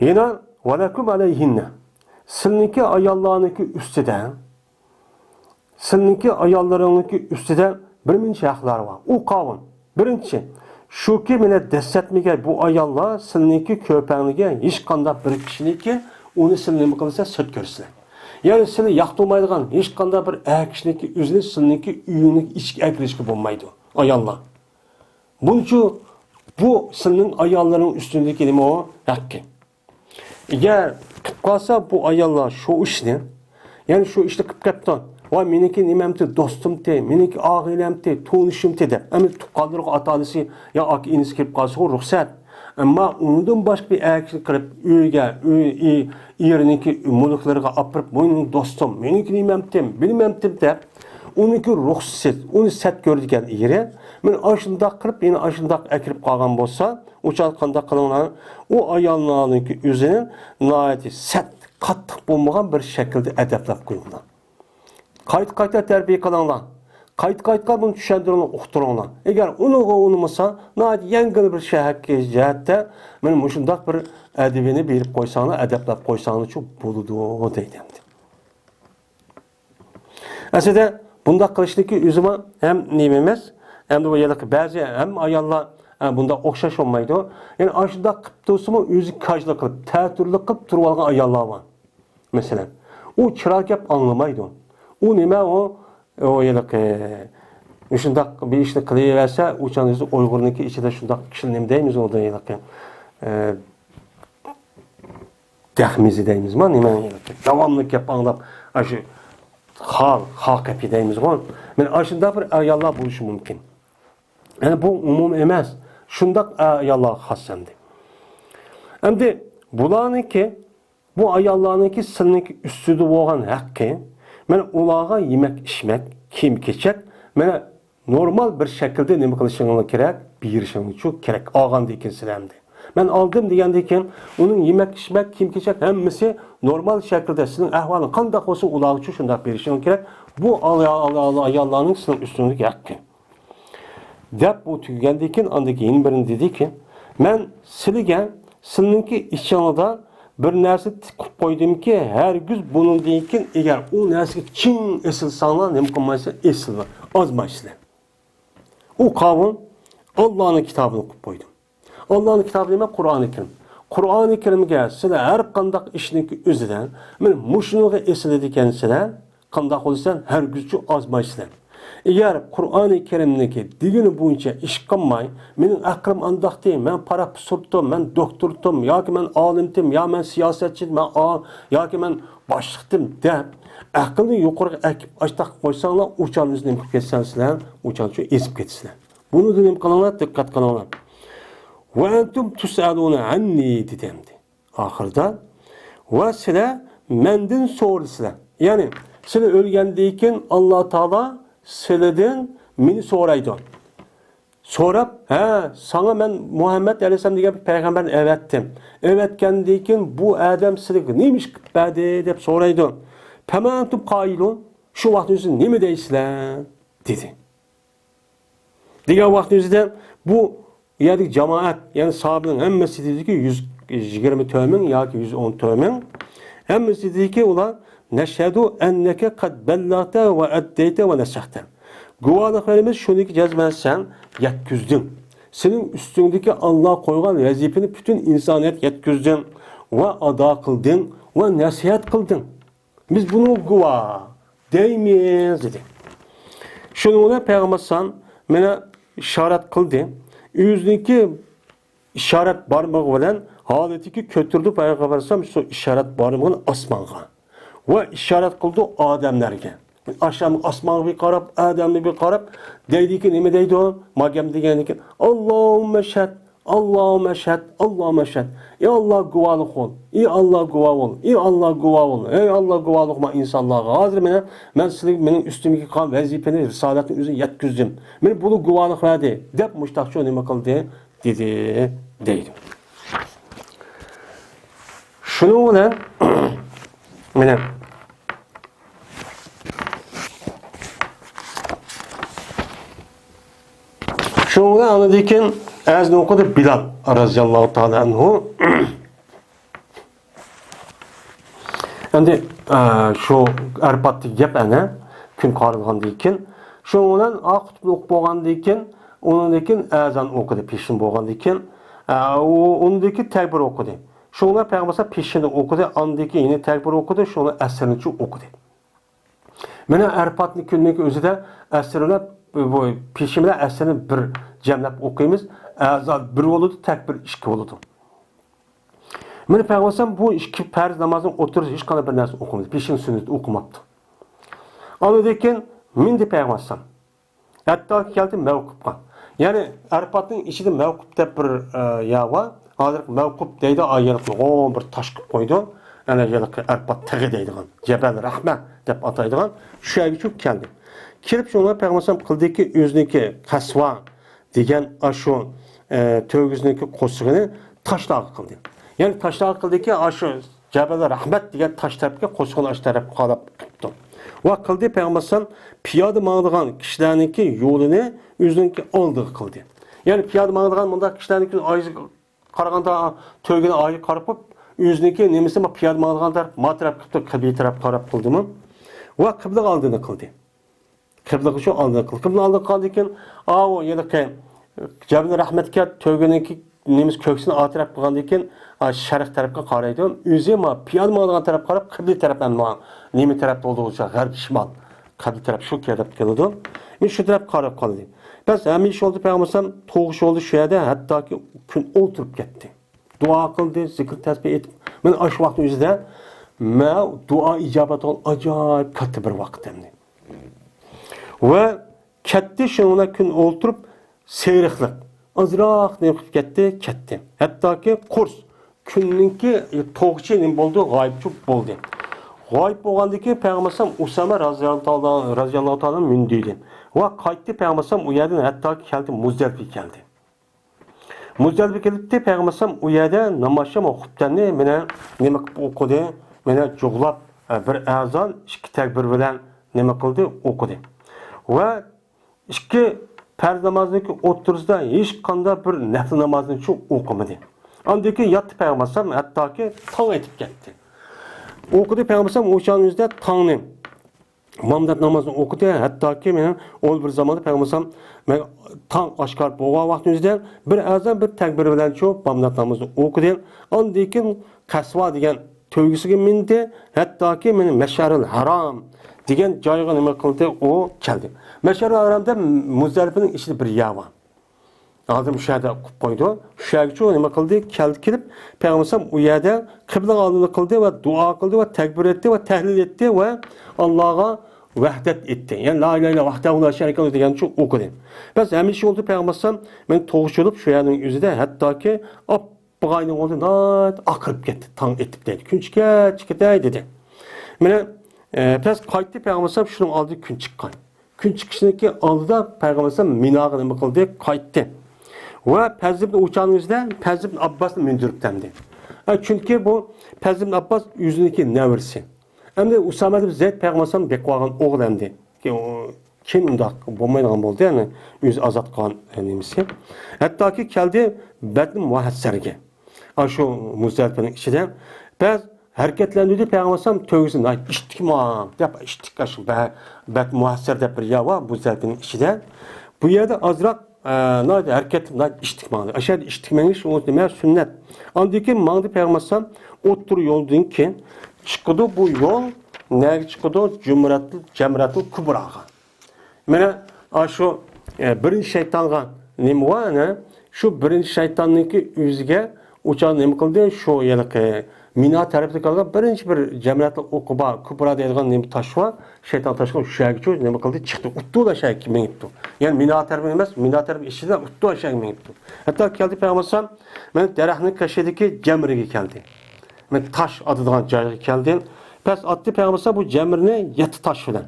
يەنە ۋەلەكۇم ئەلەيھىننە. سىلىنىڭكى ئاياللارنىڭكى ئۈستىدە سىلىنىڭكى ئاياللىرىڭنىڭكى ئۈستىدە بىر نەچچە ھەقلەر بار. ئۇ قاۋۇن. بىرىنچى، شۇكى، مانا دەسسەتمىگە بۇ ئاياللار سىلىنىڭكى كۆرپەڭلىكى ھېچقانداق بىر كىشىنىڭكى ئۇنى سىلىنى نېمە قىلسا سەت كۆرسىلە. يەنى سىلى ياقتۇرمايدىغان ھېچقانداق بىر ئەر كىشىنىڭكى ئۆزىنى سىلىنىڭكى ئۆيىنىڭ ئىچىگە ئەكىرىشكە بولمايدۇ ئاياللار. بۇنچۇ بۇ سىلىنىڭ ئاياللىرىنىڭ ئۈستىدىكى نېمە ئۇ؟ ھەققى. ئەگەر قىلىپ قالسا بۇ ئاياللار شۇ ئىشنى، يەنى شۇ ئىشنى قىلىپ كەپتۇ. ۋاي، مېنىڭكى نېمەمتى، دوستۇمتى، مېنىڭكى ئاغىنەمتى، تونۇشۇمتى دەپ. ئەمدى تۇغقانلىرىغا ئاتا-ئانىسى يا ئاكا-ئىنىسى كىرىپ قالسىغۇ رۇخسەت. ئەمما ئۇنىڭدىن باشقا بىر ئەر كىشىنى قىلىپ ئۆيگە، ئۆي، ئى-، ئېرىنىڭكى مۈلۈكلىرىگە ئاپىرىپ، بۇ مېنىڭ دوستۇم، مېنىڭكى نېمەمتىم، بىلمەمتىم دەپ، ئۇنىڭكى رۇخسىتى، ئۇنى سەت كۆرىدىكەن ئېرى. مانا ئاشۇنداق قىلىپ، يەنە ئاشۇنداق ئەكىرىپ قالغان بولسا، ئۇ چاغدا قانداق قىلىڭلار؟ ئۇ ئاياللارنىڭكى ئۆزىنى ناھايىتى سەت، قاتتىق بولمىغان بىر شەكىلدە ئەدەپلەپ قويۇڭلار. قايتا-قايتا تەربىيە قىلىڭلار. قايتا-قايتا بۇنى چۈشەندۈرۈڭلار، ئۇقتۇرۇڭلار. ئەگەر ئۇنىڭغا ئۇنىمىسا، ناھايىتى يەڭگىل بىر شەھەرگە جەھەتتە مانا مۇشۇنداق بىر ئەدىبىنى بېرىپ قويساڭلار، ئەدەپلەپ قويساڭلارچۇ بولىدۇ دەيدۇ ئەمدى. ئەسلىدە بۇنداق قىلىشنىڭكى ئۆزىمۇ ھەم نېمە ئەمەس، ھەمدە بۇ يەردىكى بەزى ھەممە ئاياللار، ئە، بۇنداق ئوخشاش بولمايدۇ. يەنى ئاشۇنداق قىلىپ تۇرسىمۇ ئۆزى كاجلىق قىلىپ، تەتۈرلۈك قىلىپ تۇرۇۋالغان ئاياللار بار. مەسىلەن، ئۇ چىراي گەپ ئاڭلىمايدۇ. ئۇ نېمە ئۇ؟ ئۇ ھېلىقى، مۇشۇنداق بىر ئىشنى قىلىۋەرسە، ئۇ چاغدا ئۇيغۇرنىڭكى ئىچىدە شۇنداق كىشىنى نېمە دەيمىز ئۇ ھېلىقى، ئە، دەخمىزى دەيمىزما، نېمە، داۋاملىق گەپ ئاڭلاپ، ئاشۇ خال، خاقىپى دەيمىزغۇ. مانا ئاشۇنداق بىر ئاياللار بولۇشى مۇمكىن. يەنى بۇ ئومۇمىي ئەمەس، شۇنداق ئاياللارغا خاس ئەمدى. ئەمدى بۇلارنىڭكى، بۇ ئاياللارنىڭكى سىلىنىڭكى ئۈستىدە بولغان ھەققى، مانا ئۇلارغا يېمەك-ئىچمەك، كىيىم-كېچەك، مانا نورمال بىر شەكىلدە نېمە قىلىشىڭلار كېرەك؟ بېرىشىڭلارچۇ كېرەك. ئالغاندىن كېيىن سىلەر ئەمدى. مەن ئالدىم دېگەندىن كېيىن ئۇنىڭ يېمەك-ئىچمەك، كىيىم-كېچەك ھەممىسى نورمال شەكىلدە سىلىنىڭ ئەھۋالىڭ قانداق بولسا ئۇلارغىچۇ شۇنداق بېرىشىڭ كېرەك. بۇ ئايا-، ئايا-، ئاياللارنىڭ سىلىنىڭ ئۈستىڭىزدىكى ھەققى. دەپ ئۇ تۈگىگەندىن كېيىن ئاندىن كېيىن يەنە بىرىنى دېدىكى، مەن سىلىگە سىلىنىڭكى ئىچىڭلاردا بىر نەرسە تىقىپ قويدۇمكى، ھەرگىز بۇنىڭدىن كېيىن ئەگەر ئۇ نەرسىگە چىڭ ئېسىلساڭلار، نېمە قىلمايسىلەر، ئېسىلماي، ئازمايسىلەر. ئۇ قاۋۇل ئاللانىڭ كىتابىنى قىلىپ قويدۇم. ئاللانىڭ كىتابى نېمە؟ قۇرئانى كەرىم. قۇرئانى كەرىمگە سىلەر ھەر قانداق ئىشنىڭكى ئۆزىدە، مانا مۇشۇنىڭغا ئېسىلىدىكەنسىلەر، قانداق بولىسەن؟ ھەرگىزچۇ ئازمايسىلەر. ئەگەر قۇرئانى كەرىمنىڭكى دېگىنى بويىچە ئىش قىلماي، مېنىڭ ئەقلىم ئانداقتى، مەن پاراپ سۇرتۇم، مەن دوكتورتۇم، ياكى مەن ئالىمتىم، يا مەن سىياسەتچىدىم، مەن ئا-، ياكى مەن باشلىقتىم دەپ، ئەقىلنى يۇقىرىغا ئەكىپ ئاشتاق قويساڭلار، ئۇچان ئۆزى نېمە قىلىپ كەتسەڭ سىلەر، ئۇچانچۇ ئېزىپ كېتىسىلەر. بۇنى نېمە قىلىڭلار، دىققەت قىلىڭلار. ۋە ئەنتۇم تۇسئەلۇنە ئەننى دېدى ئەمدى. ئاخىرىدا، ۋە سىلەر مەندىن سورىسىلەر. يەنى، سىلەر ئۆلگەندىن كېيىن ئاللا تائالا سىلەردىن مېنى سورايدۇ. سوراپ، ھە، ساڭا مەن مۇھەممەد ئەلەيھىسسالام دېگەن بىر پەيغەمبەرنى ئەۋەتتىم. ئەۋەتكەندىن كېيىن بۇ ئادەم سىلەرگە نېمە ئىش قىلىپ بەردى دەپ سورايدۇ. پەما ئەنتۇم قائىلۇن، شۇ ۋاقىتتا سىز نېمە دەيسىلەر؟ دېدى. دېگەن ۋاقىتنىڭ ئۆزىدە بۇ يەردىكى جامائەت، يەنى ساھابىنىڭ ھەممىسى دېدىكى، يۈز يىگىرمە تۆت مىڭ ياكى يۈز ئون تۆت مىڭ، ھەممىسى دېدىكى، ئۇلار، نەشھەدۇ ئەننەكە قەد بەللەغتە ۋە ئەددەيتە ۋە نەسەختە. گۇۋاھلىق بېرىمىز، شۇنىكى جەزمەن سەن يەتكۈزدۈڭ. سېنىڭ ئۈستۈڭدىكى ئاللا قويغان ۋەزىپىنى پۈتۈن ئىنسانىيەتكە يەتكۈزدۈڭ ۋە ئادا قىلدىڭ ۋە نەسىھەت قىلدىڭ. بىز بۇنىڭغا گۇۋاھ دەيمىز، دېدى. شۇنىڭ بىلەن پەيغەمبەر ئەلەيھىسسالام مانا ئىشارەت قىلدى. ئۆزىنىڭكى ئىشارەت بارمىقى بىلەن ھالىتىكى كۆتۈردى پەيغەمبەر ئەلەيھىسسالام شۇ ئىشارەت بارمىقىنى ئاسمانغا. ۋە ئىشارەت قىلدى ئادەملەرگە. ئاشام ئاسمانغا بىر قاراپ، ئادەمگە بىر قاراپ، دەيدىكى، نېمە دەيدۇ؟ ماگەم دېگەندىكى، ئاللاھۇممە شەھەد، ئاللاھۇممە شەھەد، ئاللاھۇممە شەھەد. ئى ئاللا، گۇۋاھلىق بول. ئى ئاللا، گۇۋاھ بول. ئى ئاللا، گۇۋاھ بول. ئەي ئاللا، گۇۋاھلىق بول ئىنسانلارغا. ھازىر مېنى، مەن سىلىگە مېنىڭ ئۈستۈمدىكى قىلغان ۋەزىپىنى، رىسالەتنى ئۆزۈم يەتكۈزدۈم. مېنى بۇنى گۇۋاھلىق بەردى، دەپ مۇشتاقچۇ نېمە قىلدى؟ دېدى، دەيدۇ. شۇنىڭ بىلەن، مانا، شۇنىڭ بىلەن ئاندىن كېيىن ئەزىنى ئوقۇدى بىلال رازىياللاھۇ تائالا ئەنھۇ. ئەمدى، ئە، شۇ ئەرپاتتىكى گەپ ئەنە كۈن قارىلغاندىن كېيىن، شۇنىڭ بىلەن ئا، خۇتبىنى ئوقۇپ بولغاندىن كېيىن، ئۇنىڭدىن كېيىن ئەزان ئوقۇدى، پېشىن بولغاندىن كېيىن، ئە، ئۇ، ئۇنىڭدىن كېيىن تەكبىر ئوقۇدى. شۇنىڭ بىلەن پەيغەمبەر پېشىننى ئوقۇدى، ئاندىن كېيىن يەنە تەكبىر ئوقۇدى، شۇنىڭ بىلەن ئەسىرنىچۇ ئوقۇدى. مانا ئەرپاتنى كۈننىڭ ئۆزىدە ئەسىر بىلەن، بۇ، پېشىن بىلەن ئەسىرنى بىر جەملەپ ئوقۇيمىز. ئەزان بىر بولىدۇ، تەكبىر ئىككى بولىدۇ. مانا پەيغەمبەر بۇ ئىككى پەرز نامازنىڭ ئوتتۇرىسىدا ھېچقانداق بىر نەرسە ئوقۇمىدى. پېشىن سۈننىتى ئوقۇماپتۇ. ئاندىن كېيىن مىندى پەيغەمبەر. ھەتتاكى كەلدى مەۋقۇپقا. يەنى ئەرپاتنىڭ ئىچىدە مەۋقۇپ دەپ بىر، ئە، يەر بار. ھازىر مەۋقۇپ دەيدۇ، ئايەتنى نۇرغۇن بىر تاش قىلىپ قويدى. ئەنە ھېلىقى ئەرپات تېغى دەيدىغان، جەبەل رەھمە دەپ ئاتايدىغان شۇ يەرگە چۈشۈپ كەلدى. كېلىپ شۇڭا پەيغەمبەر قىلدىكى ئۆزىنىڭكى قەسۋا دېگەن ئاشۇ، ئە، تۆگىسىنىڭكى قورسىقىنى تاشلاغا قىلدى. يەنى تاشلاغا قىلدىكى ئاشۇ جەبەل رەھمەت دېگەن تاش تەرەپكە، قورسىقىنى ئاشۇ تەرەپكە قاراپ قىپتۇ. ۋە قىلدى پەيغەمبەر ئەلەيھىسسالام پىيادە ماڭىدىغان كىشىلەرنىڭكى يولىنى ئۆزىنىڭكى ئالدىغا قىلدى. يەنى پىيادە ماڭىدىغان مۇنداق كىشىلەرنىڭكى ئايىغىغا قارىغاندا، تۆگىنى ئايىغا قاراپ قويۇپ، ئۆزىنىڭكى نېمىسى ما پىيادە ماڭىدىغان تەرەپ، ما تەرەپ قىپتۇ، قىبلىگە تەرەپ قاراپ قىلدىمۇ؟ ۋە قىبلىغا ئالدىنى قىلدى. قىبلىغا شۇ ئالدىنى قىل. قىبلىنى ئالدىغا قىلغاندىن كېيىن، ئاۋۇ ھېلىقى جەبىل رەھمەتكە تۆگىنىڭكى نېمىسى كۆكسىنى ئا تەرەپ قىلغاندىن كېيىن، ئا، شەرق تەرەپكە قارايدۇ. ئۆزى ما پىيادە ماڭىدىغان تەرەپكە قاراپ، قىبلە تەرەپ ئەمما نېمە تەرەپتە بولىدۇ، غەرب شىمال. قىبلە تەرەپ شۇ تەرەپ كېلىدۇ. مەن شۇ تەرەپكە قاراپ قالدى. بەس ھەمىشە يولدا پەيغەمبەر توغۇش يولدا شۇ يەردە ھەتتاكى كۈن ئولتۇرۇپ كەتتى. دۇئا قىلدى، زىكىر تەسبىھ ئېيتىپ. مانا ئاشۇ ۋاقىتنىڭ ئۆزىدە مە دۇئا ئىجابەت بولغان ئاجايىپ كاتتا بىر ۋاقىت ئەمدى. ۋە كەتتى، شۇنىڭ بىلەن كۈن ئولتۇرۇپ، سېرىقلىق. ئازراق نېمە قىلىپ كەتتى، كەتتى. ھەتتاكى قورس، كۈننىڭكى توغۇچى نېمە بولدى، غايىبچۇ بولدى. غايىب بولغاندىن كېيىن پەيغەمبەر ئەلەيھىسسالام ئۇسامە رازىياللاھۇ تائالا، رازىياللاھۇ تائالا مىندى دېدى. ۋە قايتتى پەيغەمبەر ئەلەيھىسسالام ئۇ يەردىن ھەتتاكى كەلدى مۇزدەلىپىگە كەلدى. مۇزدەلىپىگە كېلىپتى پەيغەمبەر ئەلەيھىسسالام ئۇ يەردە ناماز شەم خۇپتەننى مانا نېمە قىلىپ ئوقۇدى؟ مانا جۇغلاپ، ئە، بىر ئەزان، ئىككى تەكبىر بىلەن نېمە قىلدى؟ ئوقۇدى. ۋە ئىككى پەرز نامازنىڭكى ئوتتۇرىسىدا ھېچقانداق بىر نەپلى نامازنىچۇ ئوقۇمىدى. ئاندىن كېيىن ياتتى پەيغەمبەر ئەلەيھىسسالام، ھەتتاكى تاڭ ئېتىپ كەتتى. ئوقۇدى پەيغەمبەر ئەلەيھىسسالام ئوشۇنىڭ ئۆزىدە تاڭنى، بامدات نامازىنى ئوقۇدى، ھەتتاكى مېنىڭ ئون بىر زاماندا پەيغەمبەر ئەلەيھىسسالام مەن تاڭ ئاشكارا بولغان ۋاقتىنىڭ ئۆزىدە بىر ئەزان، بىر تەكبىر بىلەنچۇ بامدات نامىزىنى ئوقۇدى. ئاندىن كېيىن قەسۋا دېگەن تۆگىسىگە مىندى، ھەتتاكى مېنى مەشئەرىل ھارام دېگەن جايغا نېمە قىلدى، ئۇ كەلدى. مەشئەرىل ھارام دەپ مۇزدەلىپىنىڭ ئىچىدە بىر يەر بار. ھازىر مۇشۇ يەردە قىلىپ قويدى. شۇ يەرگىچۇ نېمە قىلدى، كەلدى، كېلىپ پەيغەمبەر ئەلەيھىسسالام ئۇ يەردە قىبلىغا ئالدىنى قىلدى ۋە دۇئا قىلدى ۋە تەكبىر ئېيتتى ۋە تەھلىل ئېيتتى ۋە ئاللاغا ۋەھدەت ئېيتتى. يەنى لا ئىلاھە ئىللا ۋەھدەھۇ لا شەرىكە لەھۇ دېگەنچۇ ئوقۇدى. بەس ھەمىشە يولدا پەيغەمبەر ئەلەيھىسسالام مېنى توغرا يولۇپ شۇ يەرنىڭ ئۆزىدە ھەتتاكى ئاپپىغاينىڭ ئالدى ناھايىتى ئاقىرىپ كەتتى. تاڭ ئېتىپ دەيدۇ. كۈن چىقىپ كېتەي دېدى. مانا، ئە، پەس قايتتى پەيغەمبەر ئەلەيھىسسالام شۇنىڭ ئالدىدا كۈن چىققان. كۈن چىقىشنىڭكى ئالدىدا پەيغەمبەر ئەلەيھىسسالام مىناغا نېمە قىلدى؟ قايتتى. ۋە پەزلى ئىبن ئۇچانىڭ ئۆزىدە پەزلى ئىبن ئابباسنى مىندۈرۈپتەمدى. ئە، چۈنكى بۇ پەزلى ئىبن ئابباس ئۆزىنىڭكى نەۋرىسى. ئەمدى ئۇسامە ئىبن زەيد پەيغەمبەر ئەلەيھىسسالام بېقىۋالغان ئوغلى ئەمدى. كېيىن ئۇنداق بولمايدىغان بولدى، يەنى ئۆزى ئازاد قىلغان، ئە، نېمىسى. ھەتتاكى كەلدى بەتنى مۇھەسسەرگە. ئاشۇ مۇزدەلىپىنىڭ ئىچىدە بەزى ھەرىكەتلەندۈردى پەيغەمبەر ئەلەيھىسسالام تۆگىسىنى، ئىتتىك ماڭ دەپ، ئىتتىك ئاشۇ بە-، بەت مۇھەسسەر دەپ بىر يەر بار مۇزدەلىپىنىڭ ئىچىدە. بۇ يەردە ئازراق، ئە، ناھايىتى ھەرىكەت، ناھايىتى ئىتتىك ماڭدى. ئاشۇ يەردە ئىتتىك مېڭىش ئۇ نېمە سۈننەت. ئاندىن كېيىن ماڭدى پەيغەمبەر ئەلەيھىسسالام ئوتتۇرا يولدىن كېيىن چىقىدۇ. بۇ يول نەگە چىقىدۇ؟ جۇمرەتۇل، جەمرەتۇل كۇبراغا. مانا ئاشۇ، ئە، بىرىنچى شەيتانغا نېمە بار، ئەنە شۇ بىرىنچى شەيتاننىڭكى ئۆزىگە ئۇچان نېمە قىلدى؟ شۇ ھېلىقى مىنا تەرەپتە قالغان بىرىنچى بىر جەمرەتۇل ئۇقبا كۇبرا دەيدىغان نېمە تاش بار، شەيتان تاشقا شۇ يەرگىچۇ نېمە قىلدى؟ چىقتى. ئۇتتۇلا شەيتان مېڭىپتۇ. يەنى مىنا تەرىپى ئەمەس، مىنا تەرىپى ئىچىدە ئۇتتۇلا شەيتان مېڭىپتۇ. ھەتتا كەلدى پەيغەمبەر ئەلەيھىسسالام مانا دەرەخنىڭ قېشىدىكى جەمرىگە كەلدى. مانا تاش ئاتىدىغان جايغا كەلدى. پەس ئاتتى پەيغەمبەر ئەلەيھىسسالام بۇ جەمرىنى يەتتە تاش بىلەن.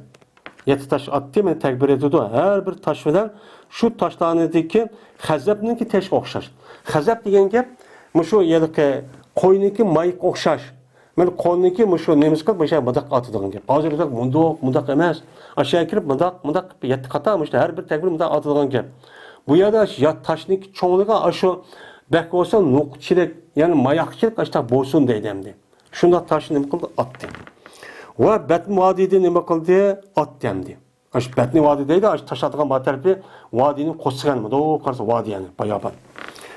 يەتتە تاش ئاتتى، مانا تەكبىر ئېيتىدۇ. ھەر بىر تاش بىلەن شۇ تاشلارنىڭكى خەزەپنىڭكى تېشىغا ئوخشاش. خەزەپ دېگەن گەپ مۇشۇ ھېلىقى قوينىڭكى مايىقىغا ئوخشاش. مانا قولنىڭكى مۇشۇ نېمىسى قىلىپ مۇشۇ مۇنداق ئاتىدىغان گەپ. ھازىر بىز مۇنداق، مۇنداق ئەمەس. ئاشۇ يەرگە كىرىپ مۇنداق، مۇنداق قىلىپ يەتتە قاتا مۇشۇ ھەر بىر تەكبىر مۇنداق ئاتىدىغان گەپ. بۇ يەردە ئاشۇ يات تاشنىڭكى چوڭلۇقى ئاشۇ بەك بولسا نوقچىلىك، يەنى ماياقچىلىق ئاشۇنداق بولسۇن دەيدۇ ئەمدى. شۇنداق تاشنى نېمە قىلدى؟ ئاتتى. ۋە بەتنى ۋادىدا نېمە قىلدى؟ ئاتتى ئەمدى. ئاشۇ بەتنى ۋادى دەيدۇ، ئاشۇ تاش ئاتىدىغان بار تەرىپى ۋادىنىڭ قورسىقى ئەمدى. مۇنداق قارىسا ۋادى يەنى، بايابان.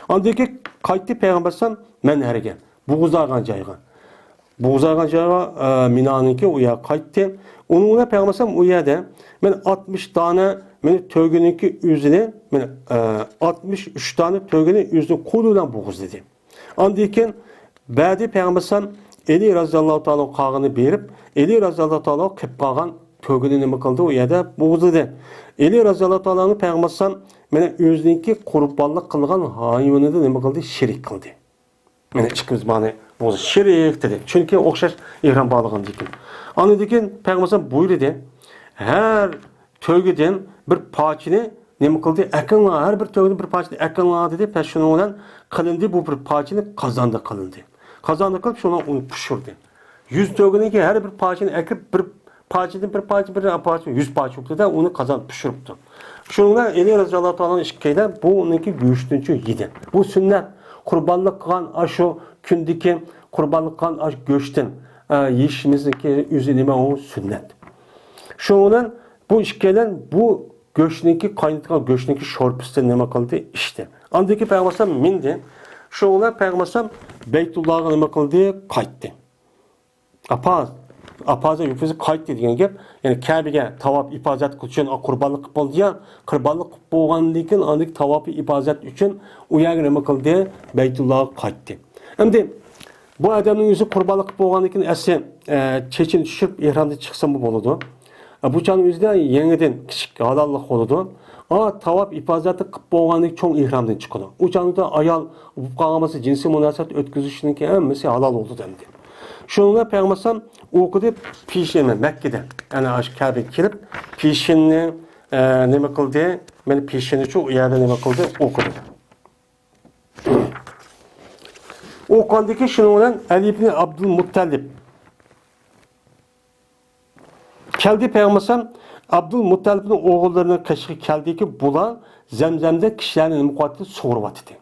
ئاندىن كېيىن قايتتى پەيغەمبەر ئەلەيھىسسالام مەنھەرگە. بوغۇزلانغان جايغا. بوغۇزلانغان جايغا، ئە، مىنانىڭكى ئۇ يەرگە قايتتى. ئۇنىڭ بىلەن پەيغەمبەر ئەلەيھىسسالام ئۇ يەردە مەن ئاتمىش دانە مېنى تۆگىنىڭكى ئۆزىنى، مەن، ئە، ئاتمىش ئۈچ دانە تۆگىنى ئۆزىنىڭ قولى بىلەن بوغۇزلىدى. ئاندىن كېيىن بەدى پەيغەمبەر ئەلەيھىسسالام ئەلى رازىياللاھۇ تائالا قالغىنى بېرىپ، ئەلى رازىياللاھۇ تائالا قېلىپ قالغان تۆگىنى نېمە قىلدى؟ ئۇ يەردە بوغۇزلىدى. ئەلى رازىياللاھۇ تائالا پەيغەمبەر ئەلەيھىسسالام مانا ئۆزىنىڭكى قۇربانلىق قىلغان ھايۋىنىدا نېمە قىلدى؟ شېرىك قىلدى. مانا ئىككىمىز مانا بوغۇزدا شېرىك دېدى. چۈنكى ئوخشاش ئېھرام باغلىغاندىن كېيىن. ئاندىن كېيىن پەيغەمبەر ئەلەيھىسسالام بۇيرۇدى. ھەر تۆگىدىن بىر پارچىنى نېمە قىلدى؟ ئەكىلىڭلار، ھەر بىر تۆگىدىن بىر پارچىنى ئەكىلىڭلار دېدى. پەس شۇنىڭ بىلەن قىلىندى، بۇ بىر پارچىنى قازاندا قىلىندى. قازاندا قىلىپ، شۇنىڭ ئۇنى پىشۇردى. يۈز تۆگىنىڭكى ھەر بىر پارچىنى ئەكىرىپ، بىر پارچىدىن بىر پارچە، بىر پارچە، يۈز پارچە بوپتۇ-دە، ئۇنى قازاندا پىشۇرۇپتۇ. شۇنىڭ بىلەن ئەلى رازىياللاھۇ تائالا ئىككىيلەن بۇ ئۇنىڭكى گۆشىدىنچۇ يېدى. بۇ سۈننەت، قۇربانلىق قىلغان ئاشۇ كۈندىكى قۇربانلىق قىلغان ئاشۇ گۆشتىن، ئە، يېيىشىمىزنىڭكى ئۆزى نېمە؟ ئۇ سۈننەت. شۇنىڭ بىلەن بۇ ئىككىيلەن بۇ گۆشنىڭكى، قاينىتىلغان گۆشنىڭكى شورپىسىدىن نېمە قىلدى؟ ئىچتى. ئاندىن كېيىن پەيغەمبەر ئەلەيھىسسالام مىندى. شۇنىڭ بىلەن پەيغەمبەر ئەلەيھىسسالام بەيتۇللاغا نېمە قىلدى؟ قايتتى. ئاپاز، ئاپازا يوپۇزى قايتتى دېگەن گەپ. يەنى كەبىگە تاۋاپ ئىپازەت قىلىش ئۈچۈن قۇربانلىق قىلىپ بولدى يا، قۇربانلىق قىلىپ بولغاندىن كېيىن ئاندىن كېيىن تاۋاپى ئىپازەت ئۈچۈن ئۇ يەرگە نېمە قىلدى؟ بەيتۇللاغا قايتتى. ئەمدى بۇ ئادەمنىڭ ئۆزى قۇربانلىق قىلىپ بولغاندىن كېيىن ئەسلى، ئە، چېچىنى چۈشۈرۈپ ئېھرامدىن چىقسىمۇ بولىدۇ. ئە، بۇ چاغنىڭ ئۆزىدە يېڭىدىن كىچىك ھالاللىق بولىدۇ. ئا، تاۋاپ ئىپازەتنى قىلىپ بولغاندىن كېيىن چوڭ ئېھرامدىن چىقىدۇ. ئۇ چاغدا ئايال بولۇپ قالغان بولسا جىنسىي مۇناسىۋەت ئۆتكۈزۈشنىڭكى ھەممىسى ھالال بولىدۇ ئەمدى. شۇنىڭ بىلەن پەيغەمبەر ئەلەيھىسسالام ئوقۇدى پېشىننى، مەككىدە. يەنى ئاشۇ كەبىگە كېلىپ، پېشىننى، ئە، نېمە قىلدى؟ مانا پېشىننى شۇ يەردە نېمە قىلدى؟ ئوقۇدى. ئوقۇغاندىن كېيىن شۇنىڭ بىلەن ئەلى ئىبنى ئابدۇل مۇتتەلىب كەلدى. پەيغەمبەر ئەلەيھىسسالام ئابدۇل مۇتتەلىبنىڭ ئوغۇللىرىنىڭ قېشىغا كەلدىكى، بۇلار زەمزەمدە كىشىلەرنى نېمە قىلىۋاتىدۇ؟ سۇغۇرۇۋاتىدۇ.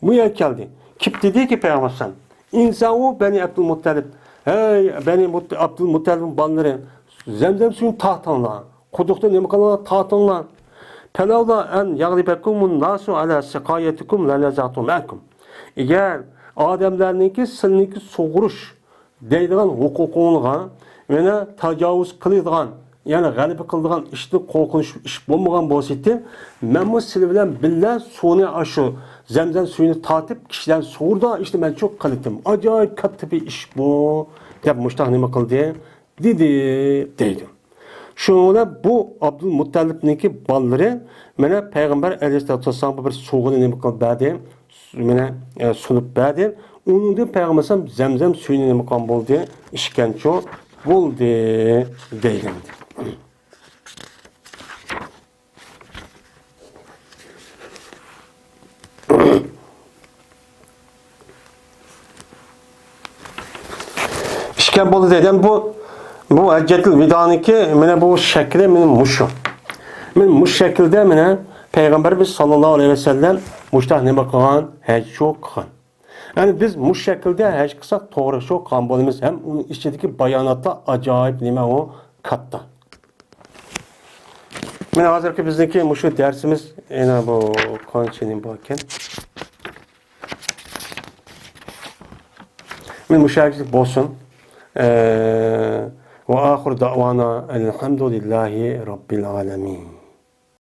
بۇ يەرگە كەلدى. كېلىپ دېدىكى پەيغەمبەر ئەلەيھىسسالام، ئىنسانۇ بەنى ئابدۇل مۇتتەلىب، ھەي بەنى مۇت-، ئابدۇل مۇتتەلىبنىڭ بالىلىرى، زەمزەم سۈيىنى تارتىڭلار. قۇدۇقتا نېمە قىلىڭلار؟ تارتىڭلار. پەلەۋلا ئەن يەغلىبەكۇمۇن ناسۇ ئەلا سىقايەتىكۇم لەنەزەتۇ مەئەكۇم. ئەگەر ئادەملەرنىڭكى سىلىنىڭكى سۇغۇرۇش دەيدىغان ھوقۇقۇڭلارغا يەنە تاجاۋۇز قىلىدىغان، يەنى غەلىبە قىلىدىغان ئىشتىن قورقۇنچ ئىش بولمىغان بولسىدى، مەنمۇ سىلەر بىلەن بىللە سۇنى، ئاشۇ زەمزەم سۈيىنى تارتىپ، كىشىلەرنى سۇغۇرىدىغان ئىشنى مەن چوق قىلىتتىم. ئاجايىپ كاتتا بىر ئىش بۇ، دەپ مۇشتاق نېمە قىلدى؟ دېدى، دەيدۇ. شۇنىڭ بىلەن بۇ ئابدۇل مۇتتەلىپنىڭكى بالىلىرى مانا پەيغەمبەر ئەلەيھىسسالاتۇ ۋەسسالامغا بىر سوۋغىنى نېمە قىلىپ بەردى؟ مانا، ئە، سۇنۇپ بەردى. ئۇنىڭدىن پەيغەمبەر ئەلەيھىسسالام زەمزەم سۈيىنى نېمە قىلغان بولدى؟ ئىچكەنچۇ بولدى، دەيدۇ. ئىچكەن بولدى دېگەن بۇ، بۇ ھەججەتۇل ۋىدانىڭكى مانا بۇ شەكلى مانا مۇشۇ. مانا مۇشۇ شەكىلدە مانا پەيغەمبىرىمىز ساللاللاھۇ ئەلەيھى ۋەسەللەم مۇشۇنداق نېمە قىلغان؟ ھەج شۇ قىلغان. يەنى بىز مۇشۇ شەكىلدە ھەج قىلساق توغرا شۇ قىلغان بولىمىز ھەم ئۇنىڭ ئىچىدىكى باياناتلار ئاجايىپ نېمە ئۇ كاتتا. مانا ھازىرقى بىزنىڭكى مۇشۇ دەرسىمىز يەنە بۇ قانچە نېمە بار ئىكەن؟ مانا مۇشۇ يەرگىچىلىك بولسۇن. ئە، ۋە ئاخىر دەۋانا ئەلھەمدۇلىللاھى رەببىل ئالەمىن.